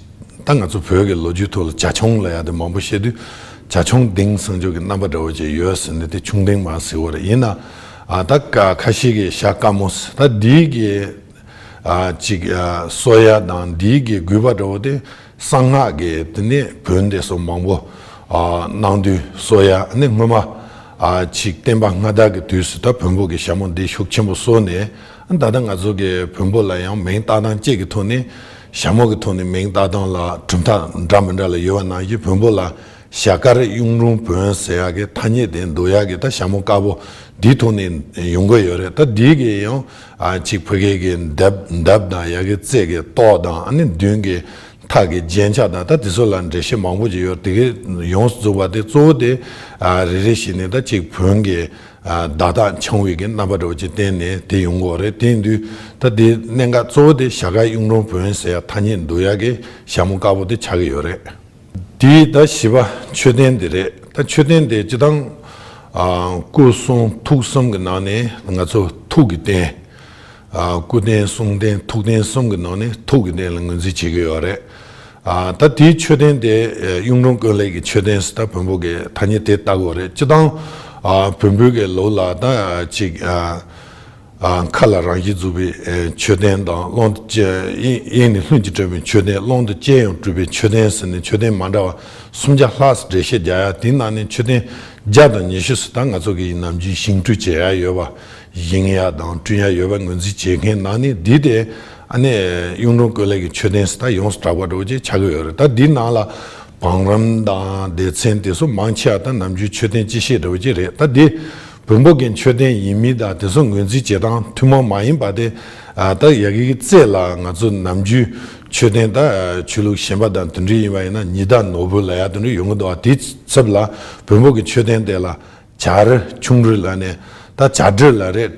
ད་ང་ཚོ་བོད་ཀྱི་ལོ་རྒྱུས་ཐོག་ལ་བྱ་ཁྱུང་ལབ་ཡ་དེ་མང་པོ་བཤད་དུས། བྱ་ཁྱུང་ལྡིང་ཟེར་ཆོག་གི་རྣམ་པ་འདྲ་བོ་ཅིག་ཡོད་ཟེར་ནས་དེ་ཁྱུང་ལྡིང་མ་ཟེར་གྱི་ཡོད་རེད། ཡིན་ན་ཨ་ད་ཁ་ཁ་ཤས་ཀྱིས་ཞྭ་དཀར་མོ་ཟེར། ད་འདི་གི་ཨ་ཅིག་ཨ་གསོལ་ཡ་དང་འདི་གི་དགོས་པ་འདྲ་བོ་དེ། གསང་སྔགས་ཀྱི་དེ་ནས་བོན་དེ་ཚོ་མང་པོ་ཨ་གནང་དུས་གསོལ་ཡ། ཨ་ནི་སྔོན་མ་ཨ་ཅིག་བསྟན་པ་སྔ་དར་གྱི་དུས་སུ་ད་བོན་པོ་གི་ཞྭ་མོ་འདི་ཤུགས་ཆེན་པོ་གསོལ་ནས། ཨ་ད་ལྟ་ང་ཚོ་གི་བོན་པོ་ལ་ཡང་མིང་བཏགས་སྟངས་བཅས་ཀྱི་ཐོག་ནས་ཞྭ་མོ་གི་ཐོག་ནས་མིང་བཏགས་སྟངས་ལ་གྲུབ་མཐའ་འདྲ་མི་འདྲ་ལ་ཡོད་པ་ནང་བཞིན། བོན་པོ་ལ་ཞྭ་དཀར་གཡུང་དྲུང་བོན་ཟེར་ཡག་གི་ཐ་སྙད་དེ་འདོགས་ཡག་གི་ད་ཞྭ་མོ་དཀར་པོ་འདིའི་ཐོག་ནས་ཡོང་གི་ཡོད་རེད། ད་འདི་གི་ཡང་ཨ་ཅིག་ཕ་གི་གི་འདབ་འདབ་དང་ཡ་གི་རྩེ་གི་ཏོག་དང་། ཨ་ནི་མདུན་གི་མཐའ་གི་རྒྱན་ཆ་དང་། ད་དེ་ཚོ་ལ་འགྲེལ་བཤད་མང་པོ་ཅིག་ཡོད། དེ་གི་ཡོངས་སུ་རྫོགས་པ་དེ་གཙོ་བོ་དེ་ཨ་རེ་རེ་བཞིན་ནས་ད་ཅིག་བོན་གྱི་ཨ་བརྡ་རྟགས་འཆང་བའི་གི་རྣམ་པ་འདྲ་བོ་ཅིག་བསྟན་ནས་དེ་ཡོང་གི་ཡོད་རེད། དེ་ཡིན་དུས་ད་དེ་གནད་འགག་གཙོ་བོ་དེ་ཞྭ་དཀར་གཡུང་དྲུང་བོན་ཟེར་ཡ་ཐ་སྙད་འདོགས་ཡ་གི་ཞྭ་མོ་དཀར་པོ་དེ་ཆགས་ཀྱི་ཡོད་རེད། དེའི་ད་བཞི་པ་མཆོད་རྟེན་དེ་རེད། ད་མཆོད་རྟེན་དེ་སྤྱིར་བཏང་ཨ་སྐུ་གསུང་ཐུགས་གསུམ་གྱི་ནང་ནས་ང་ཚོ་ཐུགས་ཀྱི་རྟེན། ཨ་སྐུ་རྟེན་གསུང་རྟེན་ཐུགས་རྟེན་གསུམ་གྱི་ནང་ནས་ཐུགས་ཀྱི་རྟེན་ལ་ངོས་འཛིན་བྱེད་ཀྱི་ཡོད་རེད། ཨ་ད་དེའི་མཆོད་རྟེན་དེ་ཨ་གཡུང་དྲུང་ཀུན་ལེགས་ཀྱི་མཆོད་རྟེན་ཟེར་ད་བོན་པོ་གི་ཐ་སྙད་དེ་བཏགས་ཡོད་རེད། སྤྱིར་བཏང་ཨ་བོན་པོའི་གི་ལུགས་ལ་ད་ཅིག་ཨ་ མཁའ་ལ་རང་བཞིན་རྫོགས་པའི་མཆོད་རྟེན་དང་། ཀློང་དུ་དབྱིངས་ནས་ལྷུན་གྱིས་གྲུབ་པའི་མཆོད་རྟེན། ཀློང་དུ་དབྱངས་ཡང་གྲུབ་པའི་མཆོད་རྟེན་ཟེར་ནས་མཆོད་རྟེན་མ་འདྲ་བ་སུམ་བརྒྱ་ལྷག་འགྲེལ་བཤད་རྒྱག་ཡ། དེའི་ནང་ནས་མཆོད་རྟེན་བརྒྱ་དང་ཉི་ཤུ་ཟེར་ད་ང་ཚོ་གི་ནམ་རྒྱུན་བཞེངས་སྐྲུན་བྱེད་ཡ་ཡོད་པ། བཞེངས་ཡ་དང་བསྐྲུན་ཡ་ཡོད་པ་ངོས་འཛིན་བྱེད་མཁན་ནང་ནས་འདི་དེ་ཨ་ནི་གཡུང་དྲུང་བཀོད་ལེགས་ཀྱི་མཆོད་རྟེན་ཟེར་ད་ཡོངས་སུ་གྲགས་པ་འདྲ་བོ་ཅིག་ཆགས་ཀྱི་ཡོད་རེད། ད་འདི་ནང་ལ་བང་རིམ་དང་སྡེ་ཚན་དེ་ཚོ་མང་ཆེ་བ་ད་ནམ་རྒྱུན་མཆོད་རྟེན་སྤྱི་བཤད་འདྲ་བོ་ཅིག་རེད། ད་འདི་བོན་པོ་གི་མཆོད་རྟེན་ཡིན་མིན་དང་དེ་ཚོ་ངོས་འཛིན་བྱེད་སྟངས་ཐུན་མོང་མ་ཡིན་པ་དེ། ད་ཡ་གི་རྩེ་ལ་ང་ཚོ་ནམ་རྒྱུན་མཆོད་རྟེན་ད་ཆོས་ལུགས་གཞན་པ་དང་དེ་འདྲ་ཡིན་པ་ཡིན་ན་ཉི་ཟླ་ནོར་བུ་ལབ་ཡ་དེ་འདྲ་ཡོང་གི་འདུག་བ། དེའི་ཚབ་ལ་བོན་པོ་གི་མཆོད་རྟེན་དེ་ལ་བྱ་རི་ཁྱུང་རི་ལབ་ནས་ད་བྱ་རི་ལབ་རེད།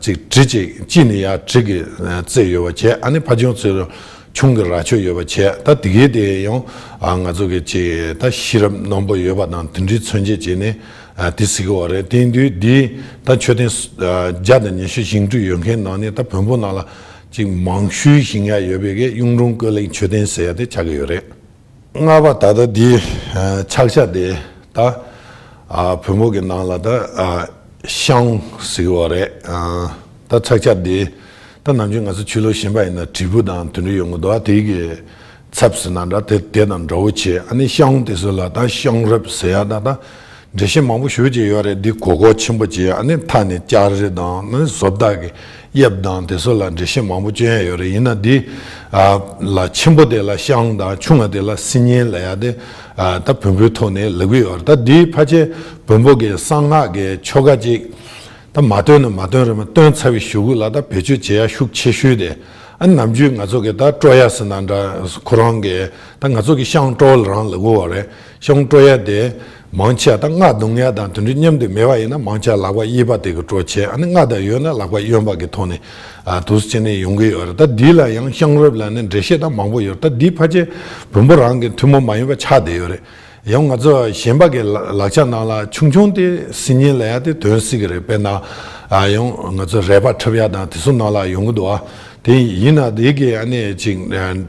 ཅིག་རི་ཅིག་དཀྱིལ་ནས་ཡར་རི་གི་རྩེ་ཡོད་པ་བྱས། ཨ་ནི་ཕར་ཕྱོགས་ཚོ་ཁྱུང་གི་རྭ་ཅོ་ཡོད་པ་བྱས། ད་དེ་གའི་དེ་ཡང་ང་ཚོ་གི་ཅིག་ད་ཤེས་རབ་རྣོན་པོ་ཡོད་པ་དང་དེ་འདྲའི་མཚོན་བྱེད་བྱས་ནས་དེ་ཟེར་གི་བ་རེད། དེ་ཡིན་དུས་འདི་ད་མཆོད་རྟེན་བརྒྱ་དང་ཉི་ཤུ་བཞེངས་སྐྲུན་ཡོད་མཁན་ནང་ནས་ད་བོན་པོ་ནང་ལ་ཅིག་མང་ཤོས་བཞེངས་ཡ་ཡོད་པའི་གི་གཡུང་དྲུང་བཀོད་ལེགས་མཆོད་རྟེན་ཟེར་ཡ་དེ་ཆགས་ཀྱི་ཡོད་རེད། ལྔ་པ་ད་ལྟ་འདི་ཕྱག་ཆ་དེ་ད་བོན་པོ་གི་ནང་ལ་ད་ཤངས་ཟེར་གི་བ་རེད། ད་ཕྱག་ཆ་དེ་ད་ནམ་རྒྱུན་ང་ཚོ་ཆོས་ལུགས་གཞན་པ་ཡིན་ན་དྲིལ་བུ་དང་དེ་འདྲ་ཡོང་གི་འདུག་དེ་གི་ཚབ་ཟེར་ན་འདྲ་དེ་དེ་དང་འདྲ་བོ་བྱས། ཨ་ནི་ཤངས་དེ་ཚོ་ལ་ད་ཤངས་རབ་ཟེར་ཡ་ད་ད་འགྲེལ་བཤད་མང་པོ་ཞེ་པོ་ཅིག་ཡོད་རེད། འདི་གོ་གོ་ཆེན་པོ་ཅིག་ཨ་ནི་མཐའ་ནས་ལྕགས་རི་དང་ཨ་ནི་བཟོ་ལྟ་གི་དབྱིབས་དང་དེ་ཚོ་ལ་འགྲེལ་བཤད་མང་པོ་བསྐྱོན་ཡ་ཡོད་རེད། ཡིན་ན་འདི་ལ་ཆེན་པོ་དེ་ལ་ཤངས་དང་ཆུང་བ་དེ་ལ་སིལ་སྙན་ལབ་ཡ་དེ་ད་བོན་པོའི་ཐོག་ནས་ལབ་ཀྱི་ཡོད་རེད། ད་འདི་ཕལ་ཆེར་བོན་པོ་གི་གསང་སྔགས་ཀྱི་ཆོ་ག་ཅིག་ད་མ་བཏོན་ན་མ་བཏོན་རེད། མ་བཏོན་ཚར་བའི་གཞུག་གུ་ལ་ད་བེད་སྤྱོད་བྱེད་ཡ་ཤུགས་ཆེ་ཤོས་དེ། ཨ་ནམ་རྒྱུན་ང་ཚོ་གི་ད་སྤྲོ་ཡ་ཟེར་ན་འདྲ་ཁོ་རང་གི་ད་ང་ཚོ་གི་ཤངས་སྤྲོ་ལ་རང་ལབ་གོ་བ་རེད། ཤངས་སྤྲོ་ཡ་དེ་མང་ཆེ་བ་ད་རྔ་རྡུང་ཡ་དང་དེ་འདྲའི་མཉམ་དུ་མེད་པ་ཡིན་ན་མང་ཆེ་བ་ལག་པ་གཡས་པ་དེ་གི་སྤྲོ་བྱས། ཨ་ནི་རྔ་དང་ཡོད་ན་ལག་པ་གཡོན་པ་གི་ཐོག་ནས་ཨ་འདུག་སེ་བྱས་ནས་ཡོང་གི་ཡོད་རེད། ད་འདི་ལ་ཡང་ཤངས་རབ་ལབ་ནས་འགྲེལ་བཤད་ད་མང་པོ་ཡོད་རེད། ད་འདི་ཕལ་ཆེར་བོན་པོ་རང་གི་ཐུན་མོང་མ་ཡིན་པ་ཆགས་བསྡད་ཡོད་རེད། ཡང་ང་ཚོ་གཞན་པ་གི་ལ་ལག་ཆ་ནང་ལ་ཆུང་ཆུང་དེ་སིལ་སྙན་ལབ་ཡ་དེ་ཐོན་སྲིད་ཀྱི་རེད། དཔེར་ན་ཨ་ཡང་ང་ཚོ་རལ་པ་འཁྲབ་ཡ་དང་དེ་ཚོ་ནང་ལ་ཡོང་གི་འདུག་ཨ། དེ་ཡིན་ན་དེ་གི་ཨ་ནི་ཅིག་འགྲེལ་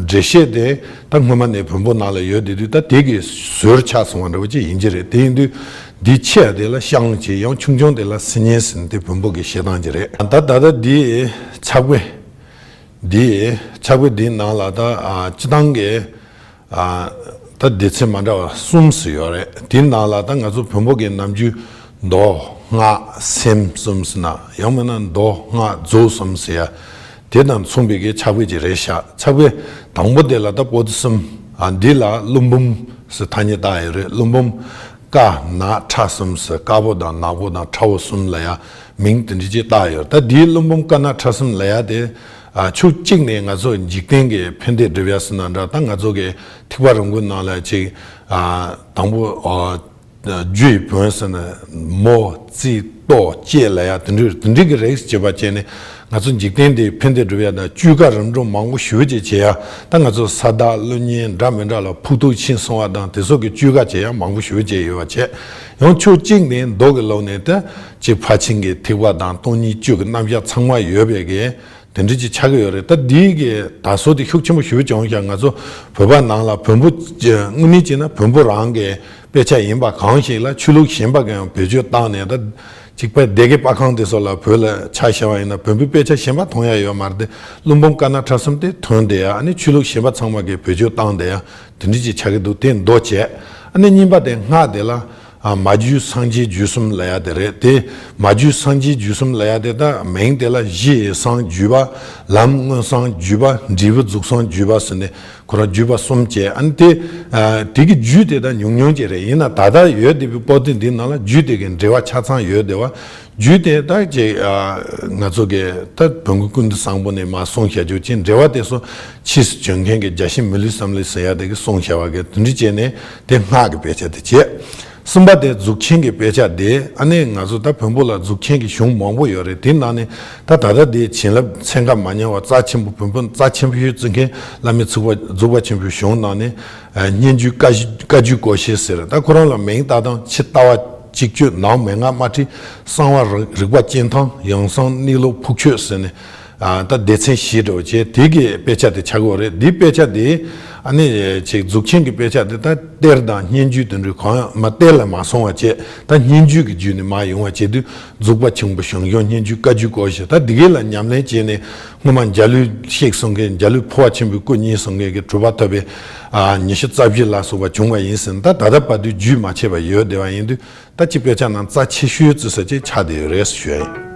བཤད་དེ་ད་སྔོན་མ་ནས་བོན་པོ་ནང་ལ་ཡོད་དེ་དུས་ད་དེ་གི་ཟུར་ཆགས་སོང་བ་འདྲ་བོ་ཅིག་ཡིན་གྱི་རེད། དེ་ཡིན་དུས་འདི་ཆེ་བ་དེ་ལ་ཤངས་ཅིག་ཡང་ཆུང་ཆུང་དེ་ལ་སིལ་སྙན་ཟེར་ནས་དེ་བོན་པོ་གི་བཤད་སྟངས་ཅིག་རེད། ད་ད་ལྟ་འདི་ཕྱག་དཔེ་འདི་ཕྱག་དཔེ་འདིའི་ནང་ལ་ད་ཨ་སྤྱི་བཏང་གི་ཨ་ད་སྡེ་ཚན་མ་འདྲ་བ་གསུམ་ཙམ་ཡོད་རེད། དེའི་ནང་ལ་ད་ང་ཚོ་བོན་པོ་གི་ནམ་རྒྱུན་མདོ་སྔགས་སེམས་གསུམ་ཟེར་ན་ཡང་མིན་ན་མདོ་སྔགས་རྫོགས་གསུམ་ཟེར་ཡ་དེ་དང་མཚུངས་པའི་གི་ཕྱག་དཔེ་ཅིག་རེད་ཤག་ཕྱག་དཔེ་དང་པོ་དེ་ལ་ད་པོ་ཏི་གསུམ། ཨ་འདི་ལ་ཀླུ་འབུམ་ཟེར་ཐ་སྙད་བཏགས་ཡོད་རེད། ཀླུ་འབུམ་དཀར་ནག་ཁྲ་གསུམ་ཟེར་དཀར་པོ་དང་ནག་པོ་དང་ཁྲ་བོ་གསུམ་ལ་ཡ་མིང་དེ་འདྲ་ཅིག་བཏགས་ཡོད། ད་འདིའི་ཀླུ་འབུམ་དཀར་ནག་ཁྲ་གསུམ་ལ་ཡ་དེ་ཨ་ཕྱོགས་གཅིག་ནས་ང་ཚོ་འཇིག་རྟེན་གྱི་ཕན་བདེ་སྒྲུབ་ཡ་ཟེར་ན་འདྲ། ད་ང་ཚོ་གི་ཐེག་པ་རིམ་དགུ་ནང་ལ་ཅིག་ཨ་དང་པོ་ཨ་རྒྱུ་ཡི་བོན་ཟེར་ན་མོ་རྩིས་ལྟོ་བཅས་ལ་ཡ་དེ་འདྲ་དེ་འདྲ་གི་རིགས་བྱེད་པ་བྱས་ནས་ང་ཚོ་འཇིག་རྟེན་འདིའི་ཕན་བདེ་སྒྲུབ་ཡ་དང་བཅོས་ཁ་རིམ་གྲོ་མང་པོ་ཞེ་པོ་ཅིག་བྱེད་ཡ། ད་ང་ཚོ་ས་བདག་ཀླུ་གཉན་འདྲ་མི་འདྲ་ལ་ཕོག་ཐུག་ཕྱིན་སོང་བ་དང་དེ་ཚོ་གི་བཅོས་ཁ་བྱེད་ཡ་མང་པོ་ཞེ་པོ་ཅིག་ཡོད་པ་བྱས། ཡང་ཕྱོགས་གཅིག་ནས་མདོ་གི་ལུགས་ནས་ད་ཅིག་ཕར་ཕྱིན་གྱི་ཐེག་པ་དང་སྟོང་ཉིད་བཅུ་གི་རྣམ་གཞག་ཚང་མ་ཡོད་པའི་གི་དེ་འདྲ་ཅིག་ཆགས་ཀྱི་ཡོད་རེད། ད་འདིའི་གི་དར་སྲོལ་དེ་ཤུགས་ཆེན་པོ་ཞེ་པོ་བྱུང་ཤག་ང་ཚོ་བོད་པ་ནང་ལ་བོན་པོ་དངོས་གནས་བྱས་ན་བོན་པོ་རང་གི་དཔེ་ཆ་ཡིན་པ་གང་ཞིག་ལ་ཆོས་ལུགས་གཞན་པ་གི་ཡང་བེད་སྤྱོད་བཏང་ནས། ད་ཅིག་པའི་སྡེ་དགེ་པར་ཁང་དེ་ཚོ་ལ་བོད་ལ་ཆ་བཞག་པ་ཡིན་ན་བོན་པོའི་དཔེ་ཆ་གཞན་པ་མཐོང་ཡ་ཡོད་མ་རེད་དེ། ཀླུ་འབུམ་དཀར་ནག་ཁྲ་གསུམ་དེ་ཐོན་བསྡད་ཡ། ཨ་ནི་ཆོས་ལུགས་གཞན་པ་ཚང་མ་གི་བེད་སྤྱོད་བཏང་བསྡད་ཡ་དེ་འདྲ་ཅིག་ཆགས་ཀྱི་འདུག་དེ་མདོ་བྱས། ཨ་ནི་གཉིས་པ་དེ་སྔགས་དེ་ལ། ཨ་མ་རྒྱུད་སངས་རྒྱས་རྒྱུད་གསུམ་ལབ་ཡ་དེ་རེད། དེ་མ་རྒྱུད་སངས་རྒྱས་རྒྱུད་གསུམ་ལབ་ཡ་དེ་ད་མིང་དེ་ལ་གཞི་ཡེ་སངས་བརྒྱུད་པ། ལམ་མངོན་སངས་བརྒྱུད་པ། འབྲས་བུ་རྫོགས་སངས་བརྒྱུད་པ་ཟེར་ནས་ཁོ་རང་བརྒྱུད་པ་གསུམ་བྱས། ཨ་ནི་དེ་ཨ་དེ་གི་རྒྱུད་དེ་ད་ཉུང་ཉུང་ཅིག་རེད། ཡིན་ན་ད་ལྟ་ཡོད་བསྡད་པའི་པོ་ཏི་འདི་ནང་ལ་རྒྱུད་དེ་གི་འགྲེལ་པ་ཆ་ཚང་ཡོད་བསྡད་པ། རྒྱུད་དེ་ད་ཅིག་ཨ་ང་ཚོ་གི་ད་བོན་སྐུ་ཀུན་ཏུ་བཟང་པོ་ནས་མར་གསུངས་བཞག་རྒྱུ་ཅིག་འགྲེལ་པ་དེ་ཚོ་ཕྱིས་སུ་བྱོན་མཁན་གྱི་རྒྱ་ཆེན་མི་ལུས་བསམ་ལུས་ཟེར་ཡ་དེ་གི་གསུངས་བཞག་པ་གི་དེ་འདྲ་བྱས་ནས་དེ་སྔགས་ཀྱི་དཔེ་ཆ་དེ་བྱས། གསུམ་པ་དེ་མཛུབ་ཆེན་གྱི་དཔེ་ཆ་དེ། ཨ་ནི་ང་ཚོ་ད་བོན་པོ་ལ་མཛུབ་ཆེན་གྱི་གཞུང་མང་པོ་ཡོད་རེད། དེ་ནང་ནས་ད་ད་ལྟ་དེ་བྱིན་རླབས་ཚན་ཁ་མ་ཉམས་པ་རྩ་ཆེན་པོ་བོན་པོ་རྩ་ཆེན་པོ་ཞིག་བརྩི་མཁན་བླ་མའི་ཚུགས་པ་རྫོགས་པ་ཆེན་པོའི་གཞུང་ནང་ནས་སྙན་བརྒྱུད་བཀའ་བརྒྱུད་བཀའ་བརྒྱུད་སྐོར་བཤད་ཟེར། ད་ཁོ་རང་ལ་མིང་བཏགས་སྟངས་ཕྱི་ལྟ་བ་གཅིག་བརྗོད་ནང་མན་ངག་དམར་ཁྲིད། གསང་བ་རིག་རིག་པ་སྤྱན་ཐང་། ཡང་གསང་གནས་ལུགས་ཕུག་ཆོད་ཟེར་ནས། ཨ་ད་སྡེ་ཚན་བཞི་འདྲ་བོ་བྱས་དེ་གི་དཔེ་ཆ་དེ་ཆགས་ཀྱི་ཡོད་རེད། འདིའི་དཔེ་ཆ་དེ་ ཨ་ནི་ཅིག་མཛུབ་ཆེན་གྱི་དཔེ་ཆ་དེ་ད་གཏེར་དང་སྙན་བརྒྱུད་དེ་འདྲའི་གང་ཡང་མ་གཏེར་ལ་མ་སོང་བ་བྱས། ད་སྙན་བརྒྱུད་ཀྱི་བརྒྱུད་ནས་མར་ཡོང་བ་བྱས་དུས། འཛུགས་པ་ཆེན་པོ་ཞང་ཞུང་སྙན་བརྒྱུད་བཀའ་བརྒྱུད་སྐོར་ཞེས། ད་འདི་གའི་ལ་ཉམས་ལེན་བྱས་ནས། སྔོན་མ་འཇའ་ལུས་གཤེགས་གསུང་མཁན། འཇའ་ལུས་འཕོ་བ་ཆེན་པོའི་སྐུ་བརྙེས་གསུང་མཁན་གྱི་གྲུབ་པ་ཐོབ་པའི་ཉི་ཤུ་རྩ་བཞི་ལ་སོགས་པ་བྱུང་བ་ཡིན་ཟིན། ད་ད་ལྟ་བར་དུ་བརྒྱུད་མ་ཆད་པར་ཡོད་བསྡད་པ་ཡིན་དུས། ད་ཅི་དཔེ་ཆ་ནང་རྩ་ཆེ་ཤོས་ཙི་ས་ཅིག་ཆགས་བསྡད་ཡོད་རེད་ཞུ་ཡ་ཡིན།